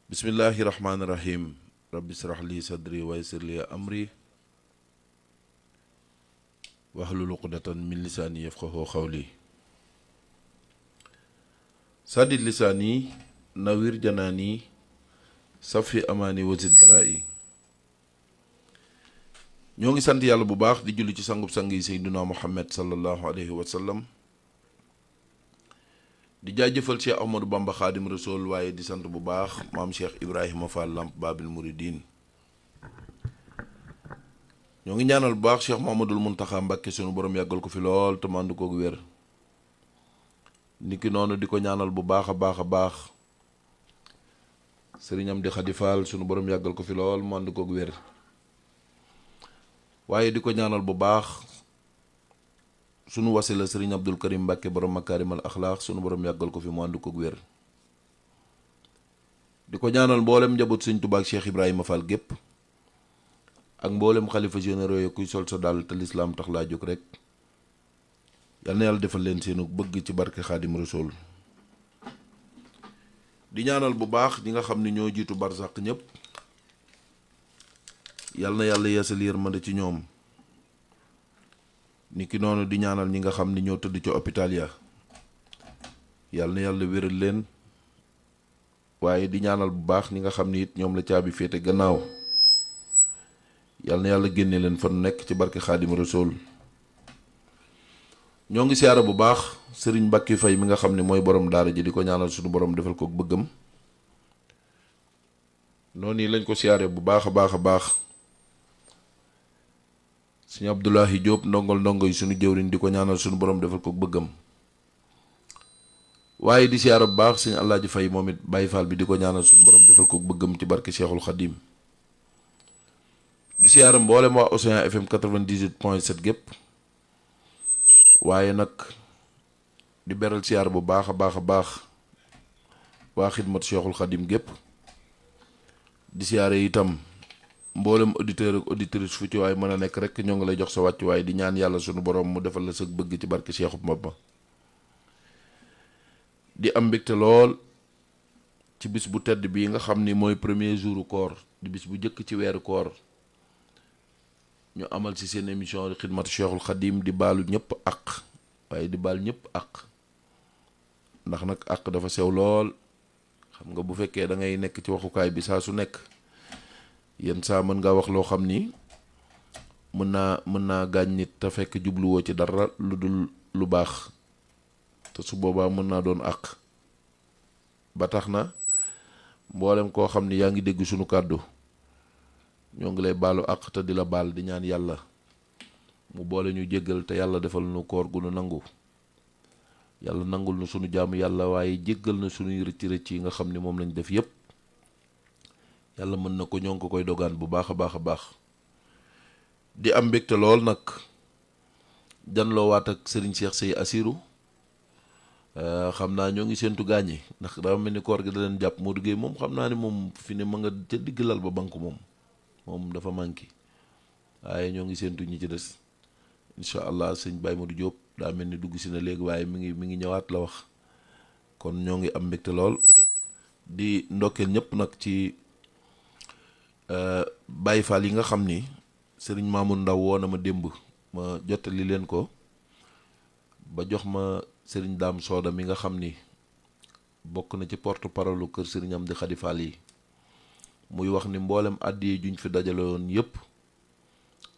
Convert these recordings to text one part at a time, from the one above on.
bismillahi rahmaani rahim rabbi israh li sadri wa yassir li amri wahlul uqdatan min lisaani yafqahu qawli sadid lisaani nawir janaani safi amaani wazid baraa'i. ñoo ngi sant yàlla bu baax di julli ci sangub sang yi seyduna muhammad sallallahu alayhi wa sallam di jaajëfal Cheikh Ahmadou Bamba Khadim Rasoul waaye di sant bu baax maam Cheikh Ibrahima Fall Lamp Babil Mouridine. ñoo ngi ñaanal bu baax Cheikh Mouhamadoul Mountakha Mbacké sunu borom yàggal ko fi lool te mànd koog wér. niki noonu di ko ñaanal bu baax a baax sëriñam di Khady Fall sunu borom yàggal ko fi lool mànd koog wér. waaye di ko ñaanal bu baax sunu wasila sëriñ Abdul Karim Mbàkke borom makaarimal axlaax sunu borom yàggal ko fi mu ànd ko wér. di ko ñaanal mboolem njaboot sëriñ Tuubaa ak Cheikh Ibrahima Fall gépp ak mboolem xalifa généraux yi kuy sol sa dàll te lislaam tax laa jóg rek yal na yàlla defal leen seenu bëgg ci barke Xaadim Rasul. di ñaanal bu baax ñi nga xam ni ñoo jiitu barsàq ñëpp yal na yàlla yeesal yërmande ci ñoom. niki noonu di ñaanal ñi nga xam ni ñoo tëdd ci hôpital ya yàlla na yàlla wéral leen waaye di ñaanal bu baax ñi nga xam ni it ñoom la caabi féete gannaaw yàlla na yàlla génne leen fa nu nekk ci barke Xaadim Rasul. ñoo ngi siyaara bu baax sëriñ Mbàkke Fay mi nga xam ni mooy borom daara ji di ko ñaanal suñu borom defal ko bëggam noonu lañ ko siyaare bu baax a baax sëñ Abdoulahi Diop ndongo yi suñu jëwriñ di ko ñaanal suñu borom defal ko bëggam waaye di siyaara bu baax sëñ Alaaji Fay moom it Baye Fall bi di ko ñaanal suñu borom defal ko bëggam ci barke Cheikhul Khadim. di siyaara mboolem waa Océan FM 98.7 gépp waaye nag di beral siyaara bu baax a baax waa xidmat Cheikhul Khadim gépp di siyaare itam mboolem auditeur ak auditrice fu ci waay mën a nekk rek ñoo ngi lay jox sa wàcc waaye di ñaan yàlla sunu borom mu defal la sa bëgg ci barke Cheikhu Bamba. di am mbégte lool ci bis bu tedd bii nga xam ni mooy premier jouru koor di bis bu njëkk ci weeru koor ñu amal ci seen émission xidmatu Cheikhul Khadim di baalu ñëpp àq waaye di baal ñëpp àq ndax nag àq dafa sew lool xam nga bu fekkee da ngay nekk ci waxukaay bi saa su nekk yenn saa mën ngaa wax loo xam ni mën naa gaañ nit te fekk jubluwoo ci dara lu dul lu baax te su boobaa mën naa doon àq. ba tax na mboolem koo xam ni yaa ngi dégg sunu kàddu ñoo ngi lay baalu àq te di la baal di ñaan yàlla mu boole ñu jéggal te yàlla defal nu koor gu nu nangu. yàlla nangul na sunu jaamu yàlla waaye jéggal na sunuy rëcc yi nga xam ni moom lañ def yépp. yàlla mën na ko ñoo ngi ko koy dogaan bu baax a baax a baax. di am mbégte lool nag janloo waat ak Serigne Cheikh Seye Assirou. xam naa ñoo ngi séentu gaañi ndax daa mel ni koor gi da leen jàpp Modou Gueye moom xam naa ni moom fi ne ma nga ca digg lal ba banque moom dafa manqué waaye ñoo ngi séentu ñi ci des incha allah sëñ Baye Modou Diop daa mel ni dugg si na léegi waaye mi ngi ñëwaat la wax. kon ñoo ngi am mbégte lool di ndokkeel ñëpp nag ci Baye Fall yi nga xam ni Serigne Mamoun Ndaw woo na ma démb ma jottali leen ko ba jox ma Serigne Dame Soda mi nga xam ni bokk na ci porte parole kër Serigne Amdi Khady Fall yi muy wax ni mboolem àddiya juñ fi dajale woon yépp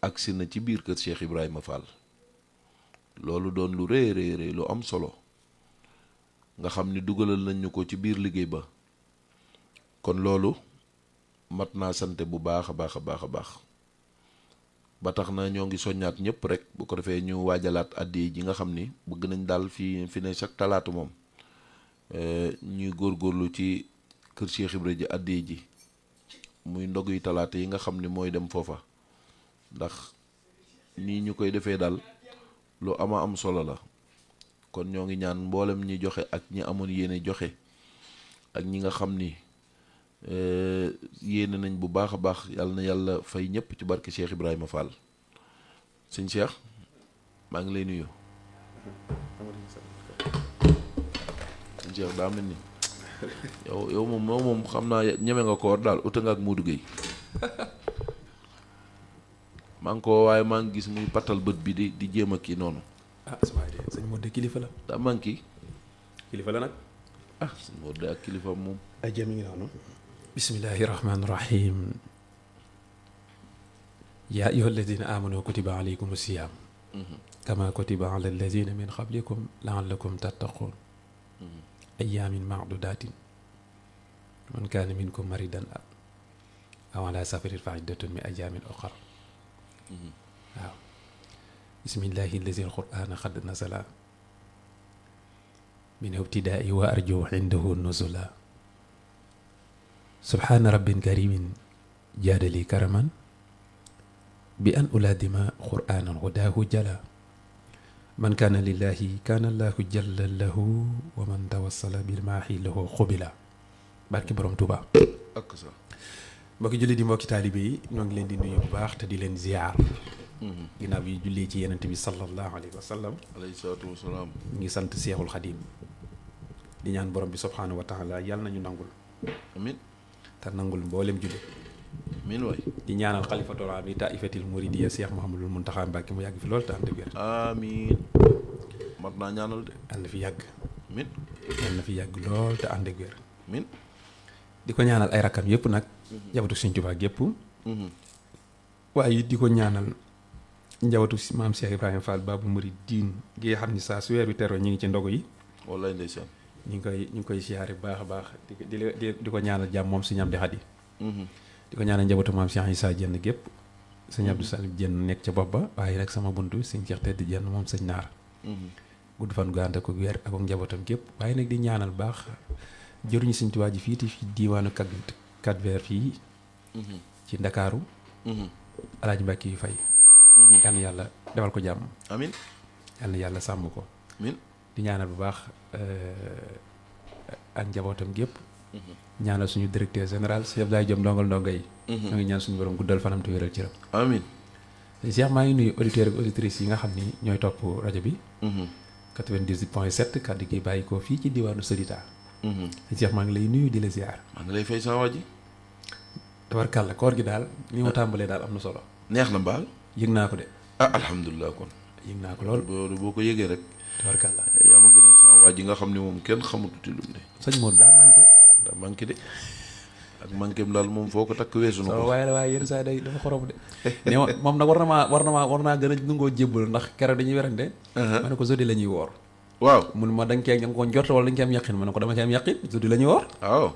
agsi na ci biir kër Cheikh Ibrahima Fall. loolu doon lu rëy rëy lu am solo nga xam ni dugalal nañ ñu ko ci biir liggéey ba kon loolu mat naa sante bu baax a baax a baax a baax ba tax na ñoo ngi soññaat ñëpp rek bu ko defee ñu waajalaat àddiya ji nga xam ni bëgg nañ daal fi ne chaque talaata moom ñuy góorgóorlu ci kër Cheikh Ibrahima ji àddiya ji muy ndog yu talaata yi nga xam ni mooy dem foofa ndax nii ñu koy defee daal lu ama am solo la. kon ñoo ngi ñaan mboolem ñi joxe ak ñi amoon yéene joxe ak ñi nga xam ni yéene nañ bu baax a baax yàlla na yàlla fay ñëpp ci barke Cheikh Ibrahima Fall. sëñ Cheikh maa ngi lay nuyu. sëñ Cheikh daa mel ni yow moom xam naa ñeme nga koor daal uta nga ak Modou Gueye maa ngi ko waaye maa ngi gis muy pattal bët bi di jéem a kii noonu. su waay de sëñ Modou kilifa la. daa manqué. kilifa la nag. sëñ Modou ak kilifa moom. ay jëm ngi noonu. bismillahi rahmaani rahim. yaa ayyuha alladina amanu kutiba alaykum siyam. kama kutiba ala alladina min qablikum laallakum tattaqun. ayaamin maadudatin. man kaana minkum maridan aw ala safarin fa iddatun min ayaamin oxar. waaw. bismillahi allazi alqur'ana qad nazala min ibtidaai wa arju indahu nuzula subhana rabbin karimin jaadali karaman bi an ulaadima qur'anan hudahu jala man kaana lillahi kaana allahu jalla lahu wa man tawassala bilmaahi lahu xubila barki borom Tuuba ak sa mbokki julli di mbokki taalibe yi ñoo ngi leen di nuyu bu baax te di leen ziar ginnaaw bi jullee ci yenent bi sallallahu alayhi wa sallam alayhi salaatu wa salaam ñu ngi sant Seexul Xadim di ñaan borom bi subhaanahu wa taala yàlla nañu nangul amin te nangul mboolem julli amin waay di ñaanal xalifatul aam li taifatil muridiya Cheikh Mouhamadul Muntaxa Mbàkke mu yàgg fi loolu te ànd ak wér amin mat naa ñaanal de ànd fi yàgg amin yàlla na fi yàgg lool te ànd ak wér amin di ko ñaanal ay rakkam yëpp nag njabootu Sëñ Tuubaa yëpp waaye di ko ñaanal njabootu maam Cheikh Ibrahima Fall Babu Mouridine gi nga xam ni saa su weer bi teroo ñu ngi ci ndogu yi wallaay ndeysaan ñu ngi koy siyaare bu baax a baax di ko ñaanal jàmm moom Sëñ Amdi Xadi di ko ñaanal njabootu maam Cheikh Issa Diène gépp Sëñ Abdou Salim Diène nekk ca bopp ba waaye nag sama buntu Sëñ Cheikh Tedd Diène moom sëñ Naar gudd fan gu ànd ak weer ak njabootam gépp waaye nag di ñaanal baax jëruñu Sëñ Tuubaa ji fii ti fi diiwaanu Cap-Vert fii ci Ndakaaru Alaaji Mbàkke yu fay yal na yàlla defal ko jàmm amin yal na yàlla sàmm ko amin di ñaanal bu baax ak njabootam gépp ñaanal suñu directeur général Cheikh Abdoulaye Diop ndongal ndongo yi ñoo ngi ñaan suñu borom guddal fanam te wéral cëram amin Cheikh maa ngi nuyu auditeurs ak auditrices yi nga xam ni ñooy topp rajo bi 98.7 kàddu gi bàyyi ko fii ci diwaanu Sodita Cheikh maa ngi lay nuyu di la ziar maa ngi lay fay sama waji tabarkàlla koor gi daal ni mu tàmbalee daal am na solo neex na mbaal yëg naa ko de alhamdulilah kon yëg naa ko lool boo ko yëgee rek tabarkàlla yaa ma gënal sama waa ji nga xam ne moom kenn xamututi lum ne sëñ Modou daa manqué de ak manqué daal moom foo ko takk weesu na ko waaye yenn saa day dafa xorom de ne moom nag war naa gën a nungoo jébbal ndax keroog dañuy werante ma ne ko jeudi la ñuy woor waaw mun ma da nga ko njort wala da nga ci am yàqin ma ne ko dama ci am yàqin jeudi la ñuy woor waaw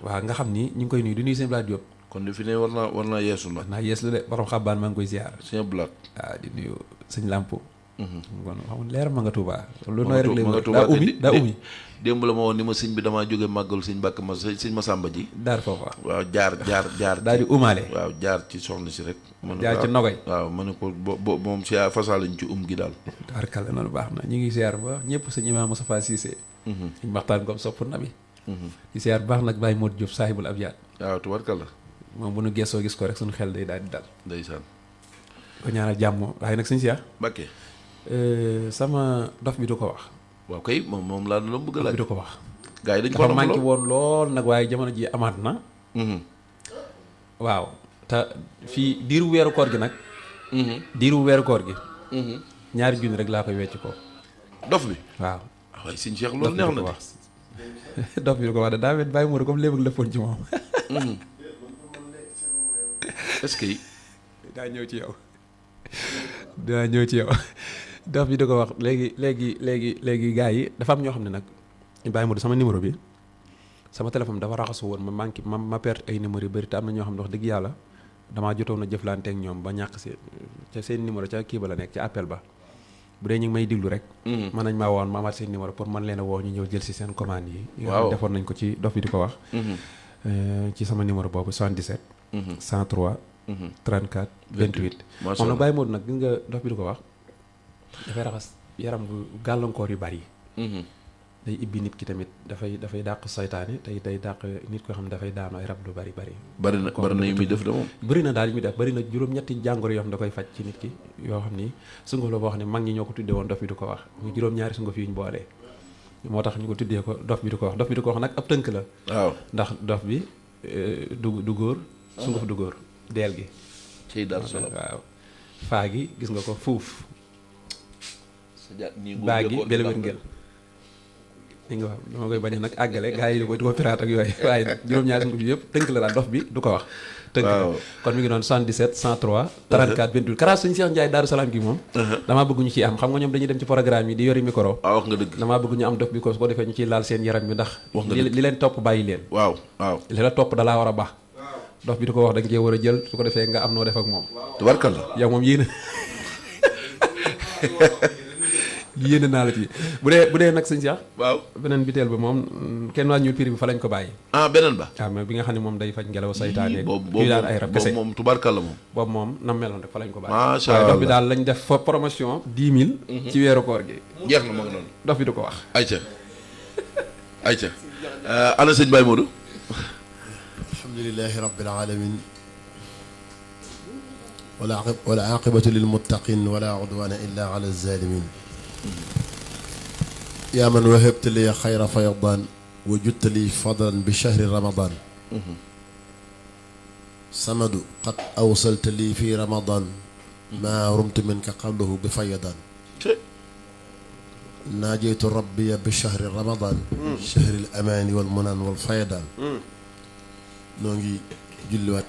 waaw nga xam ni ñu ngi koy nuyu di nuyu sëñ Blade Diop kon de fi ne war naa yeesu nag. naa yees lu de borom xabbaan maa ngi koy ziar. sëñ Blaat. waaw di nuyu sëñ Lamp. kon xam leer ma nga Touba. lu ma nooy rek nga lay Tuubaa daa ummi. démb la ma woon ni ma sëñ bi damaa jóge màggalu sëñ Mbàkke ma sëñ Masamba ji. daar foofa. waaw jaar daal di umaale. waaw jaar ci soxna si rek. jaar ci nogay. waaw ma ne ko bo moom si fasaalañ ci gi daal. tabarkalla noonu baax na ñu ngi ziar ba ñëpp sëñ Imaam Moustapha Cissé. ñu waxtaan comme sopp nabi. di ziar baax nag Baye Modou Diop saahibul abyaat. waaw tubarkalla. moom bu nu gëstoo gis ko rek suñu xel day daal di dal. ndeysaan. ko ñaanal jàmm waaye nag sëñ Cheikh. Mbàkke. sama dof bi du ko wax. waaw kay moom laa doon bëgg a dof laaj. bi du ko wax. gars yi dañ ko dafa nangu manqué lool. woon lool nag waaye jamono ji amaat na. waaw te fii diiru weeru koor gi nag. diiru weeru koor gi. ñaari junni rek laa koy wecc ko. dof bi. waaw. waaye sëñ Cheikh loolu neex na de. dof bi du ko wax de daa wet bàyyi mu comme léegi lëppoon ci moom. est-ce que. daa ñëw ci yow. daa ñëw ci yow. dof bi du ko wax léegi gars yi dafa am ñoo xam ne nag bàyyi mu sama numéro bi sama téléphone dafa raxasu woon ma perte ay numéro yu bëri te am na ñoo xam ne wax dëgg yàlla damaa jotoon a jëflante ak ñoom ba ñàkk si ca seen numéro ca kii ba la nekk ca appel ba bu dee ñu ngi may diglu rek. mën nañ maa woon ma amaat seen numéro pour man leen a woo ñu ñëw jël si seen commande yi. waaw defoon nañ ko ci dof bi di ko wax. ci sama numéro boobu 77. 103. 34 28. macha moom allah nag bàyyi Modou nag gis nga dof bi di ko wax dafay raxas yaram bu gàllankoor yu bari. day ibbi nit ki tamit dafay dàq saytaane day dàq nit koo xam ne dafay daanu ay rab lu bari. bari na yu muy def de moom. bëri na daal yu muy def bëri na juróom-ñetti jàngoro yoo xam da koy faj ci nit ki yoo xam ni sunguf la boo xam ne mag ñi ñoo ko tuddee woon dof bi du ko wax mu juróom-ñaari sunguf yu ñu boolee moo tax ñu ko tuddee ko dof bi du ko wax dof bi du ko wax nag ab tënk la. waaw ndax dof bi du góor. sunguf du góor deel gi. cey Daaru Salaam waaw faa gi gis nga ko fuuf. nii baa gi bele wér-ngel li nga wax dama koy bañ a nag àggale gars yi di ko piraat ak yooyu waaye nag juróom-ñaari sunguf yi yëpp tënk la daal dof bi du ko wax. tënk la kon mi ngi doon 77 103. 34 28 karaas suñu Cheikh Ndiaye Daaru Salaam gi moom. damaa bëgg ñu ciy am xam nga ñoom dañuy dem ci programme yi di yori micro. waaw wax nga dëgg. damaa bëgg ñu am dof bi ko su ko defee ñu ciy laal seen yaram bi ndax. wax nga dëgg li leen topp bàyyi leen. waaw li la topp dalaa war a baax. dof bi du ko wax da nga cee war a jël su ko defee nga am noo def ak moom. tubarkalla. yow moom yéene naa la ci bu dee nag sëñ Cheikh. waaw beneen biteel ba moom kenn waa ñuul prix bi fa lañ ko bàyyi. beneen ba. waaw mais bi nga xam ne moom day faj ngelaw saytaane. boobu yu daan ay rab kese moom tubarkalla moom. boobu moom nam meloon rek fa lañ ko bàyyi. macha waaye allah dof bi daal lañ def fa promotion 10 000. ci weeru koor gi. jeex na ma nga noonu. dof bi du ko wax. ayca ana sëñ Baye Modou. alhamdulilahi rabbil alamin wala aqibatu lil muttaqin wala udwana illa ala zalimin yaa man wahabta li xayra faydaan wa jutta li fadlan bi shahri ramadan samadu qad awsalta li fi ramadan maa rumtu minka qablahu bi faydaan naajeytu rabbiya bi shahri ramadan shahri al amaani wal munan wal faydaan noo ngi julliwaat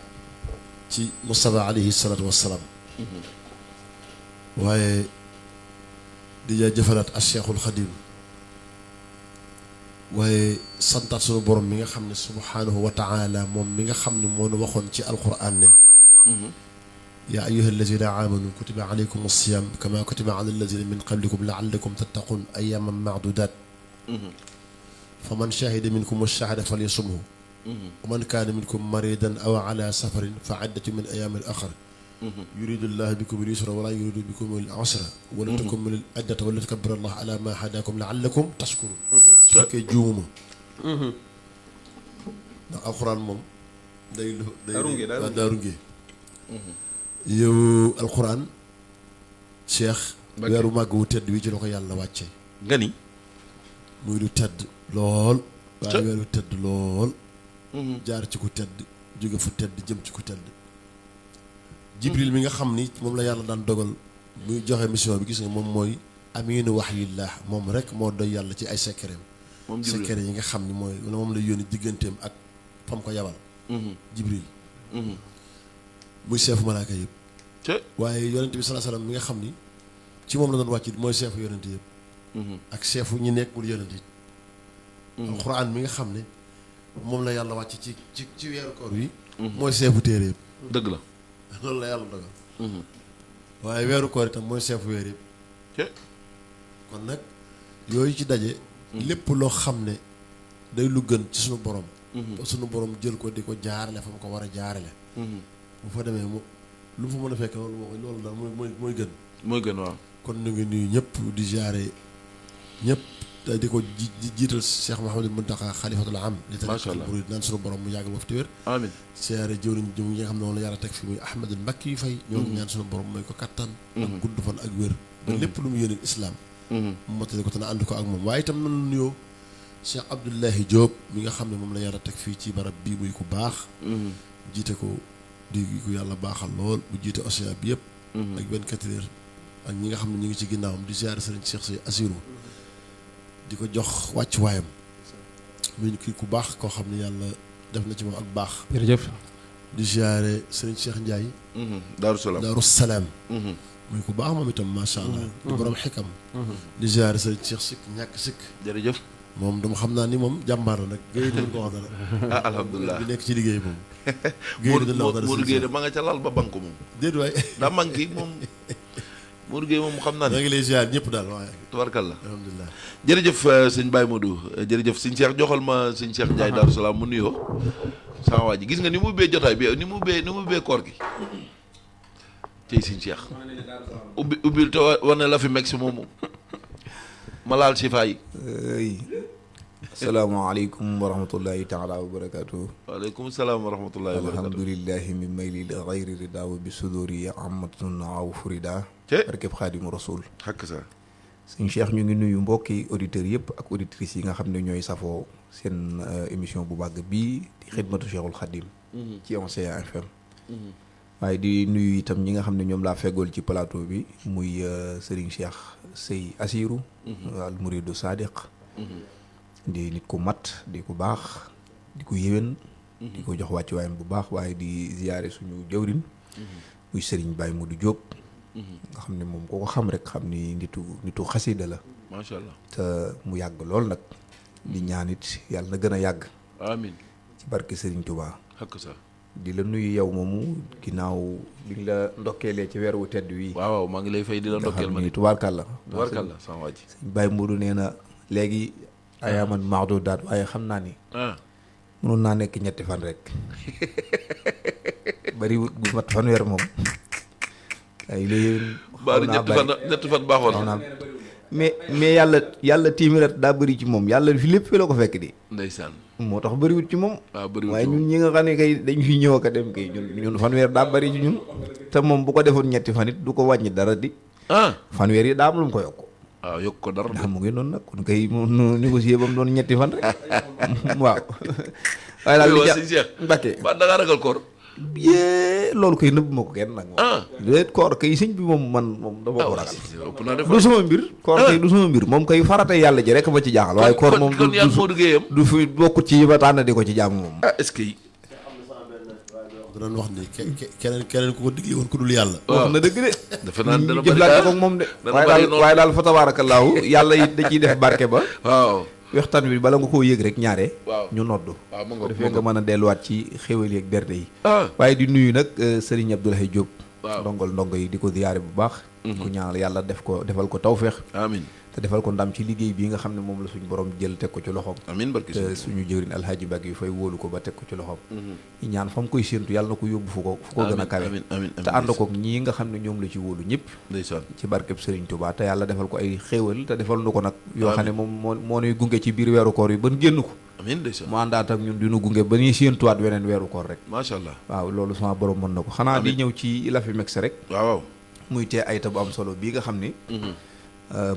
ci Mustafa alayhi salaatu wassalaam waaye di jëfalaat ak Cheikhul Xadim waaye santaat sunu borom mi nga xam ne subhaanahu wa taala moom mi nga xam ne moo nu waxoon ci alquran ne yaa ayyuha allazina amanu kutiba alaykum as-siyam kama kutiba ala allazina min qablikum laallakum tattaqun ayyaman maadudat fa man shahida minkum ash-shahra falyasumhu wa man kaana minkum maridan aw ala safarin fa iddatu min ayaamin uxar yuridu llahu bikum al-yusra wala yuridu bikum al-usra wala tukmilu al-iddata wala tukabbiru llaha ala ma hadakum laallakum tashkurun su fekkee juumuma ndax alxuraan moom daa runge yow alxuraan Cheikh weeru màgg wu tedd wi ci la ko yàlla wàcce nga ni muy lu tedd lool waaye weeru tedd lool jaar ci ku tedd jóge fu tedd jëm ci ku tedd jibril mi nga xam ni moom la yàlla daan dogal muy joxe mission bi gis nga moom mooy aminu waxyillah moom rek moo doy yàlla ci ay secret secret yi nga xam ni mooy moom la yónni digganteem ak fam ko yabal jibril muy seefu malaaka yëpp waaye yonent bi salaa salaam mi nga xam ni ci moom la doon wàcc mooy seefu yonent yëpp ak seefu ñi nekkul yonent it alxuraan mi nga xam ne moom la yàlla wàcc ci weeru koor wi mooy seefu téere yëpp. dëgg la. loolu la yàlla dogal. waaye weeru koor itam mooy seefu weer yëpp. kon nag yooyu ci daje. lépp loo xam ne day lu gën ci suñu borom. te suñu borom jël ko di ko jaarale fa mu ko war a jaarale. bu fa demee mu lu mu fa mën a fekk loolu daal mooy gën. mooy gën waaw. kon ñu ngi nuyu ñëpp di jaare ñëpp te di ko jiital Cheikh Mouhamadul Mountakha xalifatul am. macha allah li naan suñu borom mu yàgg ba fi téwér. amiin siyaare jëwriñ jëm yi nga xam ne moom la yàlla teg fi muy Ahmadul Mbakki yu fay. ñoo ngi ñaan suñu borom mooy ko kattan. ak gudd fan ak wér. ba lépp lu mu yéene islam. mu mottali ko te na ànd ko ak moom waaye itam nanu nuyoo Cheikh Abdoulahi Diop mi nga xam ne moom la yàlla teg fii ci barab bii muy ku baax. jiite ko di ko yàlla baaxal lool bu jiite océan bi yëpp. ak 24 heures ak ñi nga xam ne ñu ngi ci ginnaawam di ziare sëriñ Cheikh Sy Assirou di ko jox wàccuwaayam muy kii ku baax koo xam ne yàlla def na ci moom ak baax. jërëjëf. di ziare sëriñ Cheikh Ndiaye. Daaru Salaam muy ku baax moom itam macha allah. di borom xikam. di ziare sëriñ Cheikh Sikk ñàkk Sikk. jërëjëf. moom dama xam naa ni moom jàmbaar la nag Guèye dañ ko wax dara. alhamdulilah bi nekk ci liggéey moom. Guèye dañ la wax dara Modou Guèye de ma nga ca lal ba banque moom. déet waay. daa manqué moom Modou Guèye moom xam naa ne. maa ngi lay ziar ñëpp daal waaye. tubarkalla. alhamdulilah. jërëjëf sëñ Baye Modou jërëjëf sëñ Cheikh joxal ma sëñ Cheikh Ndiaye Daaru Salaam mu nuyoo sama waa ji gis nga ni mu ubbee jotaay bi ni mu ubbee koor gi tey sëñ Cheikh ubbil te war na la fi meg si moomu ma laal si faay. asalaamaaleykum wa rahmatullahi taala wa barakaatu. waaleykum salaam wa rahmatullahi wa barakaatu. alhamdulillahi min mayli li xayri ridaaw bi suduri amatun aw furida barkeb xaadimu rasul. xakk sa sëñ Cheikh ñu ngi nuyu mbokki auditeurs yëpp ak auditrices yi nga xam ne ñooy safoo seen émission bu bàgg bii di xidmatu Cheikhul Khadim ci Océan FM. waaye di nuyu itam ñi nga xam ne ñoom laa feggool ci plateau bi muy Serigne Cheikh Sy Assirou al Mouridu Sadiq di nit ku mat di ku baax di ku yéwén di ko jox wàccuwaayam bu baax waaye di ziyaare suñu jawrin muy Serigne Baye Modou Diop nga xam ne moom koo ko xam rek xam ni nitu xasida la macha allah te mu yàgg lool nag di ñaan it yàlla na gën a yàgg amiin ci barke Serigne Touba xakk sa di la nuyu yow moomu ginnaaw bi nga la ndokkeelee ci weer wu tedd wi waaw maa ngi lay fay di la ndokkeel ma ni tubaarkàlla sama waa ji sëñ Baye Modou nee na léegi ayaaman maxdu daat waaye xam naa ni mënoon naa nekk ñetti fan rek bari gu mat fanweer moom ay léegi ñetti fan baaxoon na mais yàlla téeméerat daa bëri ci moom yàlla fi lépp fi la ko fekk di ndeysaan moo tax bëriwut ci moom waaw bëriwut waaye ñun ñi nga xam ne kay dañ fi ñëw ak a dem kay ñun fanweer daa bëri ci ñun te moom bu ko defoon ñetti fan it du ko wàññi dara di fanweer yi daa am lu mu ko yokk waaw yokk ko dara ndax mu ngi noonu nag kon kay mu négocier ba mu doon ñetti fan rek waaw waaye daal li sëñ Cheikh Mbacke ba da ngaa ragal koor yée loolu koy nëbb ma ko kenn nag moom léet koor kay sëñ bi moom dama ko ragal du sama mbir koor kay du sama mbir moom kay farata yàlla ji rek ma ci jaaxal waaye koor moom du fi bokkut ci yi ba tànn di ko ci jaamu moom est-ce que doon wax ni keneen ku ko digle woon ku dul yàlla. wax na dëgg de. dafa naan dana bëri jëflante ko moom de. waaye daal fa tabaarakallaahu yàlla it da ciy def barke ba. waaw waxtaan wi bala nga koo yëg rek ñaare. waaw ñu noddu. waaw mu ko defee nga mën a delluwaat ci xéwal yi ak berde yi. ah waaye di nuyu nag Serigne Abdoulaye Diop. waaw ndongo yi di ko ziyaare bu baax. ku ñaanal yàlla defal ko tawféex. amiin te defal ko ndam ci liggéey bii nga xam ne moom la suñu borom jël teg ko ci loxoom. amiin barke te suñu jëwriñ alhaaji Bag yu fay wóolu ko ba teg ko ci loxoom. ñi ñaan fa mu koy séentu yàlla na ko yóbbu fu ko gën a kawe. te ànd koog ñii nga xam ne ñoom la ci wóolu ñëpp. ndeysaan ci barkeb Serigne Touba te yàlla defal ko ay xéewal te defal nu ko nag. yoo xam ne moom moo nuy gunge ci biir weeru koor yi ban génn ko. amiin ndeysaan mu àndaat ak ñun dinu gunge ba ñuy séentuwaat weneen weeru koor rek. macha allah waaw loolu sama borom mën na ko xanaa di ñëw ci Lafimex rek. waaw muy tee ayta bu am solo bii nga xam ni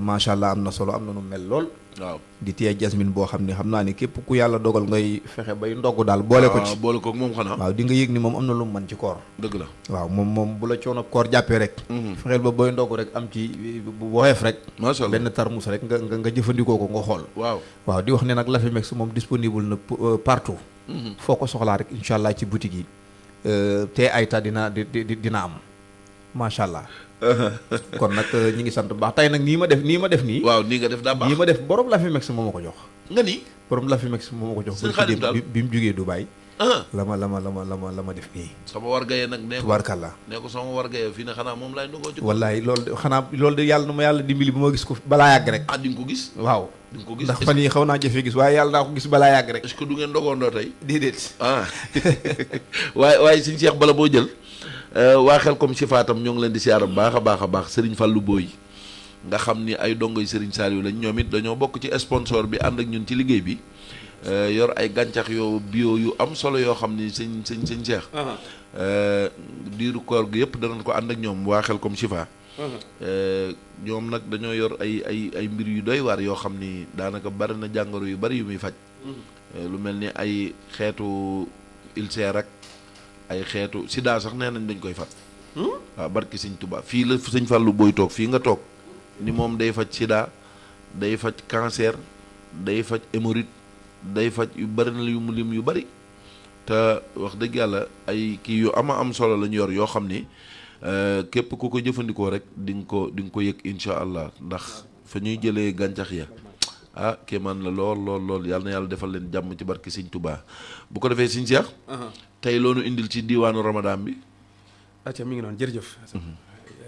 macha allah am na solo am na nu mel lool. waaw di téye jasmine boo xam ne xam naa ni képp ku yàlla dogal ngay fexe bay ndogg daal boole ko ci boole ko moom xanaa waaw di nga yëg ni moom am na lu mu mën ci koor. dëgg la waaw moom bu la coono koor jàppee rek. fexeel ba booy ndogg rek am ci bu woyof rek. macha allah benn tarmus rek nga jëfandikoo ko nga xool. waaw di wax ne nag Lafimex moom disponible na partout. foo ko soxlaa rek incha allah ci boutique yi. te ayta dina am macha allah. kon nag ñi ngi sant bu baax tey nag nii ma def nii. waaw nii nga def daa baax nii ma def borom Lafimex moo ma ko jox. nga ni borom Lafimex moo ma ko jox. sëñ Xaadim daal bi mu jógee Dubaay. la ma def nii. sama wargaye nag nee ko tubaarkàlla. nee ko sama wargaye fii ne xanaa moom laay ndogoo ci. wallaay loolu de yàlla na ma yàlla dimbali ba ma gis ko balaa yàgg rek. di nga ko gis. waaw di nga ko gis ndax fan yi xaw naa jafe gis waaye yàlla naa ko gis balaa yàgg rek. est-ce que du ngeen ndogoondoo tey. déedéet. waaye suñu Cheikh bala boo jël waa Xelcom Chifa tam ñoo ngi leen di siyaar bu baax a baax Serigne Fallou Boy nga xam ni ay dongoy Serigne Saliou lañ ñoom it dañoo bokk ci sponsor bi ànd ak ñun ci liggéey bi yor ay gàncax yoo bio yu am solo yoo xam ni sëñ Cheikh diiru koor gi yëpp danañ ko ànd ak ñoom waa Xelcom Chifa ñoom nag dañoo yor ay mbir yu doy waar yoo xam ni daanaka bari na jàngoro yu bari yu muy faj lu mel ni ay xeetu ulcère ak ay xeetu sida sax nee nañ dañ koy faj waaw barki sëñ Tuubaa fii la sëñ Fallou Boy toog fii nga toog ni moom day faj sida day faj cancer day faj hémorroïde day faj yu bari na yu mu lim yu bari te wax dëgg yàlla ay kii yu am solo lañu yor yoo xam ni képp ku ko jëfandikoo rek di nga ko yëg incha allah ndax fa ñuy jëlee gàncax ya kéemaan la lool yàlla na yàlla defal leen jàmm ci barki sëñ Tuubaa bu ko defee sëñ Cheikh tey loonu indil ci diiwaanu Ramadan bi. acca mi ngi noonu jërëjëf.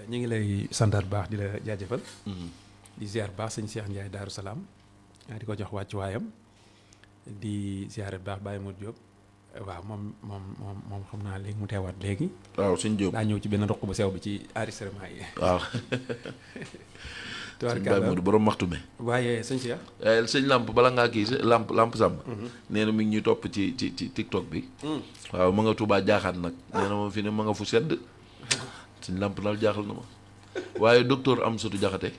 ñu ngi lay santaat baax di la jaajëfal. di ziar baax sëñ Cheikh Ndiaye Daaru Salaam di ko jox wàccuwaayam di ziare baax Baye Modou Diop waaw moom xam naa léegi mu teewaat léegi. waaw sëñ Diop daa ñëw ci benn roq bu sew bi ci enregistrement yi. waaw. sëñ Baye Modou borom maxtu mi. waaye sëñ Cheikh. sëñ Lamp bala ngaa kii Lamp Samb. nee na mi ngi ñuy topp ci TikTok bi. waaw ma nga Touba jaaxaat nag. nee na moom fi ne ma nga fu sedd. sëñ Lamp daal jaaxal na ma. waaye docteur Amsatou Diakhaté.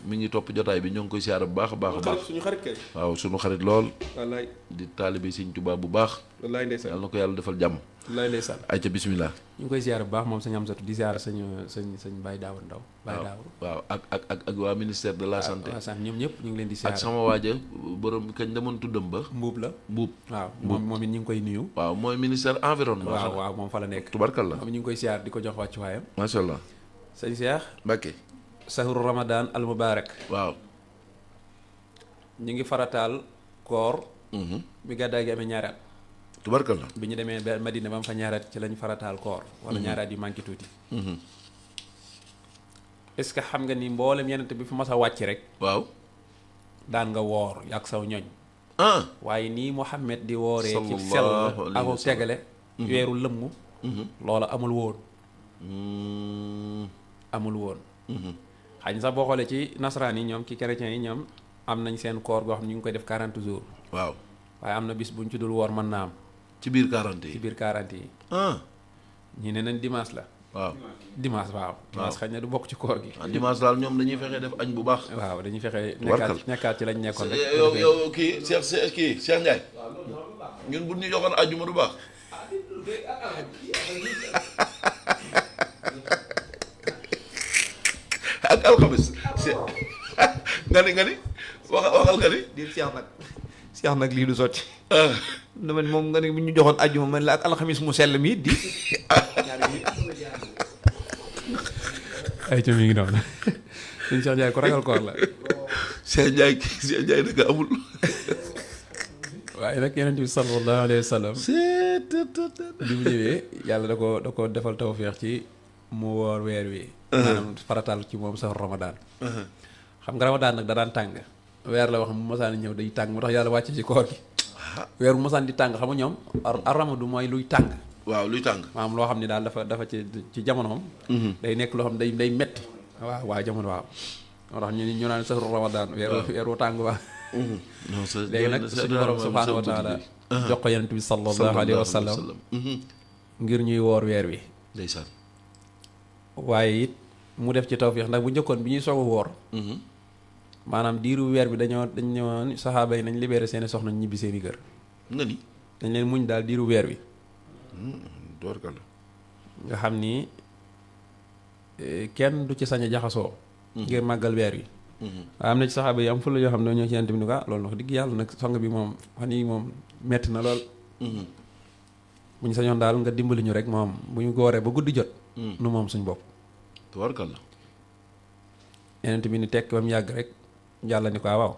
mi ngi topp jotaay bi ñoo ngi koy siyaara bu baax a baax. suñu xarit kay. waaw suñu xarit lool. wallaay di taalibe sëñ Touba bu baax. wallaay ndeysaan yàlla na ko yàlla defal jàmm. wallaay ndeysaan. ayca bismillah. ñu ngi koy ziar bu baax moom sëñ Amsatou di ziar sëñ Baye Daawar Ndaw. Baye Daawar waaw ak waa ministère de la santé. ñoom ñëpp ñu ngi leen di ziar. ak sama waaja borom kañ demoon tuddam ba. Mbuub la Mbuub. waaw moom it ñu ngi koy nuyu. waaw mooy ministère environnement. waaw moom fa la nekk. tubarkalla moom ñu ngi koy ziar di ko jox wàccuwaayam. macha allah. sëñ Cheikh. Mbacké. sahuru Ramadan al mubarak. waaw. ñu ngi farataal koor. bi gàddaay gi amee ñaari at. tubarkalla. bi ñu demee ba Madina ba mu fa ñaari at ci lañ farataal koor. wala ñaari at yu manqué tuuti. est-ce que xam nga ni mboolem yenent bi fi mas a wàcc rek. waaw. daan nga woor yàgg saw ñoñ. waaye nii Muhammad di wooree. ci sell ako tegale. weeru lëmm. loola amul woon. amul woon. xañ sax boo xoolee ci nasaraan yi ñoom ci chrétiens yi ñoom am nañ seen koor goo xam ne ñu ngi koy def 40 jours. waaw. waaye am na bis buñ ci dul woor mën naa am. ci biir 40 yi. ci biir 40 yi. ñi ne nañ dimanche la. waaw dimanche waaw. dimanche xañ na du bokk ci koor gi. dimanche daal ñoom dañuy fexe def añ bu baax. waaw dañuy fexe. nekkaat ci lañ nekkoon rek. yow kii Cheikh Ndiaye. ñun bu ñu joxoon àjjuma du baax. ak alxames nga ni waxal nga ni. di Cheikh nag lii du sotti. dama moom nga ne bu ñu joxoon àjjuma man la ak alxamis mu sell mi di. ay ci mi ngi noonu. suñu Cheikh Ndiaye ko ragal koor la. Cheikh Ndiaye nag amul. waaye nag Yonent bi sallallahu alayhi wa sallam. bi mu ñëwee yàlla da ko defal tawfeex ci mu woor weer wi. maanaam farataal ci moom sax Ramadan. xam nga Ramadan nag da daan tàng. weer la wax mu mosaan ñëw day tàng moo tax yàlla wàcce ci koor gi. weer bu mosaan di tàng xam nga ñoom ar-ramadu mooy luy tàng. waaw luy tàng. maanaam loo xam ne daal dafa ci jamonoom. day nekk loo xam ne day metti waaw jamono waaw. moo tax ñu naan sax Ramadan weer wu tàng ba. léegi nag suñu borom subhaanahu wa taala jox ko Yonent bi sallallahu alayhi wa sallam ngir ñuy woor weer wi. ndeysaan. waaye it mu def ci tawfiix ndax bu njëkkoon bi ñuy soog a woor. maanaam diiru weer bi dañ ñëwoon saxaaba yi nañ libéré seeni soxna ñibbi seeni kër. nga ni. dañ leen muñ daal diiru weer wi. doorkal. nga xam ni kenn du ci sañ a jaxasoo. ngir màggal weer wi. waaye am na ci saxaaba yi am fulla yoo xam ne ñoo ci Yonent bi ni ko loolu nag digg yàlla nag song bi moom fan yi moom metti na lool. bu ñu sañoon daal nga dimbali ñu rek moom bu ñu gooree ba guddi jot. nu moom suñ bopp. doorkal. Yonent bi ni tekk ba mu yàgg rek yàlla ni ko waaw.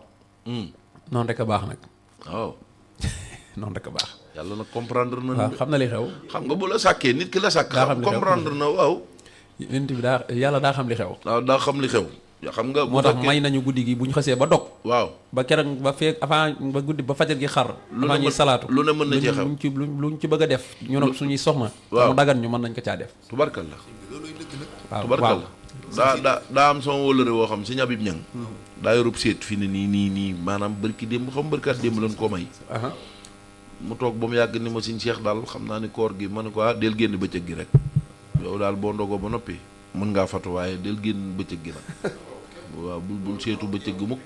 noonu rek a baax nag. waaw. noonu rek a baax. yàlla nag comprendre na. waaw xam na li xew. xam nga bu la sàkkee nit ki la sàkk. daa xam li xew comprendre na waaw. yonent bi yàlla daa xam li xew. waaw daa xam li xew. yaa xam nga moo tax may nañu guddi gi bu ñu xasee ba dog. waaw ba keroog ba feeg avant ba guddi ba fajar gi xar. avant ñuy salaatu lu ne mën na cee xew luñ ci bëgg a def. ñu ne suñuy soxna. waaw mu dagan ñu mën nañ ko caa def. tubarkalla. waaw tubarkalla. daa am sama wóllëre woo xam si ñabib ñang daa yorub seet fi ne nii maanaam bërki démb xam bërkaat démb lañ koo may. mu toog ba mu yàgg ni ma Sëñ Cheikh daal xam naa ni koor gi ma ne ko del génn bëccëg gi rek yow daal boo ndogoo ba noppi mën ngaa fatu waaye del génn bëccëg gi nag waaw bul seetu bëccëg gi mukk.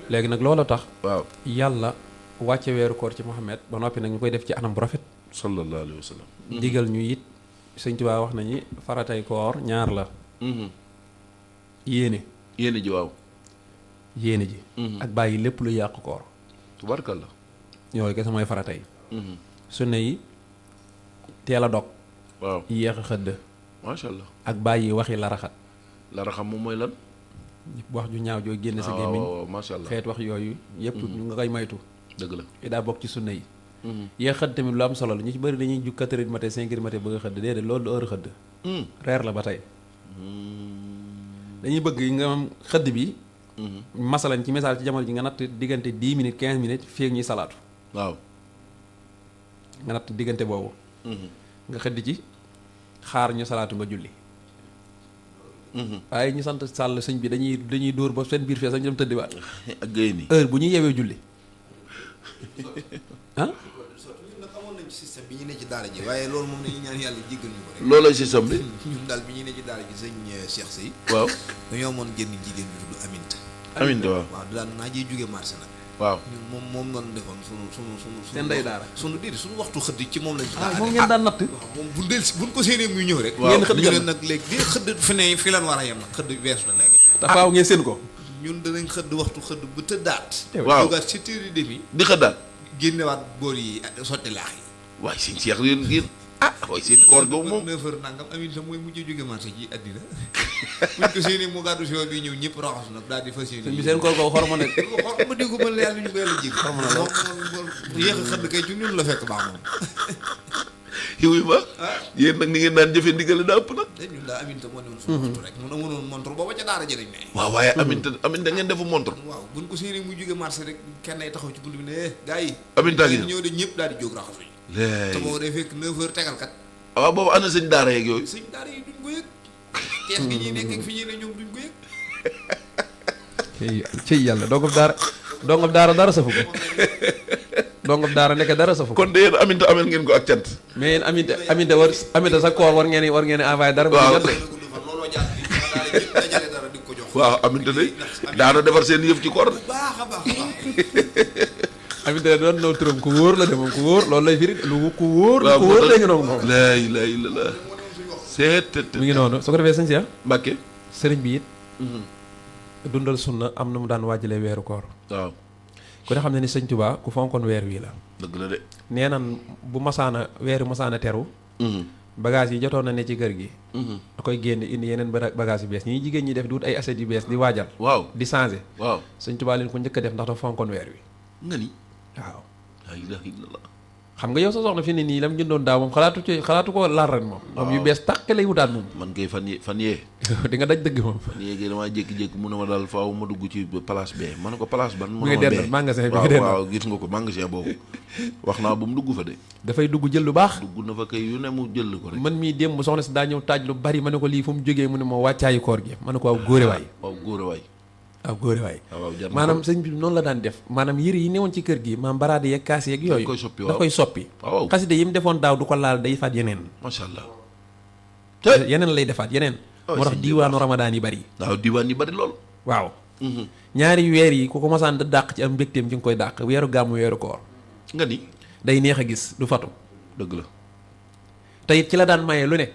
léegi nag loolu tax. waaw yàlla wàcce weeru koor ci Muhammad ba noppi nag ñu koy def ci anam bu rafet. sallallahu alayhi wa sallam. digal ñu it Sëñ Tuubaa wax nañu faratay koor ñaar la. yéene ji waaw. yéene ji. ak bàyyi lépp lu yàq koor. tubarkalla. ñooy kese mooy farata yi. sunna yi teel a dog. waaw yéex a xëdd. macha allah. ak bàyyi waxi la raxat. la raxam moom mooy lan. wax ju ñaaw joo génne sa gémmiñ. waaw macha allah xeet wax yooyu. yëpp ñu nga koy maytu. dëgg la i daa bokk ci sunna yi. yéex xëdd tamit lu am solo la ñu ci bëri dañuy jug 4 heures du matin 5 heures du matin bëgg a xëdd déedéet loolu du heure xëdd. reer la ba tey. dañuy bëgg nga am xëdd bi. masalan ci misaal ci jamono ji nga natt diggante 10 minutes 15 minutes fii ak ñuy salaatu. waaw. nga natt diggante boobu. nga xëdd ci xaar ñu salaatu nga julli. waaye ñu sant sàll sëñ bi dañuy dóor ba seen biir fee sax ñu dem tëddiwaat. ak gay ni heure bu ñuy yewee julli. ah. ñun nag amoon nañ ci système bi ñu ne ci daara ji waaye loolu moom dañuy ñaan yàlla jéggal ñu ko rek. loolay système bi. ñun daal bi ñu ne ci daara ji sëñ Cheikh Sey. waaw dañoo amoon génn jigéen bi tudd Aminta. Aminta waaw. waaw daan naa jiy jóge marché nag. waaw ñun moom lañ defoon sunu. seen ndey daara. sunu déedéet sunu waxtu xëdd ci moom lañ. moom ngeen daan natt. waaw moom bu del si buñ ko séenee muy ñëw rek. ngeen xëdd ñu leen nag léegi di xëdd fi ne fi lan war a yem nag xëdd weesu na léegi. te faaw ngeen seen ko. ñun danañ xëdd waxtu xëdd ba tëddaat. waaw jógaat 7h30. di xëddaat. génnewaat boor yi sotti laax yi. waaye sëñ Cheikh yéen waaye seen koor googu moom 9h nangam Aminta mooy mujjee jóge marché ci àddina buñ ko séenee mu gàddu si bi ñëw ñëpp raxasu nag daal di fas yéene. sëñ bi seen koor googu xorma nekk. xor ma déggu ma la yàlla ñu ko yàlla jég moom yéex a xëdd kay ci ñun la fekk baax moom. yow yi ma yéen nag ni ngeen daan jëfe ndigale daa ëpp nag. te ñun daal Aminta moo newoon suñu waxtu rek mun amunoon montre booba ca daara jëriñ ne. waaw waaye Aminta ngeen defu montre. waaw buñ ko séenee muy jóge marché rek kenn ay taxaw ci bunt bi ne gars yi Aminta gi ñëw de ñëpp daal di jóg raxasuñu te boo dee fekk 9h tegal kat. waaw boobu ana sëñ daara yeeg yooyu. sëñ daara yi duñ ko yëg. tees gi ñuy nekk ak fi ñuy ne ñoom duñ ko yëg. ci yàlla dongab daara dara safu ko. dongab daara nekk dara safu ko. kon de yéen Aminta amel ngeen ko ak cant. mais yéen Aminta sa koor war ngeen envoyé dara. waaw looloo jaar bi dajale dara di ko jox. waaw Aminta de daana defar seen yëf ci koor de. baax a baax. Aminta doon naw turam ku wóor la de moom ku wóor loolu lay firi lu ku wóor. waaw ku wóor léegi noonu moom. laa ilaaha illallaah. mi ngi noonu su ko defee sëñ Cheikh. Mbàkke. sëriñ bi it. dundal sunna am na mu daan waajalee weeru koor. waaw. ku ne xam ne ni sëñ Tuubaa ku fonkoon weer wii la. dëgg la de. nee nan bu weeru masaana teru. bagage yi jotoon na ne ci kër gi. da koy génn indi yeneen bagage yu bees ñi jigéen ñi def di wut ay assiette yu bees di waajal. waaw di changé. waaw sëñ Tuubaa leen ko njëkk a def ndax dafa fonkoon weer wi. nga ni. waaw. laa ilaaha illallaah. xam nga yow sa soxna fi ne nii lam jëndoon daaw moom xalaatu ko laal ren moom. moom yu bees tàq lay wutaat moom. man kay fan yee. di nga daj dëgg moom. fan yee kay damaa jékki-jékki mu ne ma daal faaw ma dugg ci place bee ma ne ko place ban. mu ngi dendal magasin bi nga dendal waaw gis nga ko magasin boobu. wax naa bu mu dugg fa de. dafay dugg jël lu baax. dugg na fa kay yu ne mu jël ko rek. man mii démb soxna si daa ñëw taaj lu bari ma ne ko lii fu mu jógee mu ne ma wàccaayu koor gi ma ne ko waaw góore waay. waaw góore waay. waaw góore waay. waaw jar na maanaam sëñ bi noonu la daan def maanaam yëre yi newoon ci kër gi maam baraade yeeg kaas yeeg yooyu da koy soppi waaw xaside yi mu defoon daaw du ko laal day faat yeneen. macha allah. yeneen lay defaat yeneen. moo tax diiwaanu ramadaan yi bari. waaw diiwaan yi bari lool. waaw. ñaari weer yi ku ko mosaan da dàq ci am mbégteem ci nga koy dàq weeru gàmmu weeru koor. nga ni. day neex a gis du fatu. dëgg la. te it ci la daan maye lu ne.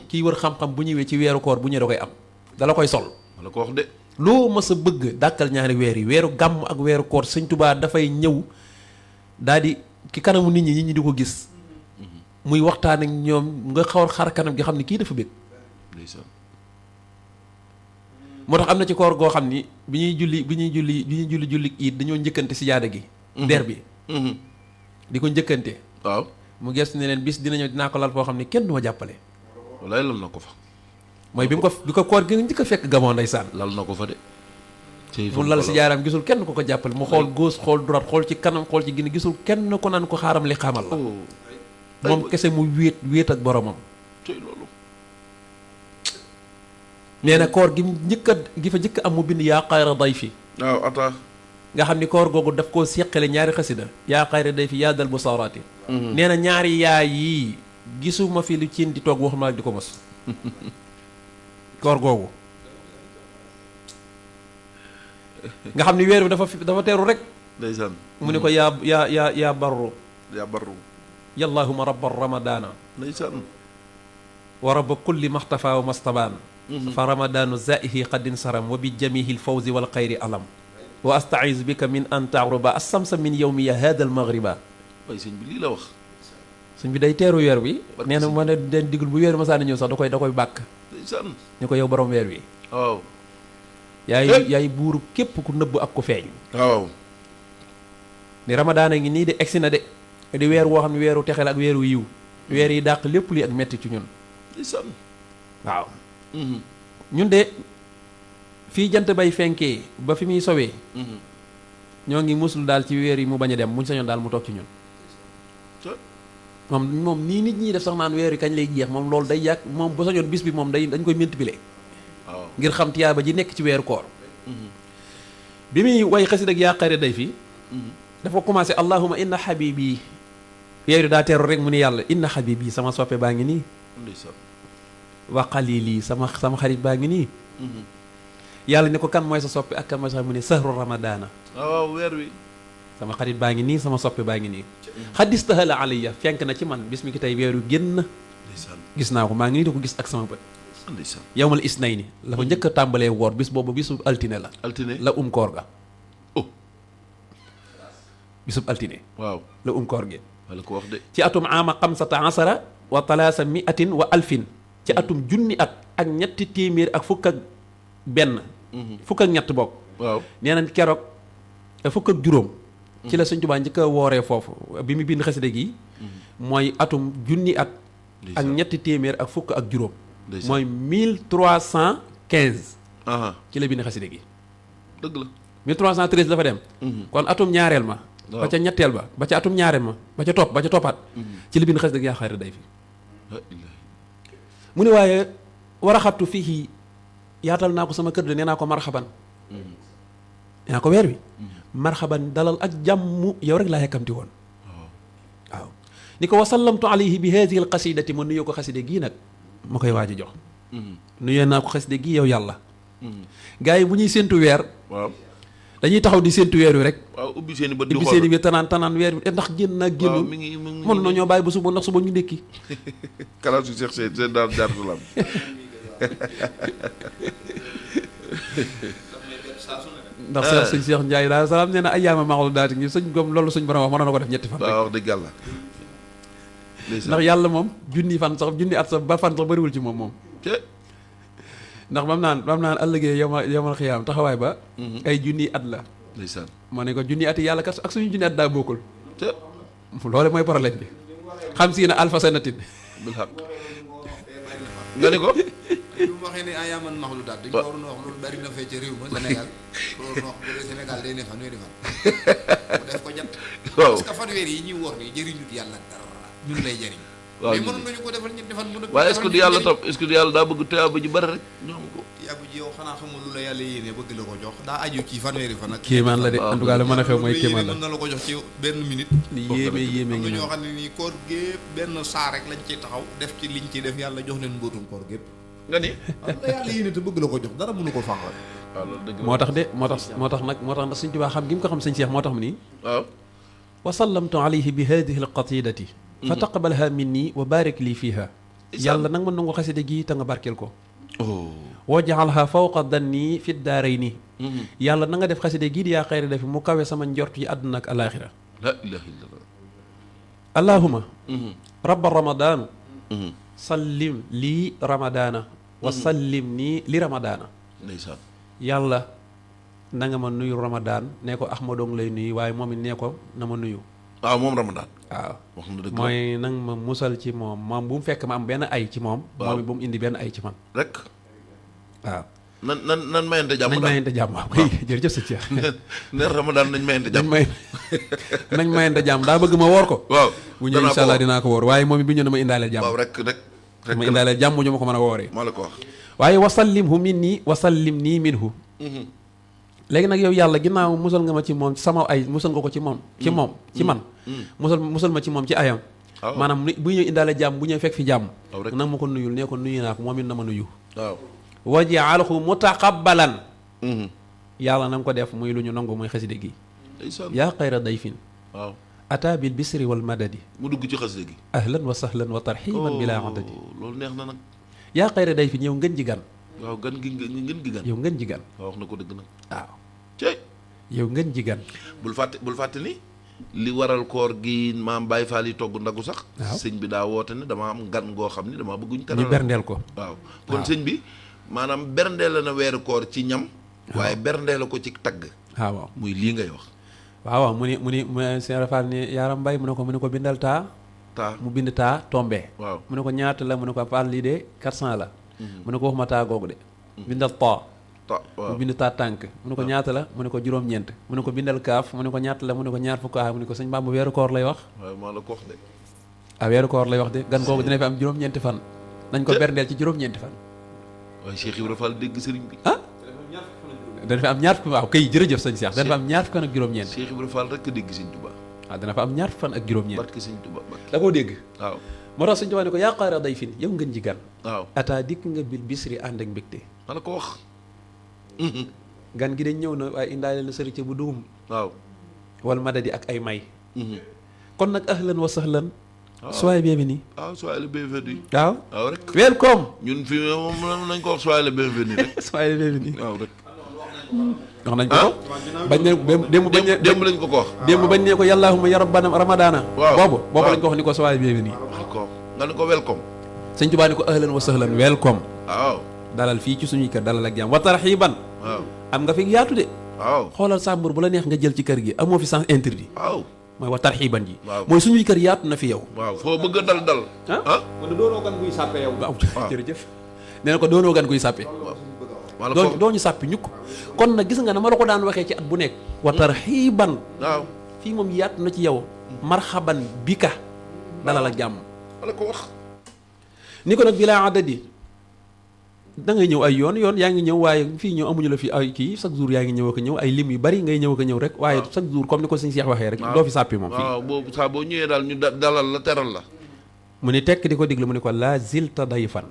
kii wër xam-xam bu ñëwee ci weeru koor bu ñëwee da koy am. dala koy sol. wala ko wax de. loo mës a bëgg dàkkal ñaari weer yi weeru gàmm ak weeru koor sëñ Tuubaa dafay ñëw daal di ki kanamu nit ñi di ko gis. muy waxtaan ak ñoom nga xawar xar kanam gi xam ne kii dafa bëgg. moo tax am na ci koor goo xam ni bi ñuy julli it dañoo njëkkante si jaada gi. der bi. di ko njëkkante waaw mu gestu ne leen bis dina ñëw dinaa ko lal foo xam ne kenn du ma jàppale walaay lal na ko fa mooy bi ko koor gi njëkk a fekk Gabon ndeysaan lal na ko fa de mu lal si jaaraam gisul kenn ko jàppale mu xool gauche xool droite xool ci kanam xool ci ginnaaw gisul kenn ko naan ko xaaram li xamal la moom kese mu wéet ak boromam loolu nee na koor gi fa njëkk am mu bind yaa xayra dayfi waaw ata nga xam ni koor googu daf koo seqale ñaari xasida yaa xayra dayfi yaa dal bu sawraati nee na ñaari yaay yi gisuma fi lu ciin di toog waxuma ak di ko mos koor googu nga xam ni weer bi dafa teeru rek ndeysaan mu ne ko yaa barru yallahuma rabba ramadana ndeysaan wa rabba kulli maxtafa wa mastabaan fa ramadanu zaihi qadin saram wa bi jamihi lfawzi wal xayri alam wa astaizu bika min an tagruba assamsa min yawmiya hada al maghriba waaye sëñ bi lii la wax sëñ bi day teeru weer wi nee na ma ne den digul bu weer masaana ñëw sax da koy bàkk ndeysaan ñu ko yow borom weer wi waaw yaay buuru képp ku nëbb ak ku feeñ waaw ni ramadaana ngi nii de egsi na de di weer woo xam ne weeru texe la ak weeru yiw weer yi dàq lépp li ak metti ci ñun ndeysaan waaw ñun de fii jant bay fenkee ba fi muy sowee ñoo ngi musul daal ci weer yi mu bañ a dem muñ sañoon daal mu toog ci ñun moom nii nit ñi def sax naan weer yi kañ lay jeex moom loolu day yàgg moom bu sañoon bis bi moom dañ koy multiplier waaw ngir xam tiyaaba ji nekk ci weeru koor bi muy way xasid ak yaaqare day fi dafa commencé allahuma inna habibi weer yi daa teeru rek mu ni yàlla inna habibi sama soppe baa ngi nii ndeysaan wa qalili sama xarit baa ngi nii yàlla ni ko kan mooy sa soppe ak kan mooy sa mu ne sahru ramadana waaw weer wi sama xarit baa ngi nii sama soppe baa ngi nii xadistahala alayya fenk na ci man bis mi ki tey weeru génn ndeysaan gis naa ko maa ngi nii di ko gis ak sama bët ndeysaan yawmal isnayni la ko njëkk a tàmbalee woor bis boobu bisub altine la altine la koor ga oh bisub altine waaw la koor gi wala ko wax de ci atum ama xamsata asara wa talaasa miatin wa alfin ci atum junni at ak ñetti téeméer ak fukk ak benn fukk ak ñett bokk waaw nee nañ keroog fukk ak juróom ci la Sëñ Tuubaa njëkk a wooree foofu bi mu bind xasida gi mooy atum junni at ak ñetti téeméer ak fukk ak juróom mooy 1315 ci la bind xasida gi dëgg la 1313 dafa dem kon atum ñaareel ma ba ca ñetteel ba ca atum ñaareel ma ba ca toppaat ci la bind xasida gi yaa xayra day fi mu ne waaye war a xattu fii yaatal naa ko sama kër de nee naa ko marxaban nee naa ko weer wi marxaban dalal ak jàmm yow rek laa yàkkamti woon waaw ni ko wasallamtu alayhi bi hadihi al qasidati ma nuyoo ko xaside gii nag ma koy waaj a jox nuyoo naa ko xaside gii yow yàlla gars yi bu ñuy séentu weer waaw dañuy taxaw di séentu weer wi rek waaw ubbi seen i bët di ubbi xool seen i biir tanaan weer wi ndax génn naa génnul mi ngi mën na ñoo bàyyi ba suba ndax suba ñu ndékki kalaasu Cheikh seen daal jaar salaam ndax sëñ Cheikh Ndiaye daal salaam nee na ay yaama maxlu daati ngi sëñ gom loolu suñ borom wax mënoon na ko def ñetti fan waaw wax dëgg yàlla ndax yàlla moom junni at sax ba fan sax bëriwul ci moom ndax bam naan ëllëgee yomal xiyaam taxawaay ba ay junni at la ndeysaan moo ne ko junni at yi yàlla kat ak suñu junni at daa bokkul loolu mooy problème bi xam si na alfa sanatin bil xaq nga ne ko bi mu waxee ne ayaaman maxlu daal dañ ko waroon a wax loolu bari na fee ca réew ma Sénégal loolu wax bu dee Sénégal day ne fanweeri fan mu def ko ñett waaw parce que fanweer yi ñuy woor nii jëriñut yàlla dara ñun lay jëriñ waaw mais mënoon nañu ko defal ñetti fan mu ne waaye est-ce que du yàlla tam est-ce que du yàlla daa bëgg tuyaaba ji bari rek ñu am ko yàggu ji yow xanaa xamul lu la yàlla yéene bëgg la ko jox daa aju ci fanweeri fan ak kéemaan la de en tout cas la mën a xew mooy kéemaan la mën na la ko jox ci benn minute yéeme am na ngi ñoo noonu xam ne nii koor gépp benn saa rek lañ ciy taxaw def ci liñ ciy def yàlla jox leen mbóotum koor gépp nga ni am la yàlla yéene te bëgg la ko jox dara mënu ko fànqal waaw loolu dëgg la moo tax nag Sëñ Tuubaa xam gi mu ko xam sëñ Cheikh moo tax mu nii waaw wa sallamtu alayhi bi hadihi alqasidati fa taqabalha minni wa barik lii fiiha yàlla nag ma nangu xaside gi te nga barkeel ko oh woo jaxalha fawqa danni fi daarayni yàlla na nga def xaside gii di yaa xayri dafi mu kawe sama njort yi àdduna ak alaaxira la ilaha illallah allahuma rabba ramadaanu sallim lii ramadaana wa sallim nii li ramadaana ndeysaan yàlla na nga ma nuyu ramadaan nee ko ahmadoong lay nuyu waaye moom it nee ko na ma nuyu waaw moom Ramadan. waaw wax na dëgg mooy nang ma musal ci moom moom bu mu fekk ma am benn ay ci moom. waaw moom it bu mu indi benn ay ci man. rek. waaw. nan mayante jàmm. nañ mayante jàmm waaw kay jërëjëf sa Cheikh. ne Ramadan nañ mayante nañ jàmm. nañ mayante jàmm daa bëgg ma woor ko. waaw bu ñëw incha allah dinaa ko woor waaye moom it bu ñëw dama indaaleel jàmm. waaw rek dama indaaleel jàmm ju ma ko mën a wooree. maa la ko wax. waaye wasallimhu minni wasallim nii minhu. léegi nag yow yàlla ginnaaw musal nga ma ci moom sama ay musal nga ko ci moom. ci moom ci man. musal ma ci moom ci ayam. waaw maanaam bu ñëw indaale jàmm bu ñëw fekk fi jàmm. waaw rek nag ma ko nuyul nee ko nuyu naa ko moom it na ma nuyu. waaw. waj'alhu mutaqabbalan. yàlla na nga ko def muy lu ñu nangu muy xaside gi. ndeysaan. yaa xayra dayfin. waaw. ata bil bisri wal madadi. mu dugg ci xasida gi. ahlan wa sahlan wa tarxiban bila adadi. loolu neex na nag. yaa xayra dayfin yow ngeen ji gan. waaw gan gi gan. yow ngeen ji gan. waaw wax na ko dëgg nag. waaw cey. yow ngeen ji gan. bul fàtte ni li waral koor gi maam Baye Fall yi togg ndagu sax. waaw sëñ bi daa woote ne dama am gan goo xam ni dama bëgguñ teral. ñu berndeel ko. waaw kon sëñ bi maanaam berndeel la na weeru koor ci ñam. waaye berndeel la ko ci tagg. waaw muy lii ngay wax. waaw mu ni Sëñ Rafal ni Yaram Mbay mu ne ko bindal taa. mu bind taa tombé. waaw mu ne ko ñaata la mu ne ko Fall lii de 400 la. mu ne ko waxuma taa googu de. bindal taa. waaw mu bind taa tànk. mu ne ko ñaata la mu ne ko juróom-ñeent. mu ne ko bindal kaaf mu ne ko ñaata la mu ne ko ñaar fukk mu ne ko sëñ Bamba weeru koor lay wax. waaw maa la ko wax de. weeru koor lay wax de gan googu dina fi am juróom-ñeenti fan. nañ ko berndeel ci juróom-ñeenti fan. waaye Cheikh Ibrahima Fall dégg sëriñ bi. dana fi am ñaar fukk waaw kay jërëjëf sëñ Cheikh dana fa am ñaar fukk fan ak juróom-ñeent. Cheikh Ibrahima Fall rek dégg sëñ Tuba. waaw dana fa am ñaar fukk fan ak juróom-ñeent. barke sëñ Tuba barke. da koo dégg. waaw moo tax sëñ Tuba ne ko yaa xayra dayfin yow ngeen ji gan. waaw ata dikk nga bil bisri ànd ak mbégte. maa la ko wax. gan gi dañ ñëw na waaye indaale na sëriñ bu duum. waaw. wal madadi ak ay may. kon nag ahlan wa sahlan. waaw soyez bienvenue. waaw soyez le bienvenu. waaw. waaw rek. welcome. ñun fi moom nañ ko wax soyez le bienvenu rek. soyez bienvenue. waaw rek. wax nañ ko ko. bañ ne démb lañ ko ko wax. démb bañ ne ko yàllaahumma ya rabbana ramadana. waaw boobu lañ ko wax ni ko soyez bienvenue. welcome nga ne ko welcome. sëñ Tuubaa ni ko ahlan wa sahlan welcome. waaw. dalal fii ci suñuy kër dalal ak jàmm wa tarxiban. waaw. am nga fi yaatu de. waaw. xoolal sàmbur bu la neex nga jël ci kër gi amoo fi sens interdit. waaw. mooy wa tarxiban ji. waaw mooy suñuy kër yaatu na fi yow. waaw foo bëgg a dal. ah man doonoo gan guy sàppe yow. waaw jërëjëf. nee na ko doonoo gan guy sàppe. wala doo ñu sàppi ñukk kon nag gis nga ne ma la ko daan waxee ci at bu nekk. wa tarxiban. waaw. fii moom yaatu na ci yow. marxaban bika dalal ak jàmm. wala ko wax. ni ko nag bi laa adadi da ngay ñëw ay yoon yaa ngi ñëw waaye fii ñëw amuñu la fi ay kii chaque jour yaa ngi ñëw ak ñëw ay lim yu bari ngay ñëw ak ñëw rek. waaye chaque jour comme ni ko sëñ Cheikh waxee rek. doo fi sàppi moom fii. waaw boobu saa boo ñëwee daal ñu dalal la teral la. mu ni tekk di ko diglu mu ni ko la zilta dayfan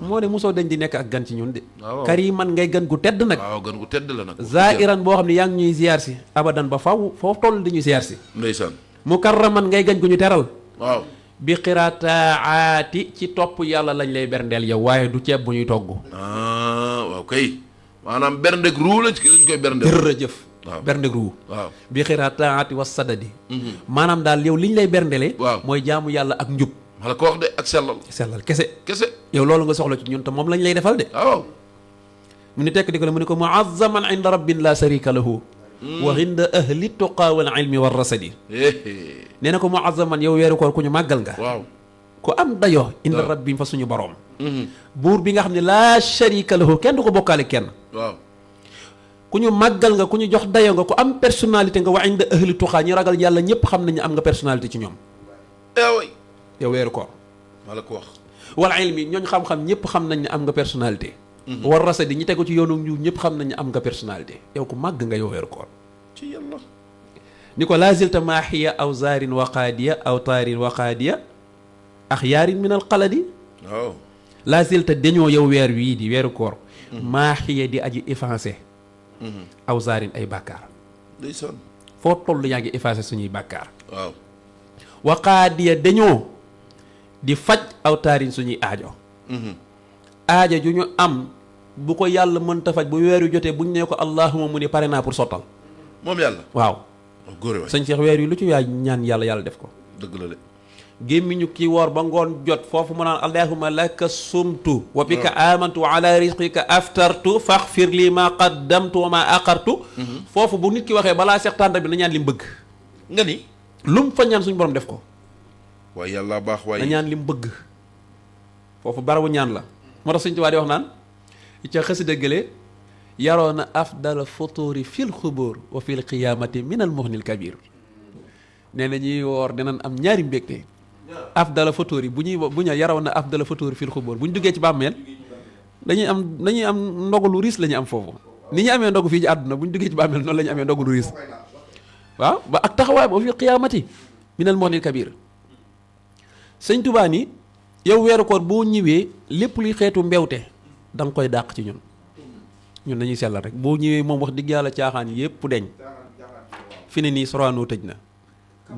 moo ne mosoo dañ di nekk ak gan ci ñun de. waaw kariman ngay gan gu tedd nag. waaw gan gu tedd la nag. zairan boo xam ne yaa ngi ñuy ziar si abadan ba faw foofu toll di ñu ziar si. ndeysaan. mukarraman ngay gan gu ñu teral. waaw. bi xiraataati ci topp yàlla lañ lay berndeel yow waaye du ceeb bu ñuy togg. waaw kay maanaam berndeg ruu lañ koy berndeel. jërëjëf. waaw berndeg ruu. waaw. bi xiraataati was sadadi. maanaam daal yow liñ lay berndelee. waaw mooy jaamu yàlla ak njub. ma la ko wax de ak sellal. sellal kese. kese. yow loolu nga soxla ci ñun te moom lañ lay defal de. waaw. mu ni tekk di ko la mu ni ko muazzaman inda rabbin la sharika lahu wa inda ahli tuqa wal ilmi war rasadi. nee na ko muazzaman yow weeru koor ku ñu màggal nga. waaw. ku am dayo inda rabbin fa suñu borom. buur bi nga xam ne laa sharika lahu kenn du ko bokkaale kenn. waaw. ku ñu màggal nga ku ñu jox dayo nga ku am personnalité nga wa inda ahli tuqa ñi ragal yàlla ñëpp xam nañu am nga personnalité ci ñoom. yow weeru koor. ma la ko wax. wal ilmi ñooñ xam-xam ñëpp xam nañ ne am nga personnalité. war rasadi ñi tegu ci yoonu ñu ñëpp xam nañ ne am nga personnalité. yow ku màgg nga yow weeru koor. ci yàlla. ni ko lazilta maaxiya aw zaarin waqaadiya aw taarin waqaadiya axyaarin min al qaladi. waaw. lazilta dañoo yow weer wii di weeru koor. maaxiya di aji effacé. aw zaarin ay bàkkaar. ndeysaan. foo toll yaa ngi effacé suñuy bàkkaar. waaw. waqaadiya dañoo di faj aw taarin suñuy aajo. aaja ju ñu am bu ko yàlla mënta faj bu weer wi jotee buñ nee ko allahuma mu ni pare naa pour sottal. moom yàlla. waaw. góore waay. sëñ Cheikh weer wi lu ci yaay ñaan yàlla def ko. dëgg la de. gémmiñu kii woor ba ngoon jot foofu mu naan allahuma laka sumtu wa bika amantu wa ala risqika aftartu faxfir li ma qaddamtu wa ma aqartu. foofu bu nit ki waxee balaa seex tànta bi na ñaan li mu bëgg. nga ni. lu mu fa ñaan suñu borom def ko. waaye yàlla baax waaye. na ñaan li mu bëgg foofu barabu ñaan la moo tax Sëñ Tuubaa di wax naan ca xasida gële yaroona afdal futuuri fil xubóor wa fil qiyaamati minal muxnil kabir nee na ñuy woor dinañ am ñaari mbégte afdala futuuri bu ñu yaroona afdala futuuri fil xubóor bu ñu duggee ci bàmmeel dañuy am ndogu lu riis la ñu am foofu ni ñu amee ndogu fii ci àdduna bu ñu duggee ci bàmmeel noonu la ñu amee ndogu lu riis waaw ba ak taxawaay ba wa fil qiyaamati minal muxnil kabir Sëñ Tuubaa ni yow weeru koor boo ñëwee lépp luy xeetu mbewte da nga koy dàq ci ñun dañuy sellal rek boo ñëwee moom wax digg yàlla caaxaan yépp deñ fi ne nii Sorano tëj na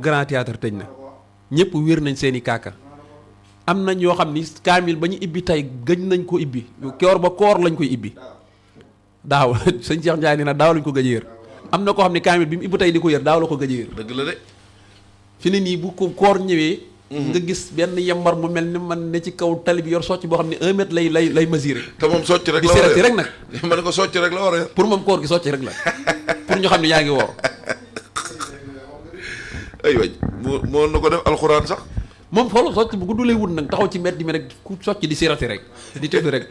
Grand Théâtre tëj na ñëpp wér nañ seeni kaaka am nañ yoo xam ni kaamil ba ñu ibbi tey gëj nañ ko ibbi koor ba koor lañ koy ibbi daaw sëñ Cheikh Ndiaye nee na daaw lañ ko gëj a yër am na koo xam ne kaamil bi mu ibbi tey di ko yër daaw la ko gëj a yër dëgg la de. fi ne nii bu ko koor ñëwee nga gis benn yambar mu mel ni man ne ci kaw tali bi yor socc boo xam ne 1 mètre lay mesuré. te moom socc rek di la war a sereti rek nag. ma ne ko socc rek la war a yor. pour moom koor gi socc rek la pour ñu xam ne yaa ngi woor. aywa moo na ko def alxuraan sax. moom xoolal socc bu gudd lay wut nag taxaw ci mbedd mi rek ku socc di sereti rek di tëdd rek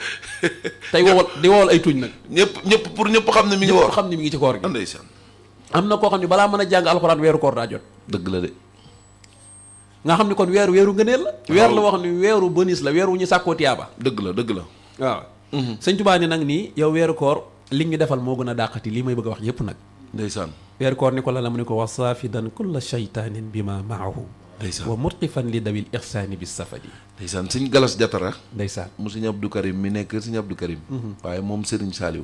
tey wowal ay tuñ nag. ñëpp pour ñëpp xam ne mi ngi woor ñëpp xam ne mi ngi ci koor gi. ndeysaan. am na koo xam ne balaa mën a jàng alxuraan weeru koor daa jot. dëgg la de. nga xam ni kon weeru ngëneel la. weer la wax ni weeru bonus la weer wu ñu sàkkoo tiyaaba. dëgg la. waaw. Sëñ Tuubaa ni nag nii yow weeru koor li ñu defal moo gën a dàqati lii may bëgg a wax yépp nag. ndeysaan. weeru koor ni ko la mu ne ko wasaafidan kulla shaytaanin bi ma maahu ndeysaan wa mutqifan li dawil ixsaani bis safadi. ndeysaan sëñ Galas Jatara. ndeysaan mu sëñ Abdou Karim mi nekk sëñ Abdou Karim. waaye moom Serigne Saliou.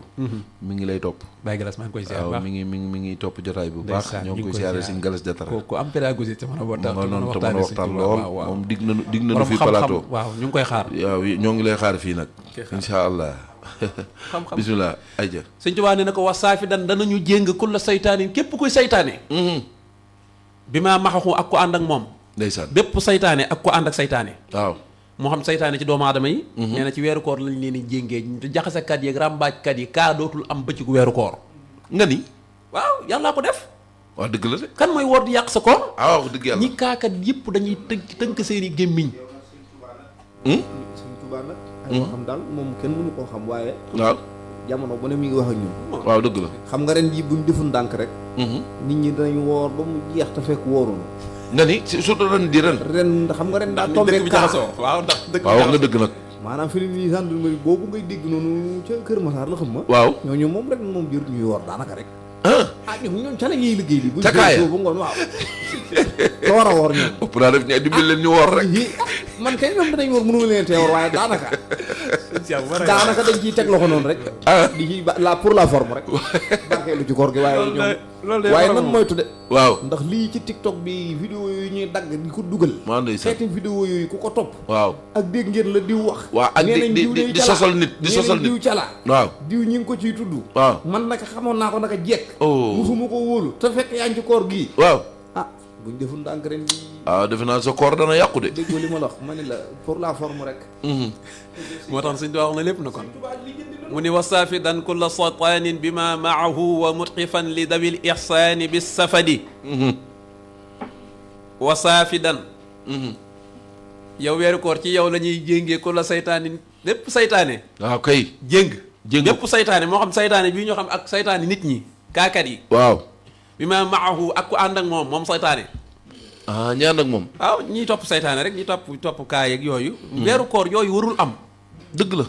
mi ngi lay topp. Baye Galas maa ngi koy ziar bu baax waaw mi ngi topp jotaay bu baax. ndeysaan ñoo ngi koy ziare sëñ Galas Jatara. ku am pédagogie te mën a waxtaan lool moom dig nañu fi plateau. waaw ñu ngi koy xaar. waaw ñoo ngi lay xaar fii nag. incha allah. xam-xam bisimilah ayja. sëñ Tuubaa ne na ko wasaafi danañu jéng kulla saytaanin képp kuy saytaane. bi maa maxaxu ak ku ànd ak moom. ndeysaan bépp saytaane ak ku ànd ak saytaane. waaw moo xam saytaane ci doomu aadama yi. nee na ci weeru koor lañ leen di jéngee jaxasekat yi ak ràmbaajkat yi kaa dootul am bëccëgu weeru koor. nga ni. waaw yàllaa ko def. waaw dëgg la de. kan mooy woor di yàq sa koor. waaw dëgg yàlla ñi kaakat yëpp dañuy tënk seeni gémmiñ. Sëñ Tuubaa nag ay waxam daal moom kenn mënu koo xam waaye waaw jamono bu ne mi ngi wax ak ñun. waaw dëgg la. xam nga ren jii buñ defu ndànk rek nit ñi danañ woor ba mu jeex te fekk wóorunu nga ni surtout ren di ren. xam nga ren daa tombé dëkk bi jaxasoo waaw ndax dëkk waaw wax nga dëgg nag. maanaam fi nii gendarmerie boobu ngay dégg noonu ca Kër Massar la xam ma waaw ñooñu moom ren moom jër ñuy woor daanaka rek ah ñoom ca la ñuy liggéey li bu ca kaaya ba ngoon waaw te war a woor ñoom ëpp naa def ña dimbali leen ñu woor rek. man kay ñoom danañ woor mënu leen tee woor waaye daanaka dañ ciy teg loxo noonu rek di ci la pour la forme rek barkeelu ci koor gi waaye ñoom waaye nag moytu de waaw ndax lii ci TikTok bi vidéo yooyu ñuy dagg di ko dugal maa ndeysaan xeeti vidéo yooyu ku ko topp waaw ak dégg ngeen la diw wax waaw ak di sosal nit di sosal nit diw cala waaw diw ñi ngi ko ciy tudd waaw man naka xamoon naa ko naka jekk oh musuma ko wóolu te fekk yaa ngi ci koor gii waaw ah buñ deful ndànk ren bi waaw defe naa sa koor dana yàqu de. déggoo li ma la wax ma ne la pour la forme rek moo tax suñ wax na lépp na kon mu ni wasaafidan kulla sataanin bi ma maahu wa mutqifan li dawil ixsaani bis safadi wasaafidan yow weeru koor ci yow la ñuy jéngee kulla saytaanin lépp saytaane waaw kay jéng jéng lépp saytaane moo xam saytaane bii ñoo xam ak saytaane nit ñi kaakat yi waaw bi ma maahu ak ku ànd ak moom saytaane ah ñaan ak moom waaw ñiy topp saytaane rek ñi topp kaay ak yooyu weeru koor yooyu warul am dëgg la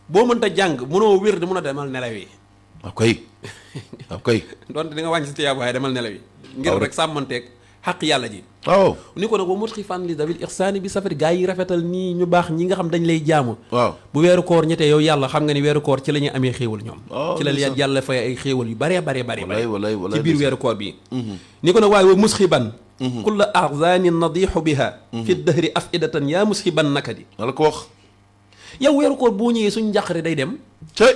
boo mënta jàng mënoo wér di mën a demal nelaw yi waaw kay waaw kay donte di nga wàññi si tiyaab waaye demal nelaw yi ngir rek sàmmanteeg xaq yàlla ji waaw ni ko nag wa mutxifan li dawil ixsaani bi safari gaa yi rafetal nii ñu baax ñi nga xam dañ lay jaamu waaw bu weeru koor ñettee yow yàlla xam nga ni weeru koor ci la ñuy amee xéewal ñoom Oh, ci la ndeysaan. yàlla fay ay xéewal yu bare walay ci biir weeru koor bi ni ko nag waaye wa musxiban kulla ahzani nadixu biha fi dahri afidatan yaa musxiban nakadi na la ko wax yow weeru koor boo ñëwee suñ njàqare day dem cey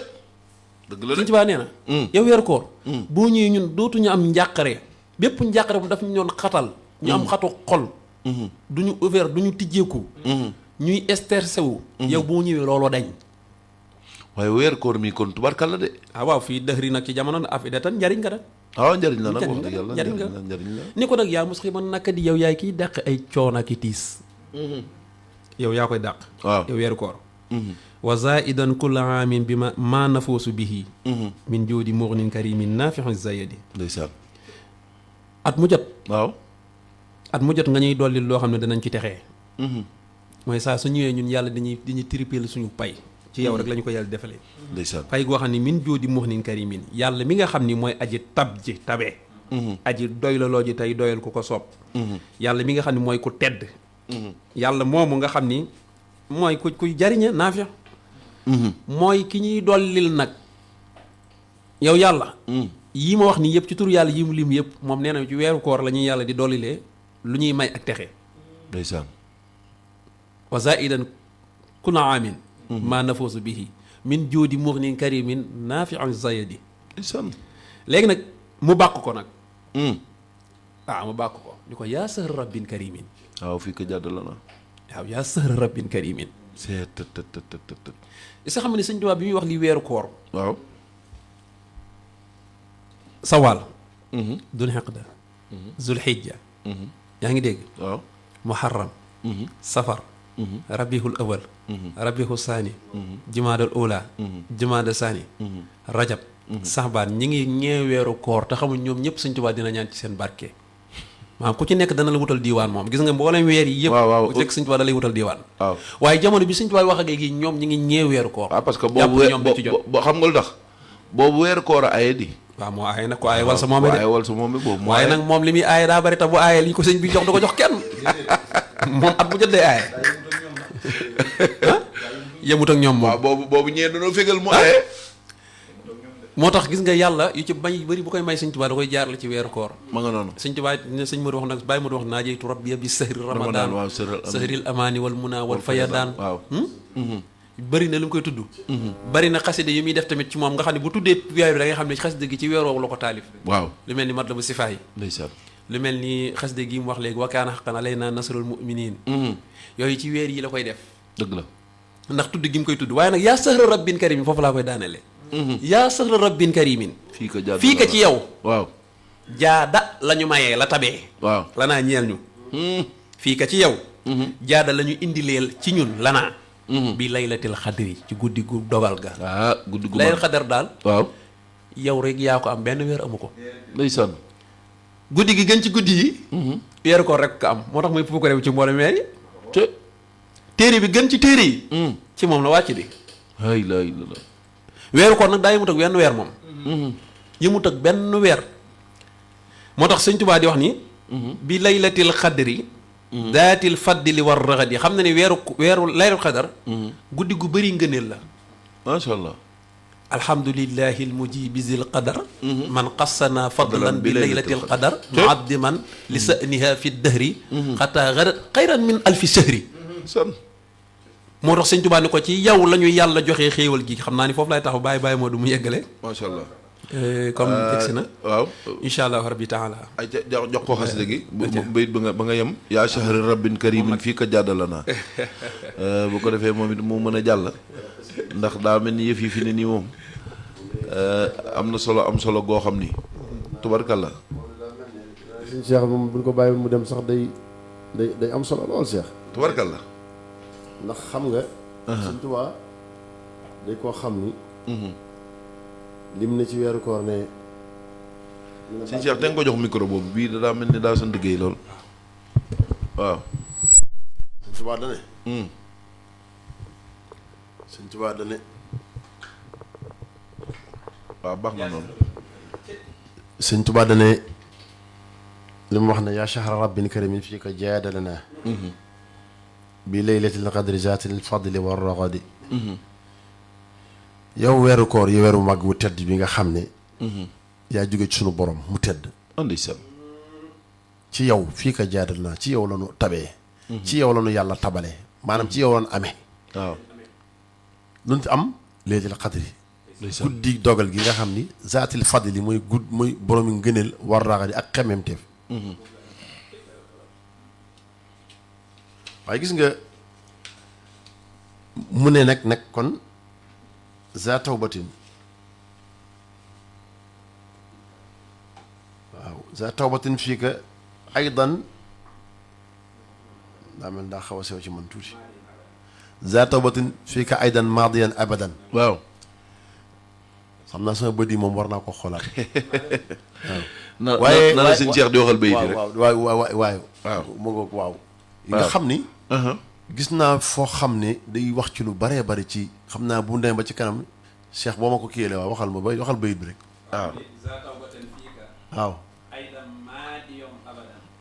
dëgg la suñ de ci baa nee na yow weeru koor boo ñëwee ñun dootuñu am njàqare bépp njàqare bu daf ñu doon xatal ñu am xatu xol duñu ouvert duñu tijjeeku ñuy stressé wu yow boo ñëwee looloo dañ waaye weer koor mi kon tubarkalla de ah waaw fii dëhri nag ci jamono na afidatan njariñ nga da waaw njëriñ la nag njëriñ wax dëgg yàlla njëriñ nga njëriñ la. ni ko nag yaa musximan naka di yow yaay kiy dàq ay coono ak i tiis yow yaa koy dàq waaw yow weeru koor wa zaidan kulla aamin bi ma nafoosu bihi min joodi mughnin karimin naafixi zayadi ndeysaan. at mu jot waaw. at mu jot nga ñuy dolli loo xam ne danañ ci texee mooy saa su ñëwee ñun yàlla dañuy triple suñu pay ci yow rek la ñu ko yàlla defalee ndeysaan. pay goo xam ne min joodi mughnin karimin yàlla mi nga xam ni mooy aji tab ji tabee aji doy la loo ji tey doyal ku ko soob yàlla mi nga xam ne mooy ku tedd yàlla moomu nga xam ni mooy kuy jariñe naafia mooy ki ñuy dollil nag yow yàlla yii ma wax nii yëpp ci turu yàlla yi mu lim yëpp moom nee na ci weeru koor la ñuy yàlla di dollilee lu ñuy may ak texe ndeysaan. wa zaidan kuna aamin maa nafoosu bihi min joodi mughnin karimin naafian zayadi ndeysaan. léegi nag mu bàkk ko nag mu bàkk ko di ko yaa sahra rabbin karimin waaw fii ko jàdd la na. waaw yaa sahra rabbin karimin c'est të. est-ce que xam ne sëñ Tuubaa bi muy wax li weeru koor waaw. sawaal dul xeqda zul xijja yaa ngi dégg waaw. muharram safar rabihul awal rabihul saani jumaadal ula jumaada saani rajab saxbaan ñi ngi ñee weeru koor te xamuñ ñoom ñëpp sëñ Tuubaa dina ñaan ci seen barke maanaam ku ci nekk dana la wutal diiwaan moom gis nga mboolem weer yi yëpp ku ci nekk sëñ Tuubaa da lay wutal diiwaan waaw waaye jamono bi sëñ Tuubaa wax ak gi ñoom ñi ngi ñee weeru koor waaw parce que boobu xam nga lu tax boobu weeru koor a aye di waaw moo aaye nag ko aaye wal sa moome de wal sa moome boobu waaye nag moom li muy aaye daa bari te bu aaye li ko sëñ bi jox du ko jox kenn moom at bu jot day aaye yemut ak ñoom moom waaw boobu ñee dañoo fégal mu aaye moo tax gis nga yàlla yu ci bañ bëri bu koy may sëñ Tuubaa da koy jaarale ci weeru koor ma nga noonu sëñ Tuubaa ne sëñ Modou wax nag bàyyi Modou wax naa jeytu rabbi bi sahri ramadan waaw sahril amaani wal muna wal fayadaan waaw bëri na lu mu koy tudd bëri na xaside yi muy def tamit ci moom nga xam ne bu tuddee weer bi da ngay xam ne xaside gi ci weer woowu la ko taalif waaw lu mel ni matlabu sifaa yi ndeysaan lu mel ni xaside gi mu wax léegi wa kaana haqqan alaynaa nasrul mu'miniin yooyu ci weer yi la koy def dëgg la ndax tudd gi mu koy tudd waaye nag yaa sahra rabbin karimin foofu laa koy daanele yaa sahra rabbin karimin fii ka ci yow waaw jaada la ñu mayee la tabee waaw lanaa ñeel ñu fii ka ci yow jaada la ñu indileel ci ñun lanaa bi laylatil xadri ci guddi gu dogal ga guddi gu laylatil xadar daal waaw yow rek yaa ko am benn weer amu ko ndeysaan guddi gi gën ci guddi yi weeru ko rek ko am moo tax muy pu ko rew ci mboolem weer yi te téere bi gën ci téere yi ci moom la wàcc di hay lay la weeru koor nag daa yëmut ak wenn weer moom yëmut ak benn weer moo tax sëñ Tuubaa di wax ni bi laylatil xadri daatil faddili war raxadi xam na ne weeru laylatul xadar guddi gu bëri ngëneel la macha allah alhamdulillahi almujibi zil qadar man qassana fadlan bi laylatil qadar muaddiman li sa'niha fi dahri xataa garat xayran min alfi shahri moo tax sëñ Tuubaa ni ko ci yow la ñu yàlla joxee xéewal gi xam naa ni foofu lay taxaw bàyyi moo du mu yeggale macha allah comme egsi na waaw incha allah rabbi taala ay jox ko xasida gi bayit ba nga yem yaa shahri rabbin karimin fii ka jàddala naa bu ko defee moom it mu mën a jàll ndax daa mel ni yëf yi fi ne nii moom am na solo am solo goo xam ni tubarkalla suñ Cheikh moom buñ ko bàyyi mu dem sax day am solo lool Cheikh tubarkalla ndax xam nga Sëñ Tuubaa day koo xam ni lim ne ci weeru koor ne sëñ Cheikh te nga ko jox micro boobu bii daa mel ni daa sant liggéey lool waaw Sëñ Tuubaa dane Sëñ Tuubaa dane waaw baax na noonu Sëñ Tuubaa dane li mu wax ne yaa shahra rabbin karimin fii ka jaadalana bi laylatil qadri zaatil fadli war ragadi yow weeru koor yi weeru màgg wu tedd bi nga xam ne yaa jóge ci sunu borom mu tedd ndeysaan ci yow fii ka jaadal naa ci yow la nu tabee ci yow la nu yàlla tabalee maanaam ci yow la nu amee waaw luñ fi am laylatil qadri guddi dogal gi nga xam ni zaatil fadli mooy mooy boroomi ngëneel war ragadi ak xememteef waaye gis nga mu ne nag kon za tawbatin za tawbatin fiika aydan daa mel daa xaw a sew ci man tuuti za tawbatin fiika aydan maadiyan abadan waaw xam naa sama bët yi moom war naa ko xoolaat waaye na la sëñ Cheikh di waxal bayit rek waaw mu ngoog waaw yi nga xam ni gis naa foo xam ne day wax ci lu baree bari ci xam naa bu ndem ba ci kanam Cheikh boo ma ko kiyee waaw waxal ma waxal bayit bi rek waaw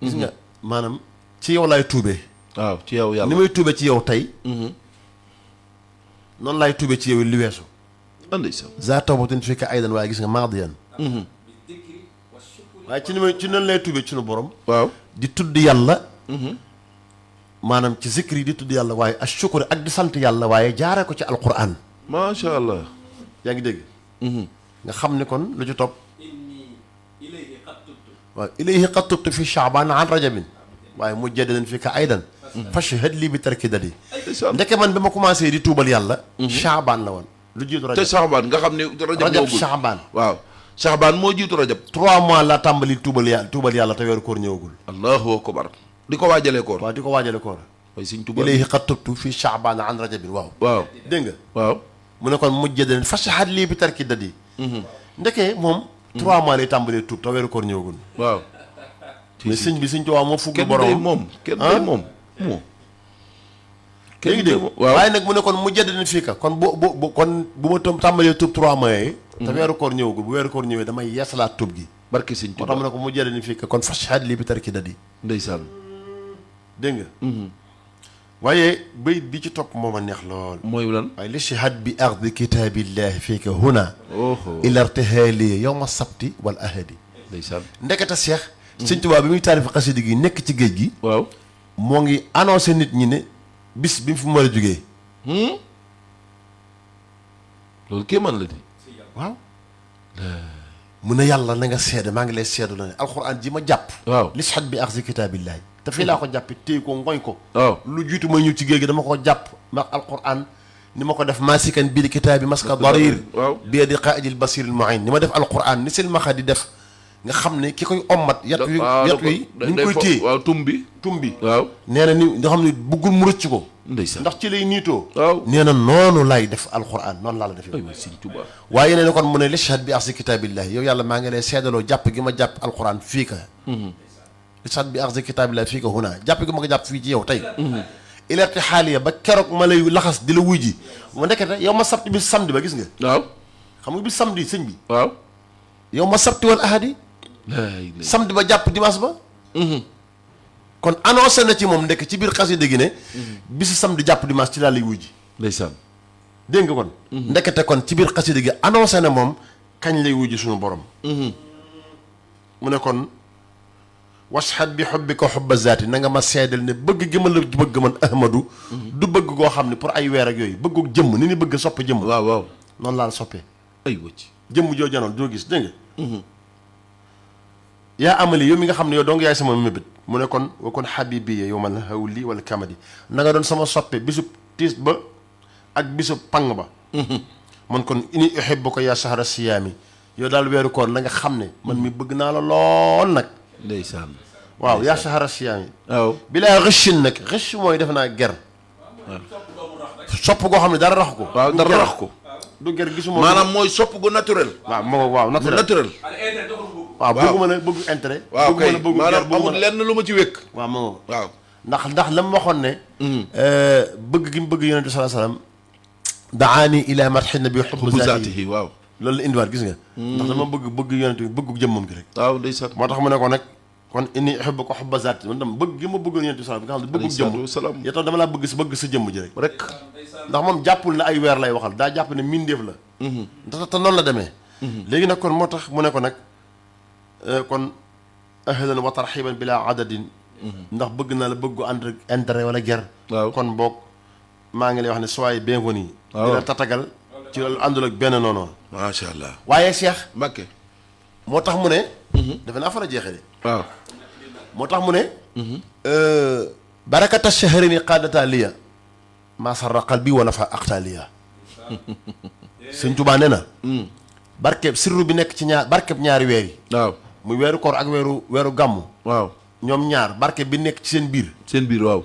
gis nga maanaam ci yow laay tuubee waaw ci yow yàlla ni may tuube ci yow tey noonu laay tuube ci yow li weesu za tawbatin fii ka aydan waaye gis nga maadiyan waaye ci noonu lay tuube ci sunu borom waaw di tudd yàlla maanaam ci zikri di tudd yàlla waaye ashukuri ak di sant yàlla waaye jaaree ko ci alquran macha allah yaa ngi dégg nga xam ni kon lu ci topp waaw ilayhi qad tubtu fi shaaban an rajabin waaye mu jaddadan fi ka aydan fashhad lii bi tarki dadi ndeke man bi ma commencé di tuubal yàlla shaaban la woon lu jiitu rajab te shaaban nga xam ne rajab shaaban waaw shaaban moo jiitu rajab 3 mois laa tàmbali tuubal yàlla te weeru koor ñëwagul allahu akbar di ko waajalee koor waaw di ko waajale koor way sëñ Tuubaa ilayhi qad tubtu fi shaaban an rajabin waaw dégg nga waaw mu ne kon mu jaddadan fashhad lii bi tarki dadi ndeke moom 3 mois lay tàmbalee tuub te weeru koor ñëwagul waaw mais sëñ bi sëñ Tuubaa moo fugg borom kenn day moom moo kenn dégg waaye nag mu ne kon mu jaddadan fii ka kon bu kon bu ma tàmbalee tuub 3 mois yi te weeru koor ñëwagul bu weeru koor ñëwee damay yeesalaat tuub gi barke sëñ moo Tuubaa tax mu ne ko mu jaddadan fii ka kon fashhad lii bi tarki dadi ndeysaan dégg nga waaye bayit bi ci topp moo ma neex lool mooy lan waaye li shahad bi ardi kitaabillahi fii ka huna ila irtihaali yowma sabti wal ahadi ndeysaan ndekete Cheikh sëñ Tuubaa bi muy taarif xasida gi nekk ci géej gi waaw moo ngi annoncé nit ñi ne bis bi mu fi mën a jógee loolu kéemaan la di waaw mu ne yàlla na nga seede maa ngi lay seedu la ne alxuraan ji ma jàpp waaw li shahad bi ardi kitaabillahi te fii laa ko jàppe téye ko ngoñ ko waaw lu jiitu may ñëw ci géej gi dama ko jàpp ndax alquran ni ma ko def maasikan bil kitaabi maska darir waaw bi di qaidil basiril muin ni ma def alquran ni seen maxa di def nga xam ne ki koy ommat yat wi ni ñu koy téye waaw tum bi waaw nee na ni nga xam ne buggul mu rëcc ko ndeysaan ndax ci lay niitoo waaw nee na noonu lay def alquran noonu laa la defee aywa sëñ Tuubaa waaye nee na kon mu ne li shahad bi arsi kitaabillahi yow yàlla maa ngi lay seedaloo jàpp gi ma jàpp alquran fii ka li shahad bi arsi kitaabillahi fii ka huna jàpp gi ma ko jàpp fii ci yow tey ilerti xaaliya ba keroog ma lay laxas di la wuy ji ma nekkete yow ma sabti bi samedi ba gis nga waaw xam nga bi samedi sëñ bi waaw yow ma sabti wal ahadi samedi ba jàpp dimanche ba kon annoncé na ci moom ndekk ci biir xasida gi ne bisi samedi jàpp dimanche ci laa lay wuy ji ndeysaan dégg nga kon ndekete kon ci biir xasida gi annoncé na moom kañ lay wuy ji suñu borom mu ne kon washhad bi xubbika xubba zaati na nga ma seedal ne bëgg gi ma la bëgg man ahmadu du bëgg goo xam ne pour ay weer ak yooyu bëggu jëmm ni ni bëgg soppe jëmm waaw noonu laa la soppee ay wëcc jëmm joo janoon joo gis dégg nga yaa amali yow mi nga xam ne yow dong yaay sama mébét mu ne kon wa kon xabibi yow man hawli wala kamadi na nga doon sama soppe bisub tiis ba ak bisub pang ba man kon ini uhibbuka yaa sahra siyaami yow daal weeru koor na nga xam ne man mi bëgg naa la lool nag ndeysaan waaw yaa sahra siyaami waaw bilaa rëchin nag rëch mooy def naa ger sopp goo xam ne dara rax ko waaw dara rax ko du ger gisuma maanaam mooy sopp gu naturel waaw moo waaw naturel waaw bëgguma ne bëggu intérêt waaw kay bëgguma ne bëggu maanaam amul lenn lu ma ci wékk waaw moo waaw ndax la mu waxoon ne bëgg gi mu bëgg yonent bi sallallahu alayhi wasallam daani ila marxi nabi xubbu zaatihi waaw loolu la indiwaat gis nga ndax dama bëgg yonent bi bëgg jëmmam gi rek waaw ndeysaan moo tax mu ne ko nag kon inni uhibbuka xubba zaati man tam bëgg gi ma bëggoon yonent bi sallallahu alayhi wasallam nga xam ne bëggu jëmm yow tam dama laa bëgg sa jëmm ji rek ndax moom jàppul ne ay weer lay waxal daa jàpp ne mindeef la ndax te noonu la demee léegi nag kon moo tax mu ne ko nag kon ahlan wa tarxiban bila adadin ndax bëgg naa la bëggu ànd intérêt wala ger kon boog maa ngi lay wax ne soyez bienvenu di la tatagal ci loolu àndul ak benn noonu macha allah waaye Cheikh Mbacké moo tax mu ne defe naa fa la jeexee de waaw moo tax mu ne barakata shahrini qaadata liya maa sarra qalbi wa nafa aqtaliya Sëñ Tuubaa nee na barkeb sirru bi nekk ci barkeb ñaari weer yi waaw muy weeru koor ak weeru gàmmu waaw ñoom ñaar barke bi nekk ci seen biir seen biir waaw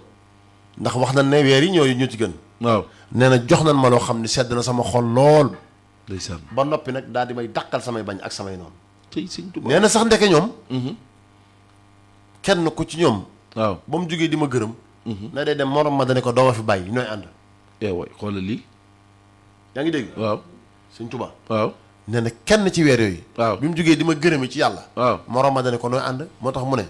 ndax wax nañ ne weer yi ñoo ci gën waaw nee na jox nañ ma loo xam ne sedd na sama xol lool ndeysaan ba noppi nag daal di may dàqal samay bañ ak samay noonu tey sëñ Tuubaa nee na sax ndeke ñoom kenn ku ci ñoom waaw ba mu jógee di ma gërëm na day dem morom ma dane ko dooma fi bàyyi ñooy ànd way xoolal lii yaa ngi dégg waaw sëñ Tuubaa waaw nee na kenn ci weer yooyu waaw bi mu jógee di ma gërëmi ci yàlla waaw morom ma dane ko nooy ànd moo tax mu ne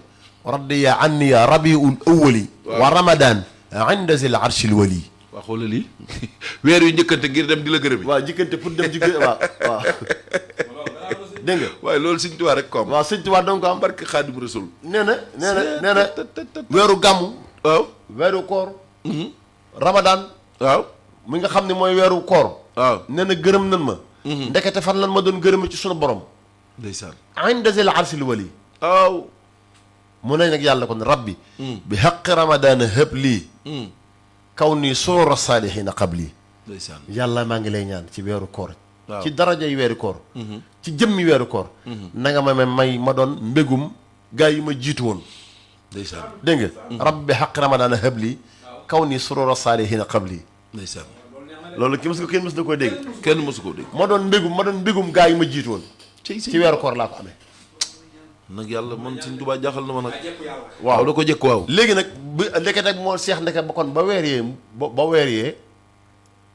raddiya anniya rabiul awwali wa ramadan inda zil arshil wali waaw xoolal lii weer yu njëkkante ngir dem di la gërëm waaw jikkante pour dem ci waaw dégg nga waaye loolu sëñ Tuubaa rek ko am waaw sëñ Tuubaa donc am barke Xaadimu Rasuul nee na weeru gàmmu waaw weeru koor ramadan waaw mi nga xam ne mooy weeru koor waaw nee na gërëm nan ma ndekete fan lan ma doon gërëma ci sunu borom ndeysaan inda zil arshil wali waaw mu ne nag yàlla kon rabbi bi xaqi ramadana hëb lii kaw nii surura saalihiina qabli ndeysaan yàlla maa ngi lay ñaan ci weeru koor waaw ci daraja yi weeru koor ci jëmmi weeru koor na nga ma may ma doon mbégum gaa yi ma jiitu woon ndeysaan dégg nga rabbi bi xaqi ramadana hëb lii kaw nii surura saalihiina qabli ndeysaan loolu kenn mës na koo dégg kenn mësu koo dégg ma doon mbégum gaa yi ma jiitu woon ci weeru koor laa ko amee nag yàlla man sëñ Tuubaa jaaxal na ma nag waaw da ko jëkk waaw léegi nag bu ndeket ak moo seex ndeket ba kon ba weer yee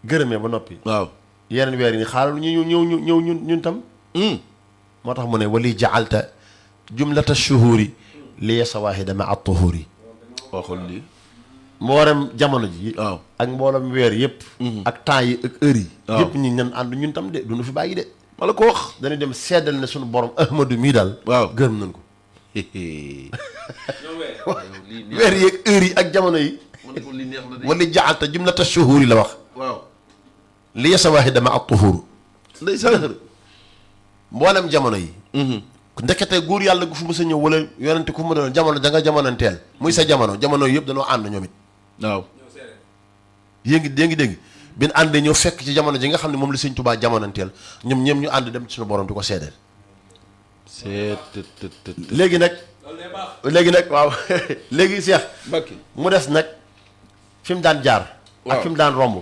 gërëmee ba noppi waaw yeneen weer yi ni xaaral ñëw ñun tam moo tax mu ne wali jaalta jumlata shuhuri li sawaahida ma at-tuhuri waxul lii mboolem jamono ji waaw ak mboolem weer yëpp ak temps yi ak heure yi waaw yëpp ñi nan ànd ñun tam de duñu fi bàyyi de ma la ko wax dañuy dem seddal ne suñu borom ahmadu mii daal waaw gërëm nañ ko weer yi ak heure yi ak jamono yi li neex na de wali jaalta jumlata shuhuri la wax waaw li sawaahida ma at-tuhuri ndeysaan mboolem jamono yi ndekete góor yàlla gu fu mu sa ñëw wala yonente ku fu mu doon jamono da nga jamonanteel muy sa jamono yëpp dañoo ànd ñoom it waaw yée ngi dégg bin àndee ñëw fekk ci jamono ji nga xam ne moom la sëñ Tuubaa jamonanteel ñoom ñoom ñu ànd dem ci suñu borom di ko seedeel léegi nag waaw léegi Seex Mbàkke mu des nag fi mu daan jaar ak fi mu daan romb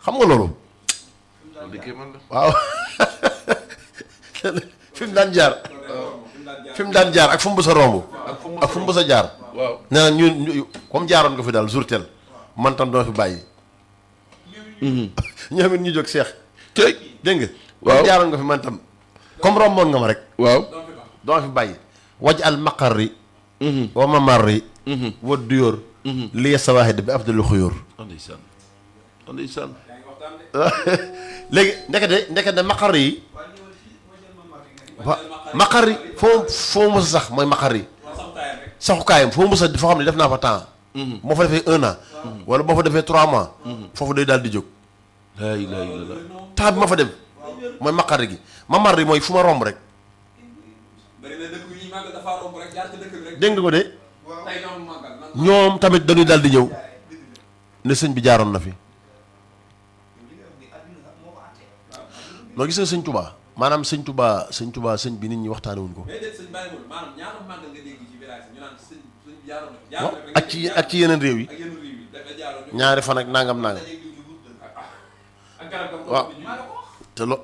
xam nga loolu waaw fi mu daan jaar ak fu mu bës a romb ak fu mu bës a jaar waaw nee na ñu comme jaaroon nga fi daal jour tel man tam doo fi bàyyi ñoom it ñu jóg Seex tey dégg nga waaw comme jaaroon nga fi man tam comme romboon nga ma rek waaw doo fi bàyyi waj al maqarri wa mamarri wa duyóor lii sawaahid bi afdalul xuyóor ndeysaan ndeysaan léegi ndekete maqarri yi maqarri foo mos a sax mooy maqarri saxukaayam foo mos a foo xam ne def naa fa temps moo fa defee 1 an wala boo fa defee 3 mois foofu day daal di jóg laa ilaaha illallaah temps bi ma fa dem mooy maqarri gi mamarri mooy fu ma romb rek dégg nga ko de ñoom tamit dañuy daal di ñëw ne sëñ bi jaaroon na fi noo gis nga sëñ Tuubaa maanaam sëñ Tuubaa sëñ bi nit ñi waxtaane wuñ ko waaw ak ci yeneen réew yi ñaari fan ak nangam waaw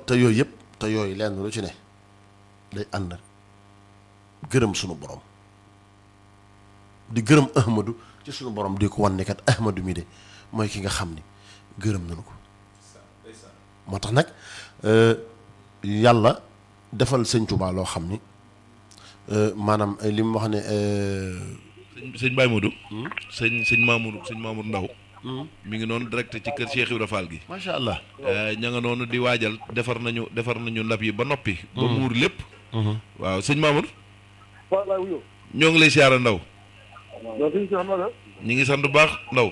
te yooyu yëpp te yooyu lenn lu ci ne day ànd gërëm sunu borom di gërëm ahmadu ci sunu borom di ko wan ne kat ahmadu mi de mooy ki nga xam ni gërëm nañu ko moo tax nag yàlla defal sëñ Tuubaa loo xam ni maanaam li mu wax ne sëñ Baye Modou sëñ Mamour Ndaw mi ngi noonu direct ci kër Cheikh Ibra Fall gi macha allah ña nga noonu di waajal defar nañu ndab yi ba noppi ba muur lépp waaw sëñ Mamour ñoo ngi lay siyaara Ndaw ñi ngi sant bu baax Ndaw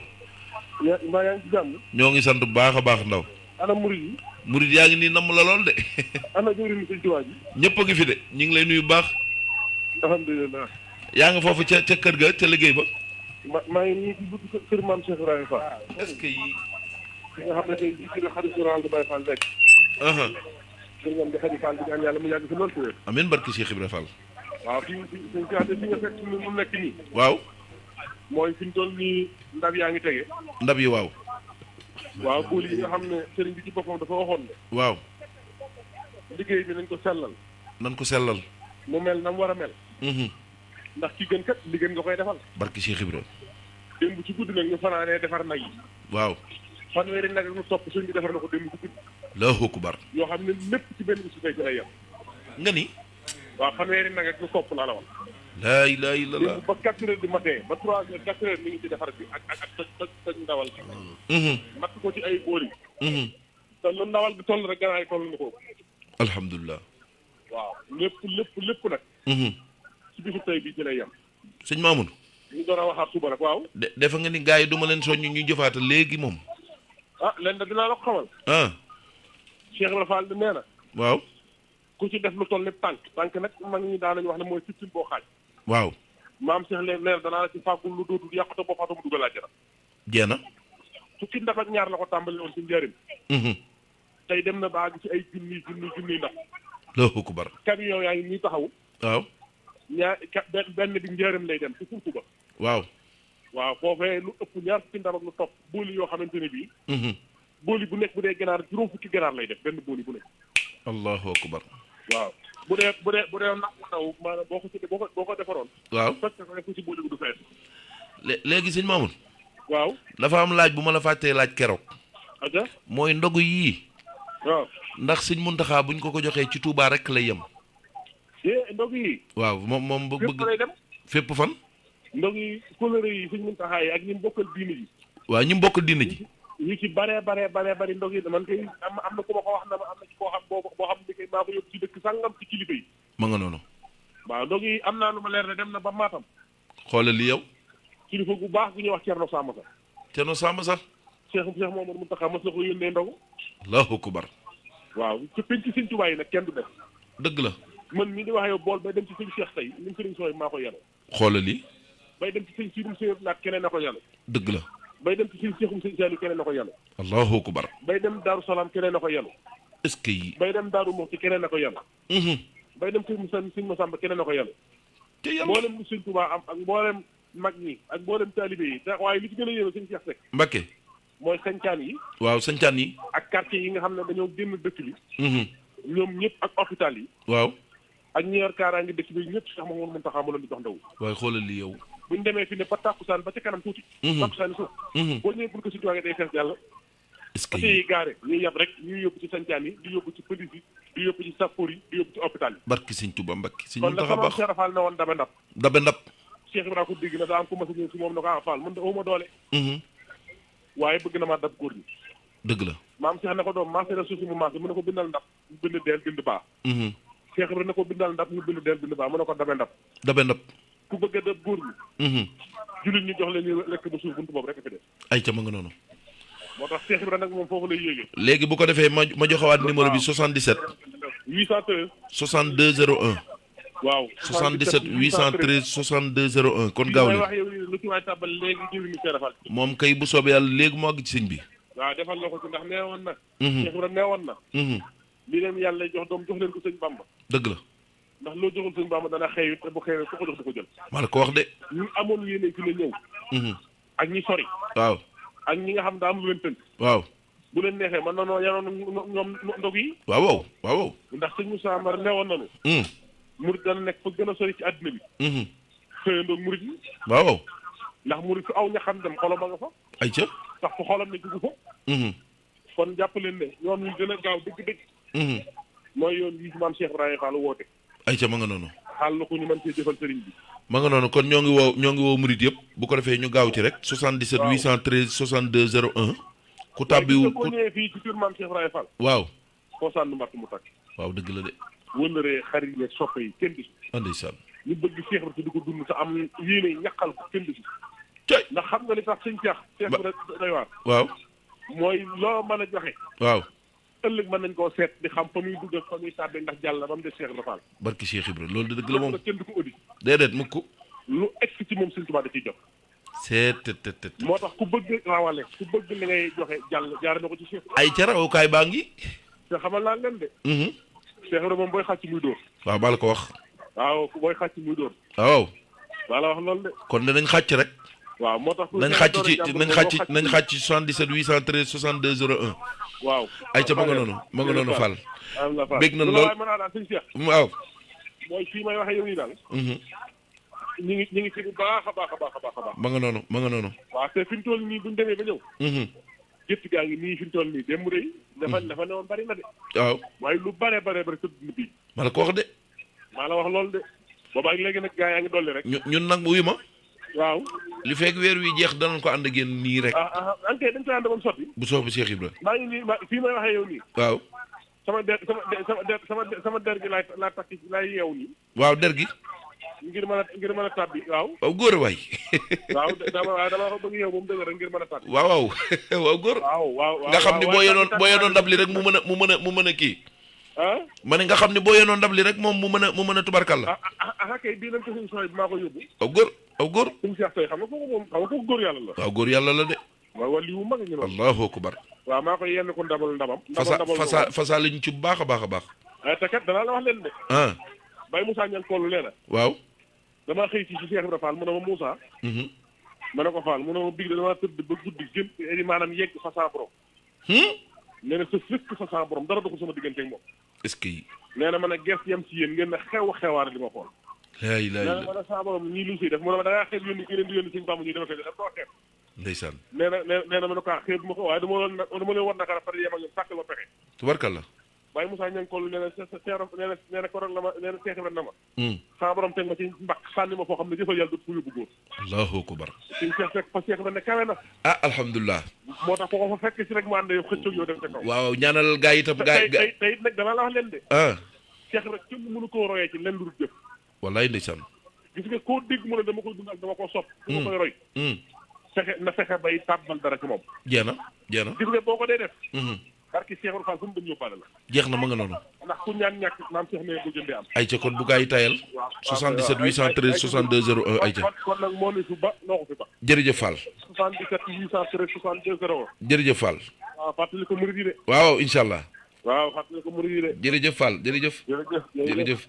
ñoo ngi sant bu baax a baax Ndaw ana murid yi murid yaa ngi nii namm la lool de ana jëwriñu sëñ Tuubaa ji ñëpp a ngi fi de ñu ngi lay nuyu bu baax alhamdulilah yaa nga foofu ca kër ga ca liggéey ba maa ngi nii ci buntu kër maam Cheikh Ibrahima Fall est-ce que yi nga xam ne tey jii ci la xarit général de Baye Fall nekk sëñ Amdi Xadi Fall di ñaan yàlla mu yàgg fi loolu tuwee. amiin barki Cheikh Ibra Fall. waaw fii suñ si fi nga fekk mu nekk nii. waaw. mooy fi ñu toll nii ndab yaa ngi tege. ndab yi waaw. waaw bool yi nga xam ne sëriñ bi ci boppam dafa waxoon ne. waaw. liggéey bi nañ ko sellal. nan ko sellal. mu mel na mu war a mel. ndax ki gën kat li gën nga koy defal. barki Cheikh Ibra. démb ci guddi nag ñu fanaanee defar nag yi. waaw. fanweeri nag ak lu topp suñ bi defar na ko démb ci guddi. Allahu akbar. yoo xam ne lépp ci benn bisu tey ci lay yem. nga ni. waaw fanweeri nag ak lu topp laa la wax. laa ilaaha illallaah. démb ba 4 heures du matin ba 3 heures 4 heures mi ngi ci defar bi ak toj ndawal. matt ko ci ay bool yi. te lu ndawal bi toll rek gannaaw yi toll na ko. alhamdulilah. waaw lépp nag. ci bisu tey bii ci lay yem. sëñ Mamoun. ñu doon a waxaat suba rek waaw. defe nga ni gars yi du ma leen soññ ñu jëfaata léegi moom. ah leen da dinaa la ko xamal. ah. Cheikh Ibrahima Fall di nee na. waaw. ku ci def lu toll ni tànk nag mag ñi daan nañu wax ne mooy 15 boo xaaj. waaw. maam Cheikh leen nee na danaa la ci fàggul lu dootul yàqute boo faatu mu dugal àjjana. jeena. fukki ndab ak ñaar la ko tàmbali woon ci njëriñ. tey dem na ba àgg ci ay junniy ndax. Allahu akbar. camion yaa ngi nii taxaw. waaw. benn bi njëriñ lay dem ci furtu ba. waaw. waaw foofee lu ëpp ñaar fukki ndab ak lu topp booli yoo xamante ne bii. booli bu nekk bu dee ganaar juróom fukki ganaar lay def benn booli bu nekk. Allahu akbar. waaw bu dee nag mu ndaw maanaam boo ko defaroon. waaw fekk ko def ci booli bu du fees. léegi sëñ Mamoun. waaw. dafa am laaj bu ma la fàttee laaj keroog. aja. mooy ndogu yii. waaw. ndax sëñ Muntaxa buñ ko joxee ci Touba rek lay yem. ndog yi. waaw moom bëgg fépp lay dem. fépp fan. ndog yi couleur yi suñ Muntaxa yi ak ñi bokkal diine ji. waaw ñi bokk diine ji. ñu ci bare ndog yi man kay am na ku ma ko wax na ma am na ci koo xam boo xam ne kay maa ko yóbbu ci dëkk sangam ci kilifa yi. ma nga noonu. waaw ndog yi am naa lu ma leer ne dem na ba Matam. xoolal li yow. kilifa gu baax gu ñuy wax Thierno Samba sax. Thierno Samba sax. Cheikh Mamadou Muntaxa mas na ko yónnee ndogu. Allahu akbar. waaw ci penc Sëñ Tuubaa yi nag kenn du def. dëgg la. man mii di wax yow bool bay dem ci sëñ Cheikh tey li mu sëriñ sooy maa ko yàlla. xoolal li. bay dem ci sëñ Sirum Sëñ Laat keneen na ko yàlla. dëgg la. bay dem ci sëñ Seexum Sëñ Saaliw keneen na ko yàlla. Allahu akbar. bay dem Daaru Salaam keneen na ko yàlla. est-ce que yi. bay dem Daaru Muxti keneen na ko yàlla. bay dem sëñ Masamba keneen na ko yàlla. te yàlla mboolem lu sëñ Tuubaa am ak mboolem mag ñi ak mboolem taalibe yi waaye li ci gën a yéeme sëñ Cheikh Seck. Mbakke. mooy sañcaan yi. waaw sañcaan yi. ak quartier yi nga xam ne dañoo génn dëkk bi. ñoom ñëpp ak hôpital yi. waaw. ak ñi yor kaaraange dëkk bi ñëpp Cheikh Mamadou Muntaxa moo leen di jox ndaw. waaye xoolal li yow. buñ demee fi ne ba tàkkusaan ba ca kanam tuuti. tàkkusaan suuf. boo ñëwee pour que si tuwaage day fees yàlla. est-ce que oto yi gaare ñuy yab rek ñuy yóbbu ci sañcaan yi di yóbbu ci police yi di yóbbu ci sappoor yi di yóbbu ci hôpital yi. barki sëñ Tuuba Mbakke sëñ kon nag Muntaxa sama baax. Cheikh Rafal ne woon dabe ndab. dabe ndab. Cheikh Ibrahima ko dégg na daa am ko mas a ñëw si moom na ko Fall man de awma doole. waaye bëgg na maa dab góor ñi. dëgg la. maam Cheikh ne ko doom maasee la suuf si mu maasee mu ne ko bindal ndab mu bind deel bind baa. Cheikh Ibrahima ne ko bindal ndab mu bind deel bind baa mu ne ko dabe ndab. dabe ndab. ku bëgg a dab góor ñi. jullit ñu jox leen ñu lekk ba suuf buntu boobu rek a fi def. ay ca ma nga noonu. moo tax Cheikh Ibrahima nag moom foofu lay yéegee. léegi bu ko defee ma joxewaat numéro bi 77. 813. 62 01. waaw 77 813 62 01 kon gaaw li leen. wax yow lu ci waay tàbbal léegi jëriñu Cheikh Rafal. moom kay bu soobee yàlla léegi mu àgg ci sëñ bi. waaw defal na ko ci ndax neewoon na. Cheikh Ibrahima neewoon na. li leen yàlla jox doom jox leen ko sëñ Bamba. dëgg la. ndax loo joxul sëñ Bamba dana xëy te bu xëyee ku ko jox du ko jël. maa la ko wax de. ñu amoon yéene fi la ñëw. ak ñi sori. waaw. ak ñi nga xam daa am lu leen tënk. waaw. bu leen neexee man na noo yanoon ñoom ndog yi. waaw waaw. ndax sëñ Moussa Mar neewoon nañu. murit dana nekk fa gën a sori ci àddina bi. xëyandoog murit yi. waaw. ndax murit fu aw ñaxam dem xolam a nga fa. ay ca. sax fu xolam ne dugg fa. kon jàpp leen ne yoon wi gën a gaaw dëgg-dëgg. mooy yoon wi maam Cheikh Ibrahima Fall woote. ay ca ma nga noonu. xaal na ko ñu mën cee jëfal sëriñ bi. ma nga noonu kon ñoo ngi woo murit yëpp bu ko defee ñu gaaw ci rek 77 813 62 01. ku tàbbiwul ku ñëwee fii ci kër maam Cheikh Ibrahima Fall. waaw. foo sànni mbatt mu takk. waaw dëgg la de. wëllëree xarit yeeg soppe yi kenn gis. ndeysaan. ñu bëgg Cheikh Ibrahima di ko dund te am yéene ñaqal ko kenn gis. cay ndax xam nga li tax sëñ Cheikh. Cheikh Ibrahima doy waar. waaw. mooy loo mën a joxe. waaw. ëllëg mën nañ koo seet di xam fa muy dugg ak fa muy tàbbee ndax jàll na ba mu des Cheikh Ibrahima Fall. barki Cheikh Ibrahima loolu de dëgg la moom. kenn du ko audit. déedéet mukk. lu egg ci moom sëñ Tuubaa da ciy jot. seet. moo tax ku bëgg rawale ku bëgg li ngay joxe jàll jaare na ko ci Cheikh. ay ca rawukaay baa ngi. te xamal naa leen de. Cheikh Ibra moom booy xàcc muy dóor. waaw maa la ko wax. waaw booy xàcc muy dóor. waaw. maa la wax loolu de. kon danañ xàcc rek. waaw moo tax. nañ xàcc ci 77 813 62 01. waaw. ay ca ma nga noonu Fall. alhamdulilah bég na lool mën naa daal sëñ Cheikh. waaw. mooy fii may waxee yow nii daal. ñu ngi ci bu baax a baax a baax a baax. ma nga noonu. waaw te fi mu toll nii bu ñu demee ba ñëw. gétt gaa ngi nii fi mu toll nii démb rëy. dafa newoon bari na de. waaw waaye lu bare tëdd na bii. ma la ko wax de. maa la wax loolu de. boobaag léegi nag gaa yaa ngi dolli rek. ñun nag wuyu ma. waaw. li fekk weer wi jeex danañ ko ànd ak yéen nii rek. ankay dañ koy ànd ba mu sotti. bu soobu Cheikh Ibra. maa ngi nii fii may waxee yow nii. waaw. sama der gi laa takki laay yeew nii. waaw der gi. ngir mën a tàbbi waaw. waaw góor a waay. waaw dama ko bëgg yow moom dëgg rek ngir mën a tàbbi. waaw góor. waaw nga xam ni boo yenoon ndab li rek mu mën a kii. ma ne nga xam ni boo yenoon ndab li rek moom mu mën a tubarkal la. kay bii lañ ko suñu sooy bi maa ko yóbbu. aw góor. suñu Cheikh tey xam nga kooku góor yàlla la. waaw góor yàlla la de. waaw wala lii wu mag ñu noonu. allahu akbar. waaw maa koy yenn ko ndamam. fasa lañ ci bu baax a baax a baax. te kat danaa la wax leen de. Baye Moussa Niang kollu nee na. waaw. damaa xëy ci Cheikh Ibra Fall mu ne ma Moussa. ma ne ko Fall mu ne ma big damaa tëdd ba guddi jëm maanaam yegg fa saa borom. nee na sa fekk fa saa borom dara doxul sama diggante ak moom. est-ce que. nee na ma ne gerte yam ci yéen ngeen ne xewaare li ma xool. laay nee na ma ne saa borom ñii lu siy def mu ne ma da ngaa xeeb yónni ki leen di yónni suñu bàmb ñuy dama koy def doo xeeb. ndeysaan. nee na ma ne ko xeeb ma ko waaye dama leen war naka pare yem ak ñoom sàkkal ma pexe. tubarkalla. Baye Moussa Niang kollu nee na ko rek la ma nee na Cheikh Ibra na ma. saa borom teg ma ci mbaq sànni ma foo xam ne jëfal yàlla dootu fu yóbbu góor. allahu akbar. suñu Cheikh fekk fa Cheikh Ibra ne kawe na. alhamdulilah. moo tax ko fa fekk si rek mu ànd yow xëccoog yow dem ca kaw. waaw ñaanal gaa yi itam tey nag dama la wax leen de. Cheikh Ibra kenn mënu koo royee ci lenn lu dul jëf. wallaay ndeysaan. gis nga koo dégg mu ne dama koy dund ak dama koo sopp. dama koy roy. fexe bay tàbbal dara ci moom. jeex na. gis nga boo ko dee def. barki Cheikh Ibra Fall fu mu dem yóbbaale la. jeex na ma nga noonu. ndax ku ñaan ñàkk maam Cheikh ne bu jëndee am. ay ca kon bu gaa yi tayal. 77 813 62 01 ay ca. kon nag moo ne fi ba noo ko fi ba. jërëjëf Fall. 77 813 62 01. jërëjëf Fall. waaw fàttali ko murid yi de. waaw incha allah. waaw fàttali ko murid yi de. jërëjëf Fall jërëjëf.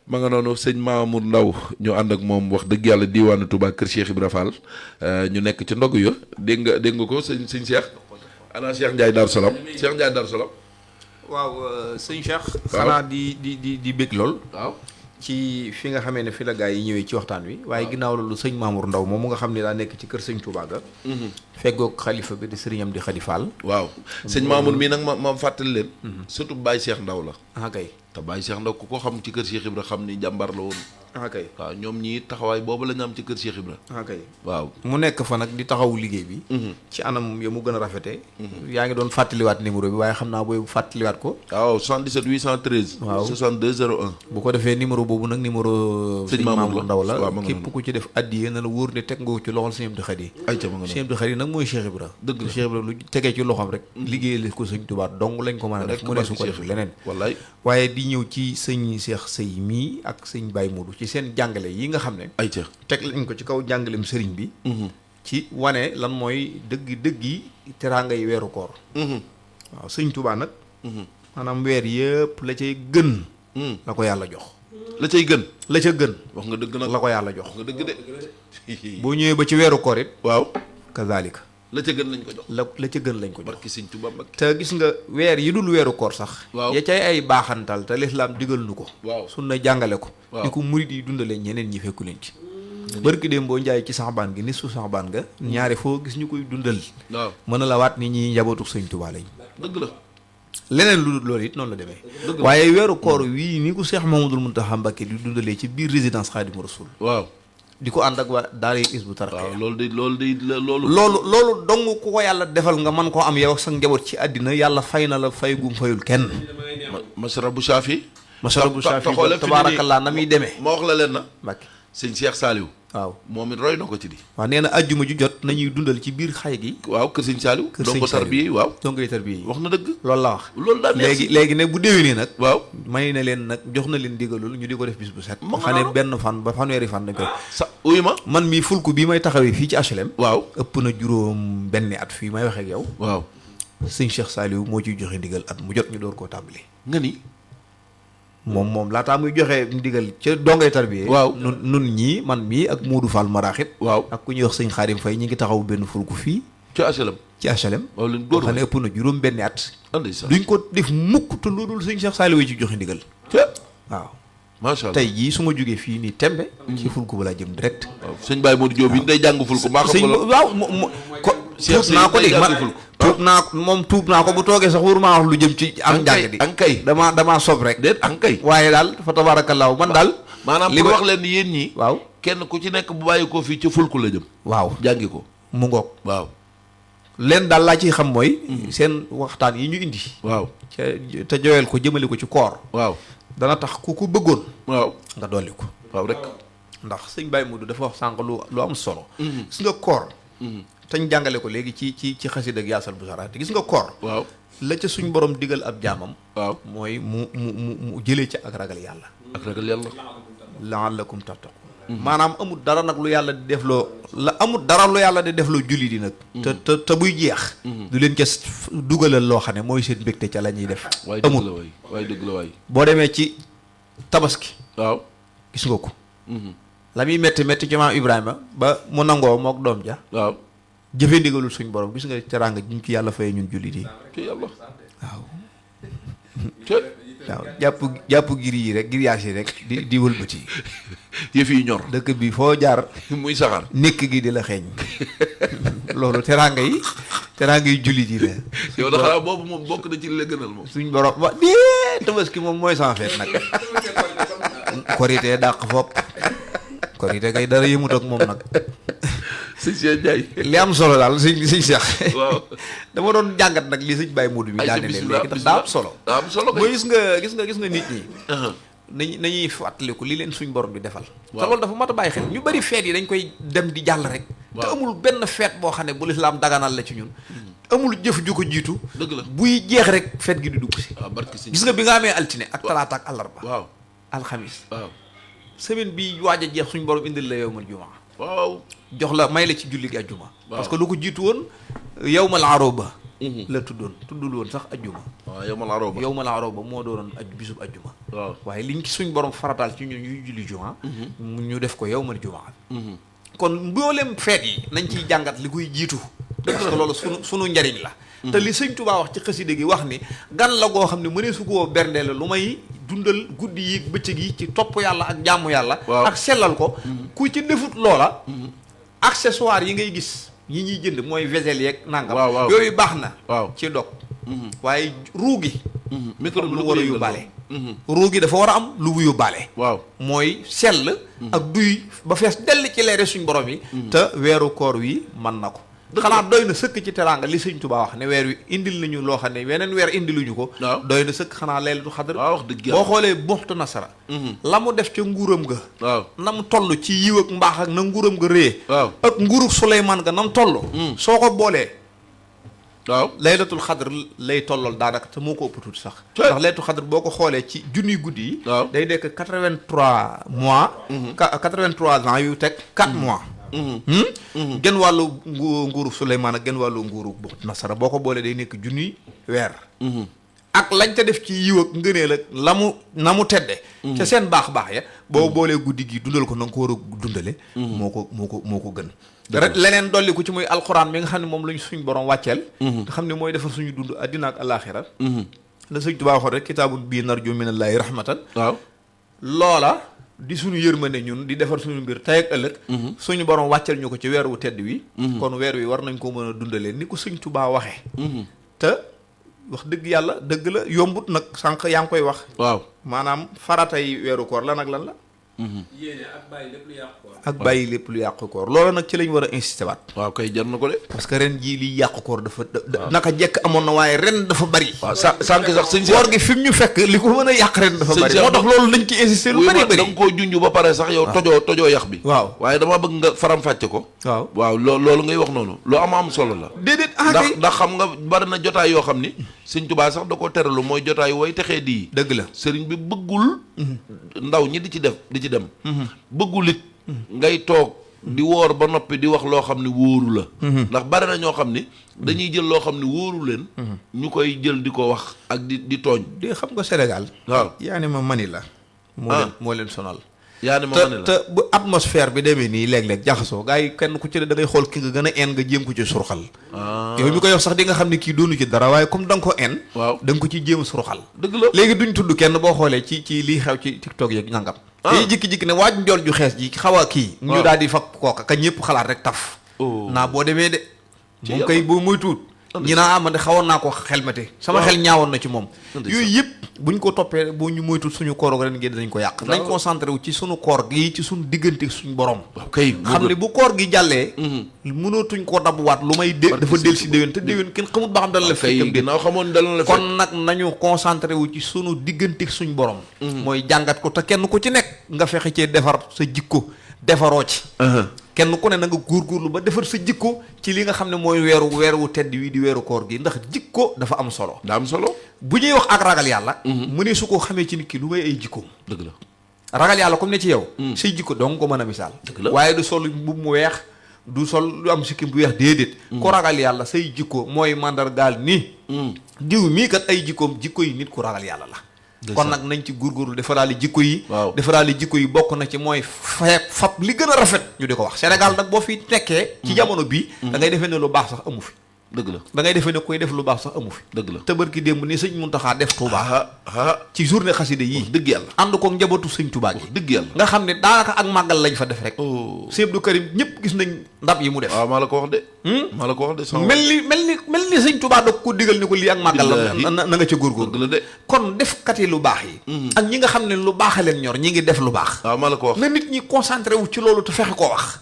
ma nga noonu sëñ Mamour Ndaw ñu ànd ak moom wax dëgg yàlla diwaanu Touba kër Cheikh Ibra Fall ñu nekk ci ndog yo dégg nga ko sëñ Cheikh. ana Cheikh Ndiaye Darou Salam waaw sëñ Cheikh. xanaa di bég lool. waaw ci fi nga xamee ne fi la gaa yi ñëwee ci waxtaan wi. waaye ginnaaw loolu sëñ Mamour Ndaw moom mu nga xam ne daa nekk ci kër sëñ Touba ga. feggoog xalifa bi di sëriñam di Xadi Fall. waaw sëñ Mamour mii nag ma fàttali leen. surtout Baye Cheikh Ndaw la. kay te Baye Cheikh Ndaw ku ko xam ci kër Cheikh Ibra xam ni jàmbar la woon. kay waaw ñoom ñii taxawaay boobu la ñu am ci kër Cheikh Ibra. kay waaw mu nekk fa nag di taxawu liggéey bi. ci anam ya mu gën a rafetee. yaa ngi doon fàttaliwaat numéro bi waaye xam naa booy fàttaliwaat ko. waaw 77 813. waaw 62 01. bu ko defee numéro boobu nag numéro. sëñ Mamour Ndaw la képp ku ci def addiye na la wóor ne teg nga ko ci loxol sëñ Abdou Khadi. ayca ma nga sëñ Abdou Khadi nag mooy Cheikh Ibra. dëgg la Cheikh Ibra lu tegee ci loxoom rek. liggéeyal ko sëñ Tuubaa dong lañ ko mën a def mu ne su ko def leneen. wallaay waaye di ñëw ci sëñ Cheikh Sey mii ak sëñ Baye Modou ci seen jàngale yi nga xam ne ayca teg lañ ko ci kaw jàngalem sëriñ bi ci wane lan mooy dëgg yi teraanga yi weeru koor waaw sëñ Tuubaa nag maanaam weer yëpp la cay gën la ko yàlla jox la cay gën la ca gën wax nga dëgg nag la ko yàlla jox wax nga dëgg de boo ñëwee ba ci weeru koor it waaw kazalika la ca gën lañ ko jox la ca gën lañ ko jox barki sëñ Tuubaa Mbàkke te gis nga weer yi dul weeru koor sax waaw ya cay ay baaxantal te lislaam digal nu ko waaw sunna jàngale ko waaw di ko murit yi dundalee ñeneen ñi fekku leen ci barki déem boo njaay ci saxbaan gi ni su saxbaan nga ñaare foo gis ñu koy dundal waaw mën na la waat ni ñi njabootu sëñ Tuubaa lañ dëgg la leneen lu dul loolu it noonu la demee waaye weeru koor wii ni ko Cheikh Mamadou Mountakha Mbacké di dundalee ci biir résidence Khadimou Rassoul waaw di ko ànd ak waa daara Hizbut Tarqiyyah waaw loolu loolu dong ku ko yàlla defal nga mën koo am yow ak sa njaboot ci àddina yàlla fay na la fay gum fayul kenn masarabu Saafi tabaarakallaa na muy demee ma wax la leen na Mbacké sëñ Cheikh Saliou waaw moom it roy na ko ci di waaw nee na ajjuma ju jot nañuy dundal ci biir xay gi waaw kër sëñ Saliou donc tarbiya waaw dongoy tarbiya yi wax na dëgg loolu la wax loolu daal léegi ne bu déwénee nag waaw may na leen nag jox na leen digalul ñu di ko def bis bu set xam ne benn fan ba fanweeri fan dañ koy sa uyu ma man mii fulku bii may taxawee fii ci HLM waaw ëpp na juróom benni at fii may waxee ak yow waaw sëñ Cheikh Saliou moo ciy joxe ndigal at mu jot ñu door koo tàmbali nga ni moom laataa muy joxe ndigal ca dongay tarbiye. waaw nun ñii man mii ak Modou Fall Maraxit. waaw ak ku ñuy wax sëñ Xaadim Fay ñi ngi taxaw benn fulku fii. ci HLM. ci HLM. waaw leen góor xam ne ëpp na juróom benni at. sax duñ ko def mukk te lu dul sëñ Cheikh Saliou ci joxe ndigal. waaw. macha allah tey jii su ma jógee fii nii tembe. ci fulku ba laa jëm direct. waaw sëñ Baye Modou Diop yi day jàng fulku. maa xam nga waaw ko tuub naa ko dégg tuub naa ko bu toogee sax waruma wax lu jëm ci am njàng di ankay damaa sob rek déet ankay waaye daal fa tabaarakallaahu man daal maanaam pour wax leen ni yéen ñi waaw kenn ku ci nekk bu bàyyi ko fii ci fulku la jëm waaw jàngi ko mu ngoog waaw leen daal laa ciy xam mooy seen waxtaan yi ñu indi waaw te joyal ko jëmale ko ci koor waaw dana tax ku ko bëggoon waaw nga dolli ko waaw rek ndax sëñ Baye Modou dafa wax sànq lu am solo gis nga koor te ñu jàngale ko léegi ci xasida ak yaasal bu saraate gis nga koor waaw la ca suñ borom digal ab jaamam waaw mooy mu jëlee ca ak ragal yàlla ak ragal yàlla la'allakum tattaqun maanaam amul dara nag lu yàlla di defloo amul dara lu yàlla di defloo julli di nag te buy jeex du leen ca dugalal loo xam ne mooy seen mbégte ca la ñuy def amul waaye dëgg la waay boo demee ci tabaski waaw gis nga ko la muy métti ci maam Ibrahima ba mu nangoo mook doom ja waaw jëfe ndigalul suñ borom gis nga teraanga ñu ci yàlla fayee ñun jullit yi ci yàlla waaw jàpp gir yi rek giriyaas yi rek di wëlbati yëf yi ñor dëkk bi foo jaar muy saxaar nekk gi di la xeeñ loolu teraanga yi jullit yi la yow da xanaa boobu moom bokk na ci li la gënal moom suñ borom wa dee tabaski moom mooy sans fête nag korité dàq fopp korité kay dara yëmut ak moom nag sëñ Cheikh Ndiaye li am solo daal sëñ Cheikh waaw dama doon jàngat nag li sëñ Baye Modou bi daane leen léegi ndax daa am solo mooy gis nga nit ñi nañuy fàttaliku li leen suñ borom di defal te loolu dafa mat a bàyyi xel ñu bari feet yi dañ koy dem di jàll rek te amul benn feet boo xam ne bu lislaam daganal la ci ñun amul jëf ju ko jiitu dëgg la buy jeex rek feet gi di dugg si gis nga bi nga amee altine ak talaata ak àllarba waaw alxamis waaw semaine bi waaj a jeex suñ borom indil la yawmal jumaa waaw jox la may la ci julli gi ajjuma parce que lu ko jiitu woon yawmal aroba la tuddul woon sax ajjuma waaw yawmal aroba moo doonoon bisub ajjuma waaw waaye liñ ci suñ borom farataal ci ñun ñuy julli juma ñu def ko yawmal jumaa kon mboolem feet yi nañ ciy jàngat li koy jiitu parce que loolu sunu njariñ la te li sëñ Tuubaa wax ci xaside gi wax ni gan la goo xam ne mënee su koo bernde la lu may dundal guddi yi bëccëg yi ci topp yàlla ak jàmm yàlla ak sellal ko ku ci defut loola accessoire yi ngay gis yi ñuy jënd mooy vaisselle yeeg nangam yooyu baax na ci dog waaye ruu gi micro lu war a yóbbaale ruu gi dafa war a am lu mu yóbbaale mooy sell ak duy ba fees dell ci leere suñ borom yi te weeru koor wi mën na ko xanaa doy na sëkk ci teraanga li sëñ Tuubaa wax ne weer wi indil nañu loo xam ne weneen weer indiluñu ko doy na sëkk xanaa leelatu xadar wax dëgg boo xoolee buxtu nasara la mu def ca nguuram ga na mu toll ci yiw ak mbaax ak na nguuram ga réye ak nguurug Suleymaan ga na mu toll soo ko boolee laylatul xadr lay tollool daanaka te moo ko ëpp tuuti sax ndax laylatul xadr boo ko xoolee ci junniy guddi yi day nekk 83 mois 83 ans yu teg 4 mois genn wàllu nguuru Suleymaan ak genn wàllu nguuru Nasara boo ko boolee day nekk junniy weer ak lañ ca def ci yiw ak ngëneel ak na mu tedde ca seen baax ya boo boolee guddi gi dundal ko na nga ko war a dundale moo ko gën rek leneen dolli ko ci muy alxuraan mi nga xam ne moom lañ suñ borom wàcceel nga xam ne mooy defar suñu dund addina ak alaaxira la sëñ Tuubaa waxoon rek kitaabun bii narju minallaahi rahmatan loola di suñu yërmande ñun di defar suñu mbir tey ak ëllëg suñu borom wàcceel ñu ko ci weer wu tedd wi kon weer wi war nañ ko mën a dundalee ni ko sëñ Tuubaa waxee te wax dëgg yàlla dëgg la yombut nag sànq yaa ngi koy wax maanaam faratay weeru koor lan ak lan la yéene ak bàyyi lépp lu yàqu koor ak bàyyi lépp lu yàqu koor loolu nag ci lañ war a insister waat waaw kay jar na ko de parce que ren jii liy yàqu koor dafa naka jekk amoon na waaye ren dafa bari waaw sànq sax sëñ koor gi fi mu ñu fekk li ko mën a yàq ren dafa bari moo tax loolu lañ ci insister lu bari bari da nga koo junj ba pare sax yow tojoo yax bi waaye dama bëgg nga faram-fàcce ko waaw loolu ngay wax noonu lu am solo la déedéet ndax xam nga bari na jotaay yoo xam ni sëñ Tuubaa sax da ko teralu mooy jotaay way texee di dëgg la sëriñ bi bëggul ndaw ñi di ci dem bëggul it ngay toog di woor ba noppi di wax loo xam ne wóoru la ndax bari na ñoo xam ni dañuy jël loo xam ne wóoru leen ñu koy jël di ko wax ak di tooñ di xam nga Sénégal waaw yaa ne ma mani la moo leen sonal yaa ne ma ne la te bu atmosphère bi demee nii léeg-léeg jaxasoo gars yi kenn ku ci ne da ngay xool ki nga gën a en nga jéem ko ci surxal yow mi koy wax sax di nga xam ne kii doonu ci dara waaye comme da nga ko en waaw da nga ko ciy jéem a surxal dëgg la léegi duñ tudd kenn boo xoolee ci lii xew ci TikTok yeeg nangam dañuy jikki-jikki ne waaj njool ju xees ji xaw a kii ñu daal di fakk kooka ka ñëpp xalaat rek taf naa boo demee de moom kay boo muy tuut ñi naa man de xawoon naa ko xelmate sama xel ñaawoon na ci moom yooyu yëpp buñ ko toppee boo ñu moytul suñu koor ren gi dañ ko yàq nañ concentré wu ci suñu koor gi ci suñu diggante suñu borom kay xam ne bu koor gi jàllee mënootuñ koo dabuwaat lu may dafa del si déwén te déwén kenn xamut ba xam dal la fekkam dé ginnaaw xamoon dal la kon nag nañu concentré wu ci suñu diggante suñu borom mooy jàngat ko te kenn ku ci nekk nga fexe cee defar sa jikko defaroo ci kenn ku ne na nga góorgóorlu ba defar sa jikko ci li nga xam ne mooy weeru tedd wi di weeru koor gi ndax jikko dafa am solo daa am solo bu ñuy wax ak ragal yàlla mu ne su ko xamee ci nit ki lu may ay jikkoom dëgg la ragal yàlla comme ne ci yow say jikko dong ko mën a misaal waaye du sol mbubb mu weex du sol lu am sikkim bu weex déedéet ku ragal yàlla say jikko mooy mandargaal ni diw mii kat ay jikkoom jikko yi nit ku ragal yàlla la kon nag nañ ci góorgóorlu defaraale jikko yi defaraale jikko yi bokk na ci mooy fab li gën a rafet ñu di ko wax Sénégal nag boo fi nekkee ci jamono bii da ngay defee ne lu baax sax amu fi dëgg la da ngay defee ne koy def lu baax sax amu fi dëgg la te barki démb ni sëñ Muntaxa def Touba ci journée xaside yii dëgg yàlla ànd ko njabootu sëñ Touba gi dëgg yàlla nga xam ne daanaka ak màggal lañ fa def rek Sëñ Abdou Karim ñëpp gis nañ ndab yi mu def waaw maa la ko wax de maa la ko wax de sama mel ni sëñ Touba da ko digal ni ko lii ak màggal la na nga ca góorgóor dëgg la de kon defkat yi lu baax yi ak ñi nga xam ne lu baax a leen ñor ñi ngi def lu baax waaw maa la ko wax na nit ñi concentré wu ci loolu te fexe koo wax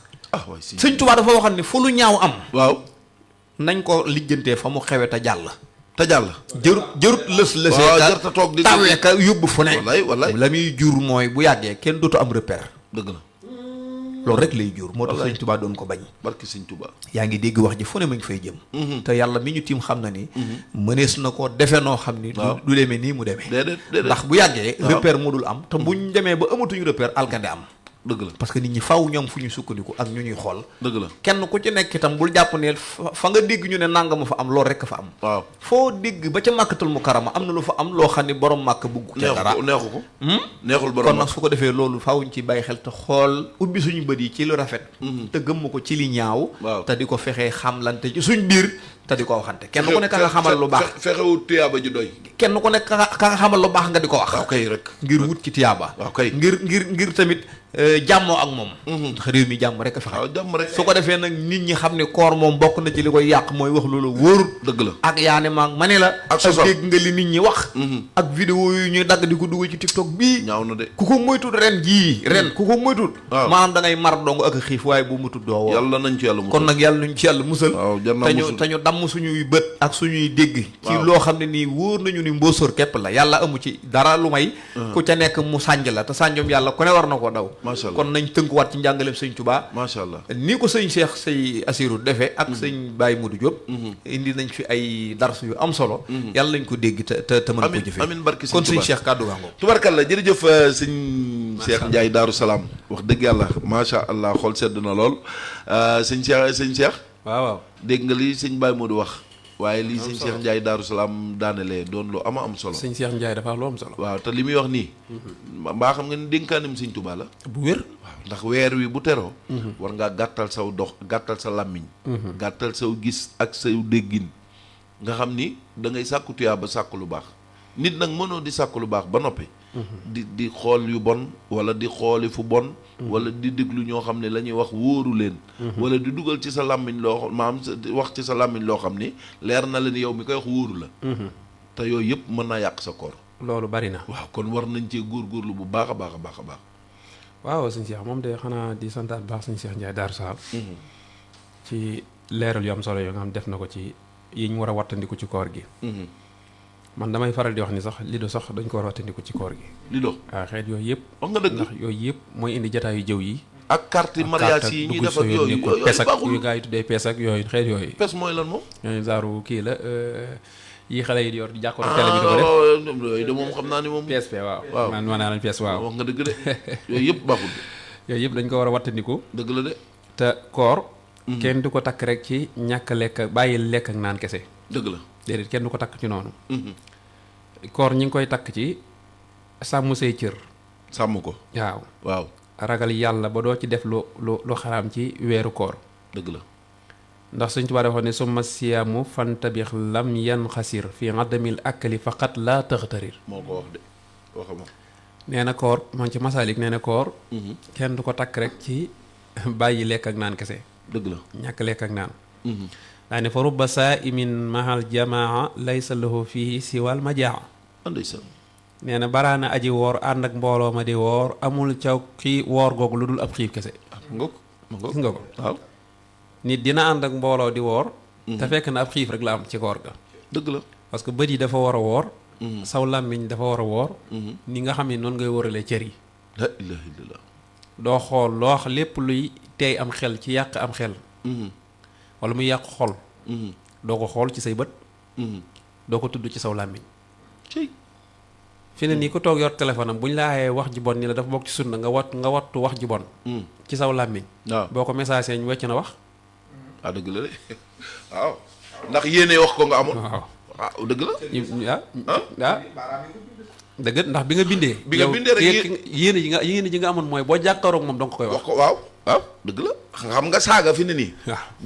waay si sëñ Touba dafa waxoon ne fu lu ñaaw am waaw nañ ko lijjantee fa mu xewe te jàll te jàll jërut lësee jarta toog di tawee ka yóbbu fu ne wallaay la muy jur mooy bu yàggee kenn dootu am repère dëgg la loolu rek lay jur moo tax sëñ Touba doon ko bañ barki sëñ Touba yaa ngi dégg wax ji fu ne ma ngi fay jëm te yàlla mi ñu tiim xam na ni mënees na ko defe noo xam ni du demee nii mu demee déedéet ndax bu yàggee repère moo dul am te buñ demee ba amatuñu repère alkande am dëgg la parce que nit ñi faw ñoom fu ñu sukkandiku ak ñu ñuy xool dëgg la kenn ku ci nekk itam bul jàpp ne fa nga dégg ñu ne nanga ma fa am loolu rekk fa am waaw foo dégg ba ca màkkatul mu karama am na lu fa am loo xam ne borom màkk bugg ca dara neexu ko neexul borom kon nag su ko defee loolu fawuñ ci bàyyi xel te xool ubbi suñu bët yi ci lu rafet te gëmm ko ci li ñaaw te di ko fexee xamlante ci suñ biir te di ko waxante kenn ku nekk nga xamal lu baax fexewut tiyaaba ji doy kenn ku nekk ka nga xamal lu baax nga di ko wax waaw kay rek ngir wut ci tiyaaba waaw kay ngir tamit jàmmoo ak moom ndax réew mi jàmm rek a fexe waaw jàmm rek su ko defee nag nit ñi xam ne koor moom bokk na ci li koy yàq mooy wax loolu wóorul dëgg la ak yaane maag ma ne la ak dégg nga li nit ñi wax ak vidéo yu ñuy dagg di ko dugal ci TikTok bii ñaaw na de ku ko moytul ren ku ko moytul maanaam da ngay mar dong ak xiif waaye bu mutul doo woo yàlla nañ ci yàlla musal kon nag yàlla nañ ci yàlla musal te ñu damm suñuy bët ak suñuy dégg ci loo xam ne nii wóor nañu ni mbóosóor képp la yàlla amu ci dara lu may ku ca nekk mu sànj la te sànjom yàlla ku ne war na koo daw kon nañ tënkuwaat ci njàngaleem sëñ Touba macha allah nii ko sëñ Cheikh say Assirou defee ak sëñ Baye Modou Diop indi nañ fi ay dars yu am solo yàlla nañ ko dégg te mën ko jëfee amiin barki sëñ kon sëñ Cheikh kàddu gaa ngoog tubarkalla jërëjëf sëñ Cheikh Ndiaye Daaru Salaam wax dëgg yàlla macha allah xool sedd na lool sëñ Cheikh waaw dégg nga li sëñ Baye Modou wax waaye lii sëñ Cheikh Ndiaye Daaru Salaam daanelee doon lu am solo sëñ Cheikh Ndiaye dafa lu am solo waaw te li muy wax nii mbaa xam nga ni dénkaanim sëñ Touba la bu wér waaw ndax weer wi bu teroo war ngaa gàttal saw dox gàttal sa làmmiñ gàttal saw gis ak saw déggin nga xam ni da ngay sàkku tuyaaba sàkku lu baax nit nag mënoo di sàkku lu baax ba noppi di xool yu bon wala di xooli fu bon wala di déglu ñoo xam ne la ñuy wax wóoru leen wala di dugal ci sa làmmiñ loo maam wax ci sa làmmiñ loo xam ni leer na la ni yow mi koy wax wóoru la te yooyu yëpp mën naa yàq sa koor loolu bari na waaw kon war nañ cee góorgóorlu bu baax a baax a baax a baax waaw sëñ Cheikh moom de xanaa di santaat baax sëñ Cheikh Ndiaye Daaru Salaam ci leeral yu am solo yoo nga xam def na ko ci yi ñu war a wattandiku ci koor gi man damay faral di wax ni sax lido sax dañ ko war a wattandiku ci koor gi lido waaw xeet yooyu yëpp wax nga dëgg ndax yooyu yëpp mooy indi jataayu jëw yi ak carte mariage yi ñuy def ak yooyu pes ak yu gaa yi tuddee pes ak yooyu xeet yooyu pes mooy lan moom ñooñu zaaru kii la yi xale yi di yor di jàkkoor télé bi di ko def yooyu de moom xam naa ni moom PSP waaw man naa lañ PS waaw wax nga dëgg de yooyu yëpp baaxul yooyu yëpp dañ ko war a wattandiku dëgg la de te koor kenn du ko takk rek ci ñàkk lekk bàyyi lekk ak naan kese. dëgg la déedéet kenn du ko takk ci noonu. koor ñi ngi koy takk ci sàmm say cër. sàmm ko waaw ragal yàlla ba doo ci def lu xaraam ci weeru koor. dëgg la ndax Sëñ Tuubaa dafa ne summa siyaamu fantabix lam yan xasir fi adamil akali faqat laa taxtarir. moo ko wax de waxama nee na koor moom ci masaalik nee na koor kenn du ko takk rek ci bàyyi lekk ak naan kese. dëgg la ñàkk lekk ak naan. daa ne fa rubba saa'imin mahal jamaa laysa lahu fihi siwal majaa. ndeysaan nee na baraana aji woor ànd ak mbooloo ma di woor amul ca kii woor googu lu dul ab xiif kese. gis nga ko waaw nit dina ànd ak mbooloo di woor te fekk na ab xiif rek la am ci koor ga. dëgg la parce que bët yi dafa war a woor saw làmmiñ dafa war a woor ni nga xam ne noonu ngay wóoralee cër yi. la ilaha illallah doo xool loo wax lépp luy tey am xel ci yàq am xel wala muy yàq xol doo ko xool ci say bët doo ko tudd ci saw làmmiñ fi ne nii ku toog yor téléphone am bu ñu la aayee wax ji bon ni la dafa bokk ci sunna nga wattu wax ji bon ci saw làmmiñ waaw boo ko message ñu wecc na wax dëgg la de waaw ndax yéene wax ko nga amoon waaw dëgg la dëgg ndax bi nga bindee rek yéene ji nga amoon mooy boo jàkkaaroog moom danga koy wax ko waaw dëgg la xam nga saaga fi ne nii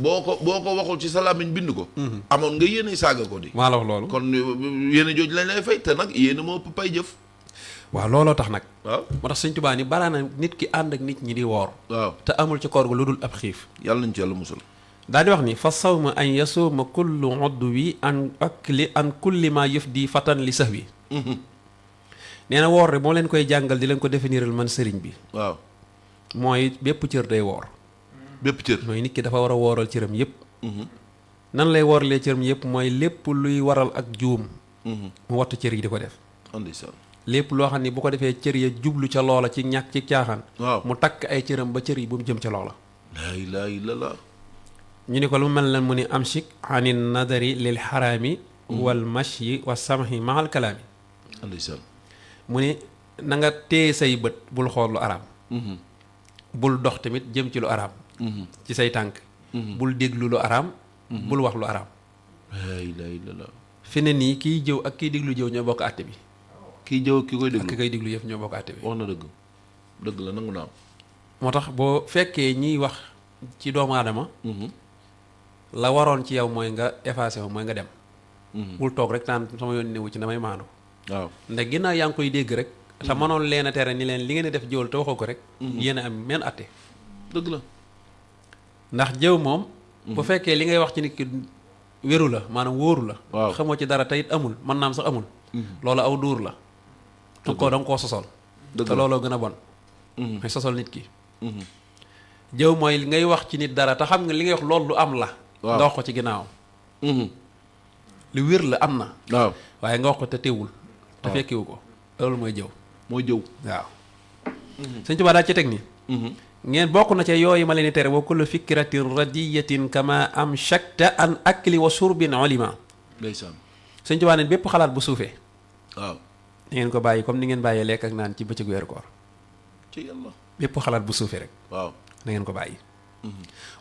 boo ko waxul ci sa làmmiñ bind ko amoon nga yéene saaga ko di maa la wax loolu kon yéene jooju lañ lay fay te nag yéene moo ëpp pay jëf waaw looloo tax nag waaw moo tax Sëñ Tuubaa ni baraana nit ki ànd ak nit ñi di woor waaw te amul ci koor gu lu dul ab xiif yàlla nañ ci yàlla musul daal di wax ni fa sawma an yasuuma kullu udwi an akli an kulli ma yëf di fatan li sax wi nee na woor rek moo leen koy jàngal di leen ko définiral man sëriñ bi waaw mooy bépp cër day woor bépp cër mooy nit ki dafa war a wooral cëram yëpp nan lay wooralee cëram yëpp mooy lépp luy waral ak juum mu wattu cër yi di ko def lépp loo xam ne bu ko defee cër ya jublu ca loola ci ñàkk ci caaxaan mu takk ay cëram ba cër yi bu mu jëm ca loola laa ilaaha illallaah ñu ni ko lu mel leen mu ni amsik anin nadari lil xaraami wal mashyi wa samhi mahal kalaami mu ni na nga téye say bët bul xool lu araam bul dox tamit jëm ci lu araam ci say tànk bul déglu lu araam bul wax lu araam laa ilaaha illallaah fi ne nii kiy jëw ak kiy déglu jëw ñoo bokk àtte bi kiy jëw ki koy déglu ak ki koy déglu yëpp ñoo bokk àtte bi wax na dëgg la nangu naa moo tax boo fekkee ñiy wax ci doomu aadama la waroon ci yow mooy nga effacé wu mooy nga dem bul toog rek taan sama yoon newu ci damay maandu waaw ndax ginnaaw yaa ngi koy dégg rek te mënoon leen a tere ni leen li ngeen di def jëwal te waxoo ko rek yéen a am men atte dëgg la ndax jëw moom bu fekkee li ngay wax ci nit ki wéru la maanaam wóoru la xamoo ci dara te it amul mën naam sax amul loolu aw duur la da nga koo sosol te looloo gën a bon mooy sosol nit ki jëw mooy ngay wax ci nit dara te xam nga li ngay wax loolu lu am la nga wax ko ci ginnaaw lu wér la am na waaw waaye nga wax ko te teewul te fekkiwu ko loolu mooy jëw waaw Sëñ Tuubaa daal ci teg ni ngeen bokk na ca yooyu ma leen di tere wa kullu fikratin radiyatin kama am shakta an akli wa surbin olima ndeysaan Sëñ Tuubaa neen bépp xalaat bu suufee waaw da ngeen ko bàyyi comme ni ngeen bàyyee lekk ak naan ci bëccëg weeru koor ci yàlla bépp xalaat bu suufee rek waaw da ngeen ko bàyyi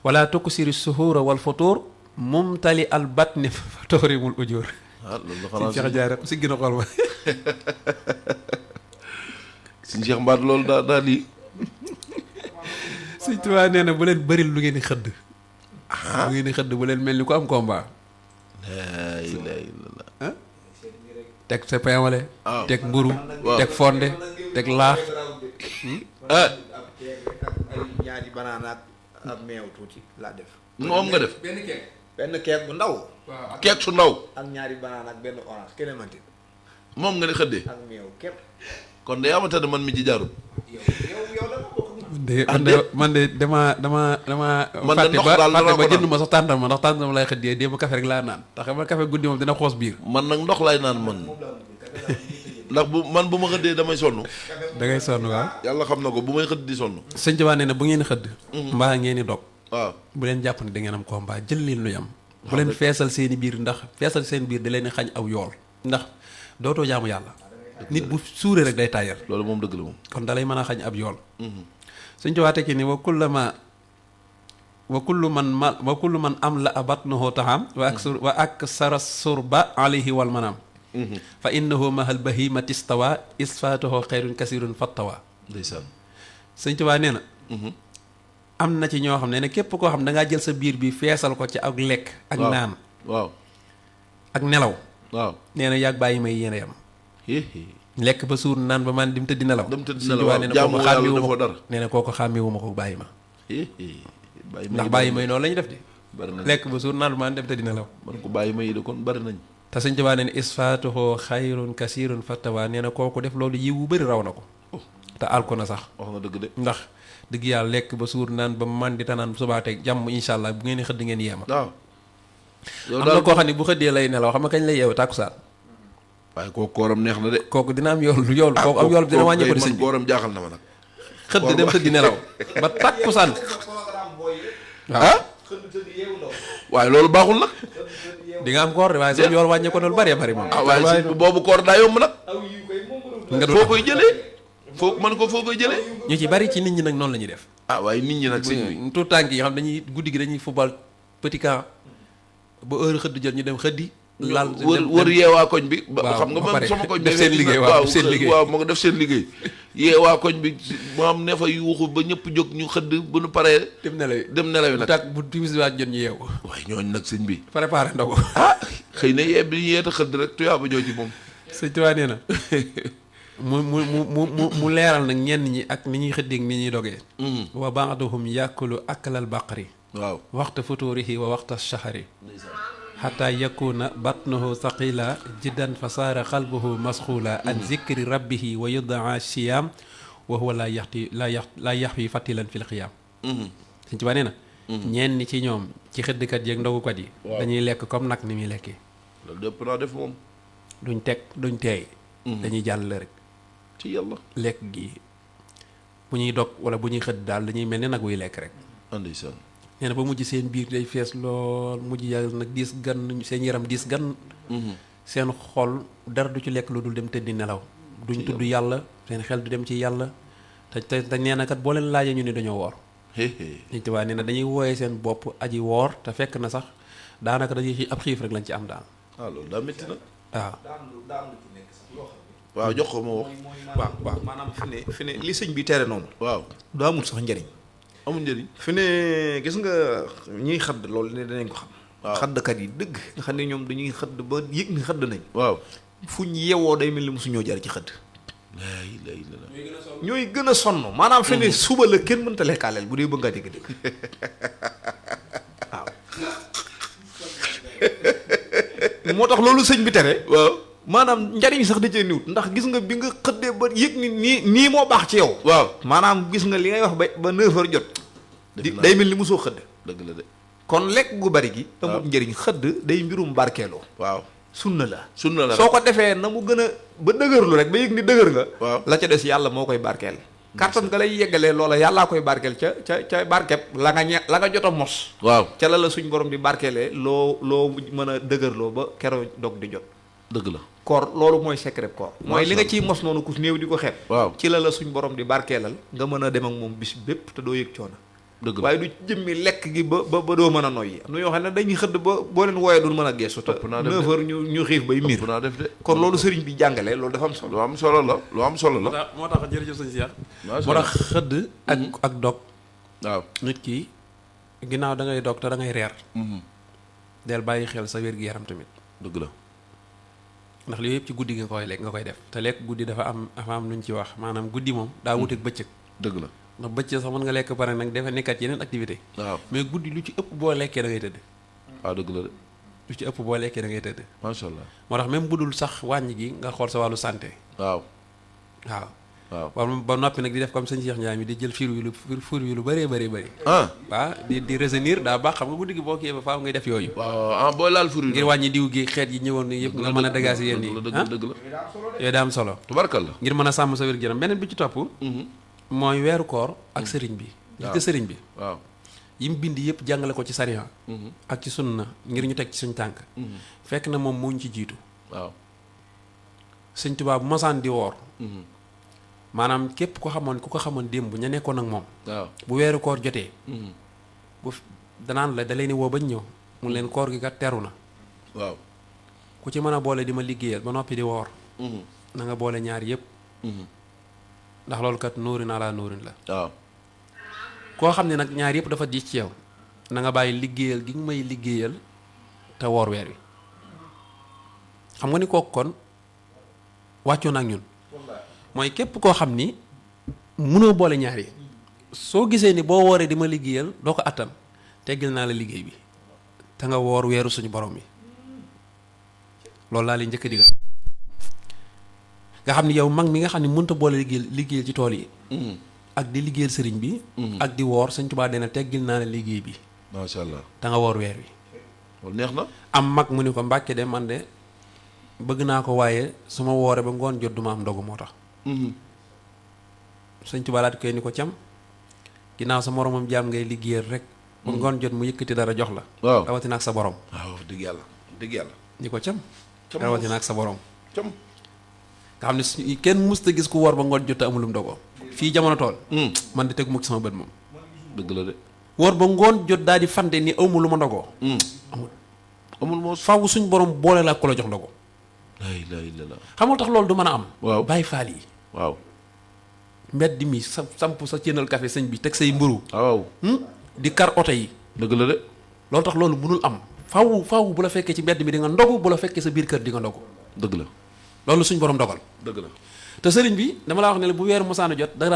wala tuksiri suhuura wal futuur mumtali al batni fatorimul ujur loolu xanaa si Cheikh Diarra si gën a xool ma si Cheikh Mbaat loolu daa lii Sëñ Tuubaa nee na bu leen bëril lu ngeen di xëdd lu ngeen di xëdd bu leen mel ni ko am combat laa ilaaha illallaah teg sa pain wala teg mburu teg fonde teg laax ñaari banaana ak meew tuuti laa def moom nga def benn keek bu ndaw keek su ndaw ak ñaari banaana ak benn orange clémentine moom nga ne xëddee ak meew képp kon de amata ne man mi ci jaarul man de dama fàtte ba jënd ma sax tàndarma ndax tàndarma lay xëddee démb café rek laa naan ndax man café guddi moom dina xoos biir man nag ndox laay naan man ndax bu ma xëddee damay sonn da ngay sonn waaw yàlla xam na ko bu may xëdd di sonn Sëñ Tuubaa nee na bu ngeen xëdd mbaa ngeen di dog waaw bu leen jàpp ne da ngeen am combat jël leen lu yam bu leen feesal seeni biir ndax feesal seen biir da leen xañ aw yool ndax dootoo jaamu yàlla nit bu suuree rek day tàyyal loolu moom dëgg la moom kon da lay mën a xañ ab yool Sëñ Tuubaa tekki ni wa kullama wa kullu man am la batnuhu taxam wa aksara surba alayhi wal manam fa innahu mahal bahimati stawa isfaatuhu xayrun kasirun fattawa. ndeysaan. Sëñ Tuubaa nee na am na ci ñoo xam ne képp koo xam da ngaa jël sa biir bi feesal ko ci ak lekk ak naan waaw ak nelaw waaw nee na yàgg bàyyi may yéen a yam lekk ba suur naan ba man dim tëddi nelaw jaamu yàlla dafa dara nee na kooku xàmmeewu ma ko bàyyi ma ndax bàyyi may noonu la ñu def de bari nañ lekk ba suur naan ba man dem tëddi nelaw man ko bàyyi may de kon bari nañ te Sëñ Tuubaa nee na isfaatuhu xayrun kasirun fattawa nee na kooku def loolu yiw bu bëri raw na ko te al ko na sax wax na dëgg de ndax dëgg yàlla lekk ba suur naan ba man di tanaan subaateeg jàmm incha allah bu ngeen di xëdd ngeen yeema waaw am na koo xam ne bu xëddee lay nelaw xam nga kañ lay yeewu tàkkusaan waaye kooku kooram neex na de kooku dina am yool kooku am yool dina wàññi ko di sëñ bi kooram jaaxal na ma nag xëdd dem tëddi nelaw ba tàkkusaan ah waaye loolu baaxul nag di nga am koor de waaye seen yool wàññi ko loolu bëree bëri moom waaye boobu koor daa yomb nag nga foo koy jëlee foo koy jëlee ñu ci bari ci nit ñi nag noonu la ñuy def waaye nit ñi nag sëñ bi tout tànk yi xam dañuy guddi gi dañuy football petit camp ba heure xëdd jot ñu dem xëddi laal wër yeewaa koñ bi xam nga man sama koñ def seen liggéey waaw seen liggéey waaw moo nga def seen liggéey yeewaa koñ bi moo am ne fa yuuxu ba ñëpp jóg ñu xëdd bu nu paree dem nelawi nag tàkk bu timis waat jot ñu yeewu waaye ñooñ nag sëñ bi préparé ndogu xëy na yee bi yeeta xëdd rek tuyaaba joo ci moom sëñ Tuubaa nee na mu leeral nag ñenn ñi ak ni ñuy xëddeeg ni ñuy dogee wa ba'duhum yàkkulu aklal baqari waaw waxta futurihi wa waxta shahari xataa yakuna batnuhu saqila jiddan fa saara qalbuhu masxula an zikri rabbihi wa yudaa siyam wa huwa laa yaxwi fatilan fil xiyaam Sëñ Tuubaa nee na ñenn ci ñoom ci xëddkat yeeg ndogukat yi dañuy lekk comme nag ni muy lekkee loolu dëpp naa def moom duñ teg duñ teey dañuy jàll rek ci yàlla lekk gi bu ñuy dog wala bu ñuy xëdd daal dañuy mel ni nag wuy lekk rek ndeysaan nee na ba mujj seen biir day fees lool mujj yàlla nag diis gan seen yaram diis gan seen xol dara du ci lekk lu dul dem tëddi nelaw duñ tudd yàlla seen xel du dem ci yàlla te nee na kat boo leen laajee ñu ne dañoo woor Sëñ Tuubaa nee na dañuy wooyee seen bopp aji woor te fekk na sax daanaka dañuy ci ab xiif rek lañ ci am daal loolu daa métti nag waaw waaw jox ko ma wax waaw maanaam fi ne li sëñ bi tere noonu waaw daa amul sax njëriñ amul njëriñ fi ne gis nga ñuy xadd loolu ne danañ ko xam xaddkat yi dëgg nga xam ne ñoom dañuy xëdd ba yëg ni xëdd nañ waaw fu ñu yewoo day mel ni mosu ñoo jaar ci xëdd lay ñooy gën a sonn maanaam fi ne suba la kenn mënta lekkaaleel bu dee bëgg ngaa dégg-dégg waaw moo tax loolu sëñ bi tere waaw maanaam njariñ sax da cee niwut ndax gis nga bi nga xëddee ba yëg ni nii moo baax ci yow waaw maanaam gis nga li ngay wax ba 9h jot day mel ni mosoo xëdd dëgg la de kon lekk gu bari gi amul njëriñ xëdd day mbirum barkeeloo waaw sunna la soo ko defee na mu gën a ba dëgërlu rek ba yëg ni dëgër nga waaw la ca des yàlla moo koy barkeel kàttan nga lay yeggalee loola yàllaa koy barkeel ca barkeb la nga jot a mos waaw ca la suñ borom di barkeelee loo mën a dëgërloo ba keroo dog di jot dëgg la koor loolu mooy secret koor mooy li nga ciy mos noonu ku néew di ko xeeb waaw ci la suñ borom di barkeelal nga mën a dem ak moom bis bépp te doo yëg coono dëgg la waaye du jëmmi lekk gi ba doo mën a noyyi am na yoo xam ne dañuy xëdd ba boo leen wooyee duñ mën a geesu te 9h ñu xiif bay miir naa def de kon loolu sëriñ bi jàngale loolu dafa am solo lu am solo la lu am solo la moo tax jërëjëf sëñ Cheikh moo tax xëdd ak dog waaw nit ki ginnaaw da ngay dog te da ngay reer del bàyyi xel sa wér-gi-yaram tamit dëgg la ndax li yëpp ci guddi nga koy lekk nga koy def te lekk guddi dafa am lu ñu ci wax maanaam guddi moom daa wuteeg bëccëg dëgg la ndax bëccëg sax mën nga lekk pare nag dafa nekkat yeneen activité waaw mais guddi lu ci ëpp boo lekkee da ngay tëdd waaw dëgg la de lu ci ëpp boo lekkee da ngay tëdd macha allah moo tax même bu dul sax wàññi gi nga xool sa wàllu santé waaw ba noppi nag di def comme sëñ Cheikh Ndiaye mi di jël fir yu lu bëree bëri waaw di retenir daa baax xam nga guddi gi boo kii ba faaw ngay def yooyu waaw booy laal fur ngir wàññi diw gi xeet yi ñëwoon ni yëpp nga mën a dégager yéen yi dëgg la yooyu daa am solo tubarkal la ngir mën a sàmm sa wér-gu-yaram beneen bi ci topp mooy weeru koor ak sëriñ bi gis nga sëriñ bi waaw yim bind yëpp jàngale ko ci sariya ak ci sunna ngir ñu teg ci suñ tànk fekk na moom moo ñu ci jiitu waaw Sëñ Tuubaa bu masaan di woor maanaam képp ku ko xamoon démb ña nekkoon ak moom waaw bu weeru koor jotee danaan la da leen woo bañ ñëw mu leen koor gi kat teru na. waaw. ku ci mën a boole di ma liggéeyal ba noppi di woor. na nga boole ñaar yëpp. ndax loolu kat nóorin ala nóorin la. waaw. koo xam ne nag ñaar yëpp dafa diis ci yow na nga bàyyi liggéeyal gi nga may liggéeyal te woor weer wi. xam nga ni kooku kon wàccoon ak ñun. mooy képp koo xam ni mënoo boole ñaar yi. soo gisee ni boo wooree di ma liggéeyal doo ko attan teggil naa la liggéey bi te nga woor weeru suñu borom bi loolu laa leen njëkk a digal nga xam ni yow mag mi nga xam ne mënta boole liggéeyal ci tool yi. ak di liggéeyal sëriñ bi. ak di woor Sëñ Tuubaa dina teggil naa la liggéey bi. macha allah te nga woor weer wi. loolu neex na. am mag mu ni ko Mbàkke de man de bëgg naa ko waaye su ma wooree ba ngoon jot duma am ndogu moo tax. Sëñ Tuubaa laat koy ni ko cam ginnaaw sa moromam jaam ngay liggéeyal rek. ba ngoon jot mu yëkkati dara jox la. waaw rawatina ak sa borom. waaw dëgg yàlla dëgg yàlla. ni ko cam. rawatina ak sa borom. cam. nga xam ne kenn musta gis ku woor ba ngoon jot te amulum ndogoo. fii jamono tool. man di tegu ma ci sama bët moom. dëgg la de. woor ba ngoon jot daal di fante ni awma lu ma ndogoo. amul moo. faaw suñ borom boole la ko la jox ndogoo. la ilaha illallah. xamul tax loolu du mën a am. waaw bàyyi faal yi. waaw. mbedd mi sa samp sa cënal café sëñ bi teg say mburu waaw. di kar oto yi. dëgg la de. loolu tax loolu mënul am. faaw bu la fekkee ci mbedd mi di nga ndogu bu la fekkee sa biir kër di nga ndogu. dëgg la. loolu suñ borom dogal. dëgg la. te sëriñ bi dama laa wax ne la bu weeru mosaana jot da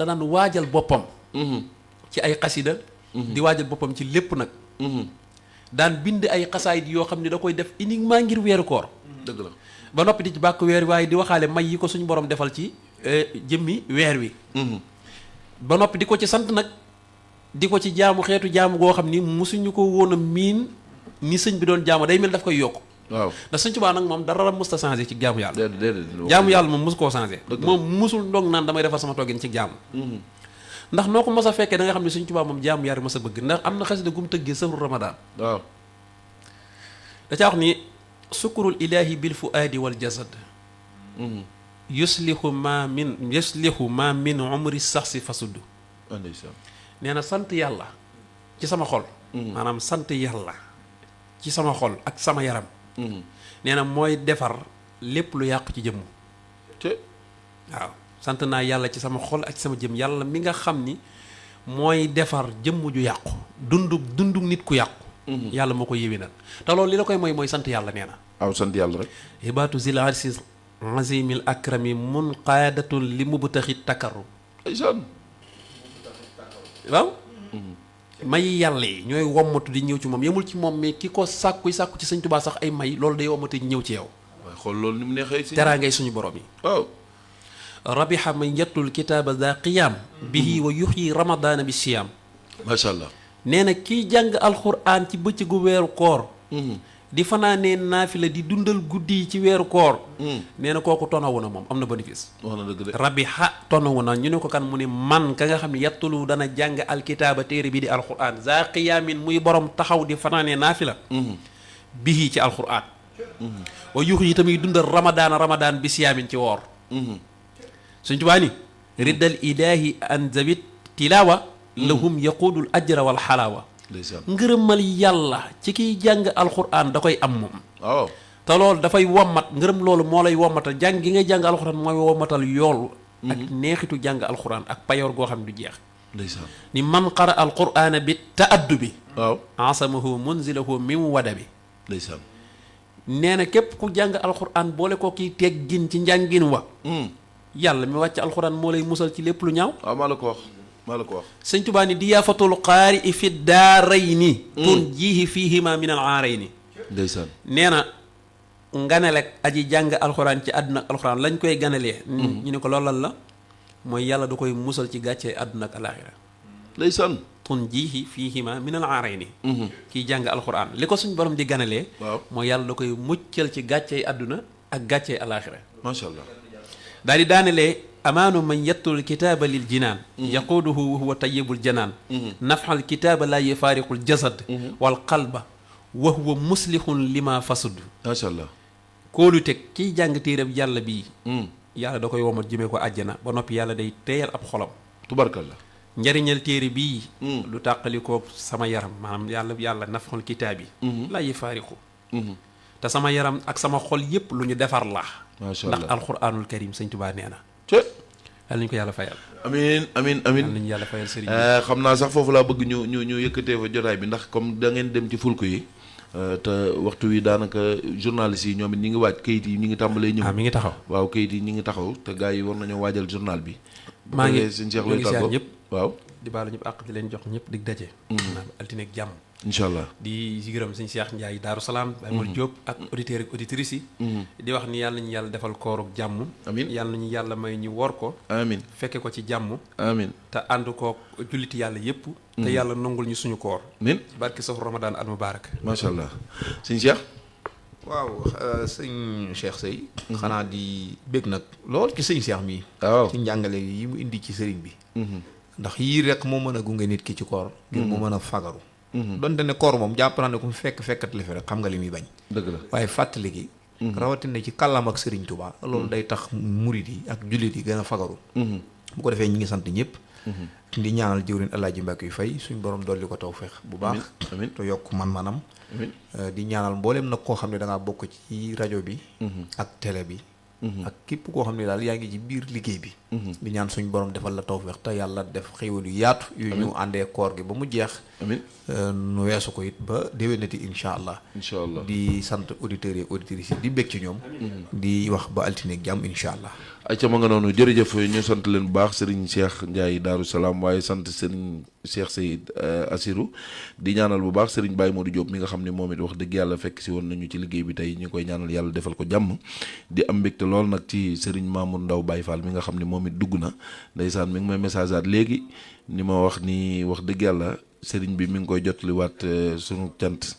daan waajal boppam. ci ay xasida di waajal boppam ci lépp nag. daan bind ay xasaayid yoo xam ne da koy def uniquement ngir weeru koor. dëgg la. ba noppi di ci bàkk weer waaye di waxaale may yi ko suñu borom defal ci jëmmi weer wi. ba noppi di ko ci sant nag di ko ci jaamu xeetu jaamu goo xam ni musuñu ko woon a miin ni sëñ bi doon jaamu day mel daf koy yokk. waaw ndax Sëñ Tuubaa nag moom dara musta changé ci jaamu yàlla. déedéet jaamu yàlla moom musu koo changé. moom musul ndog naan damay defal sama toggin ci jaamu. ndax noo ko mos a fekkee da nga xam ne Sëñ Tuubaa moom jaamu yàlla mos a bëgg ndax am na xasida gu mu tëggee sahru Ramadan. waaw. da caa wax ni sukkurul ilaahi bil fuaadi wal jasad. yuslihu ma min umri sax si fasudd. nee na sant yàlla ci sama xol. maanaam sant yàlla ci sama xol ak sama yaram. nee na mooy defar lépp lu yàqu ci jëmm. waaw sant naa yàlla ci sama xol ak ci sama jëm yàlla mi nga xam ni mooy defar jëmm ju yàqu dundu nit ku yàqu. yàlla moo ko yéwénal te loolu li la koy mooy sant yàlla nee na. waaw sant yàlla rek. hibaatu zil arsi azimil akrami munqaadatun li mubtaxi takarrum. waaw. may yàlla yi ñooy wommatu di ñëw ci moom yemul ci moom mais ki ko sàkku ci Sëñ Tuubaa sax ay may loolu day wommatu ñëw ci yow. waaye xool loolu ni mu neexee si. teraa ngay suñu borom yi. waaw. rabiha man yattul kitaaba daa qiyaam. bihi wa yuxyi ramadaana bi siyaam. macha allah. nee na kiy jàng alxuraan ci bëccëgu weeru koor. di fanaanee naafila di dundal guddi yi ci weeru koor. nee na kooku tonawu na moom am na bénéfice. wax na dëgg de. rabiha tonawu na ñu ne ko kan mu ne man ka nga xam ne yattulu dana jàng alkitaaba téere bi di alxuraan daa qiyaamin muy borom taxaw di fanaanee naafila. bihi ci alxuraan. wa yuxyi tamit dundal ramadaan bi siyaamin ci woor. Sëñ Tuubaa ni riddal ilaahi an zawit tilaawa lahum yaquudul ajra wal xalaawa. ngërëmal yàlla ci kiy jàng alxuraan da koy am moom. waaw te loolu dafay wommat ngërëm loolu moo lay wommatal jàng gi ngay jàng alxuraan mooy wommatal yool. ak neexitu jàng alxuraan ak payoor goo xam ne du jeex. ndeysaan ni man qara alquraana bi taaddubi. waaw asamahu munzilahu min wadabi. ndeysaan nee na képp ku jàng alxuraan boole ko kii teggin ci njàngin wa. yàlla mi wàcc alxuraan moo lay musal ci lépp lu ñaaw. waaw maa la ko wax. Sëñ Tuubaa ni diyaafatul qaari i fi daarayni tunjihi fiihima min al aarayni. ndeysaan nee na nganelek aji jàng alxuraan ci àdduna ak alxuraan lañ koy ganelee. ñu ne ko loolal la mooy yàlla da koy musal ci gàccee àdduna ak alaaxira. ndeysaan tunjihi fiihima min al aarayni. kiy jàng alxuraan li ko suñ borom di ganelee. waaw mooy yàlla da koy muccal ci gàccee àdduna ak gàccee alaaxira. macha allah. daal di daanelee amaanu man yattul kitaaba lil jinaan yaquuduhu wa huwa tayyibul janaan nafxal kitaaba laa yufaariqul jasad wal qalba wa huwa muslihun lima fasud. macha allah. kóolu teg kiy jàng téereb yàlla bii yàlla da koy womat jëmee ko àjjana ba noppi yàlla day teeyal ab xolam. tubarkalla. njariñal téere bii lu tàqalikoo sama yaram maanaam yàlla nafxul kitaab yi laa yufaariqu te sama yaram ak sama xol yépp lu ñu defar la macha allah ndax alquranul karim sëñ Tuubaa nee na yàlla nañu ko yàlla fayal amiin yàlla nañu yàlla fayal sëriñ xam naa sax foofu laa bëgg ñu yëkkatee fa jotaay bi ndax comme da ngeen dem ci fulku yi te waxtu wi daanaka journalistes yi ñoom it ñi ngi waaj kayit yi ñi ngi tàmbalee ñëw mi ngi taxaw waaw kayit yi ñi ngi taxaw te gars yi war nañoo waajal journal bi maa ngi sëñ Cheikh looy tàggoo ñëpp waaw di baalu ñëpp àq di leen jox ñëpp dig daje maanaam altine ak jàmm incha allah di gërëm sëñ Cheikh Ndiaye Daaru Salaam Baye Mor Diop ak auditeurs ak auditrices yi di wax ni yàlla nañu yàlla defal kooruk jàmm amiin yàlla nañu yàlla may ñu wor ko amiin fekke ko ci jàmm amiin te ànd ko julliti yàlla yëpp te yàlla nangul ñu suñu koor amiin ci barke sax Ramadan al mubarak macha allah sëñ Cheikh waaw sëñ Cheikh Seye xanaa di bég nag lool ci sëñ Cheikh mii waaw ci njàngale yi mu indi ci sëriñ bi ndax yii rek moo mën a gunge nit ki ci koor ngir mu mën a fagaru donte ne koor moom jàpp naa ne ku mu fekkat li fi rek xam nga li muy bañ dëgg la waaye fàttali gi rawatina ci kàllaam ak sëriñ Touba loolu day tax murit yi ak jullit yi gën a fagaru bu ko defee ñi ngi sant ñëpp di ñaanal jëwriñ Alaaji Mbàkke yu fay suñ borom dolli ko tawfeex bu baax amiin te yokk man-manam di ñaanal mbooleem nag koo xam ne da ngaa bokk ci rajo bi ak télé bi ak képp koo xam ne daal yaa ngi ci biir liggéey bi di ñaan suñ borom defal la tawfeex te yàlla def xéwal yu yaatu yu ñu àndee koor gi ba mu jeex amiin nu weesu ko it ba déwénati incha allah di sant auditeurs yi auditrices yi di bég ci ñoom di wax ba altine ak jàmm incha allah ayca ma nga noonu jërëjëf ñu sant leen bu baax Serigne Cheikh Ndiaye Daaru Salaam waaye sant Serigne Cheikh Seyid Assirou di ñaanal bu baax Serigne Baye Modou Diop mi nga xam ne moom it wax dëgg yàlla fekk si woon nañu ci liggéey bi tey ñu koy ñaanal yàlla defal ko jàmm di am mbégte lool nag ci Serigne Mamour Ndaw Baye Fall mi nga xam ne moom it dugg na ndeysaan mi ngi may message aat léegi ni ma wax ni wax dëgg yàlla Serigne bi mi ngi koy jotaliwaat sunu cant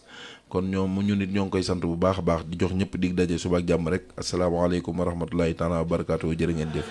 kon ñoom ñu nit ñoo ngi koy sant bu baax a baax di jox ñëpp dig daje suba ak jàmm rek asalaamaaleykum wa rahmatullahi taala wa barakaatu jërë ngeen jëf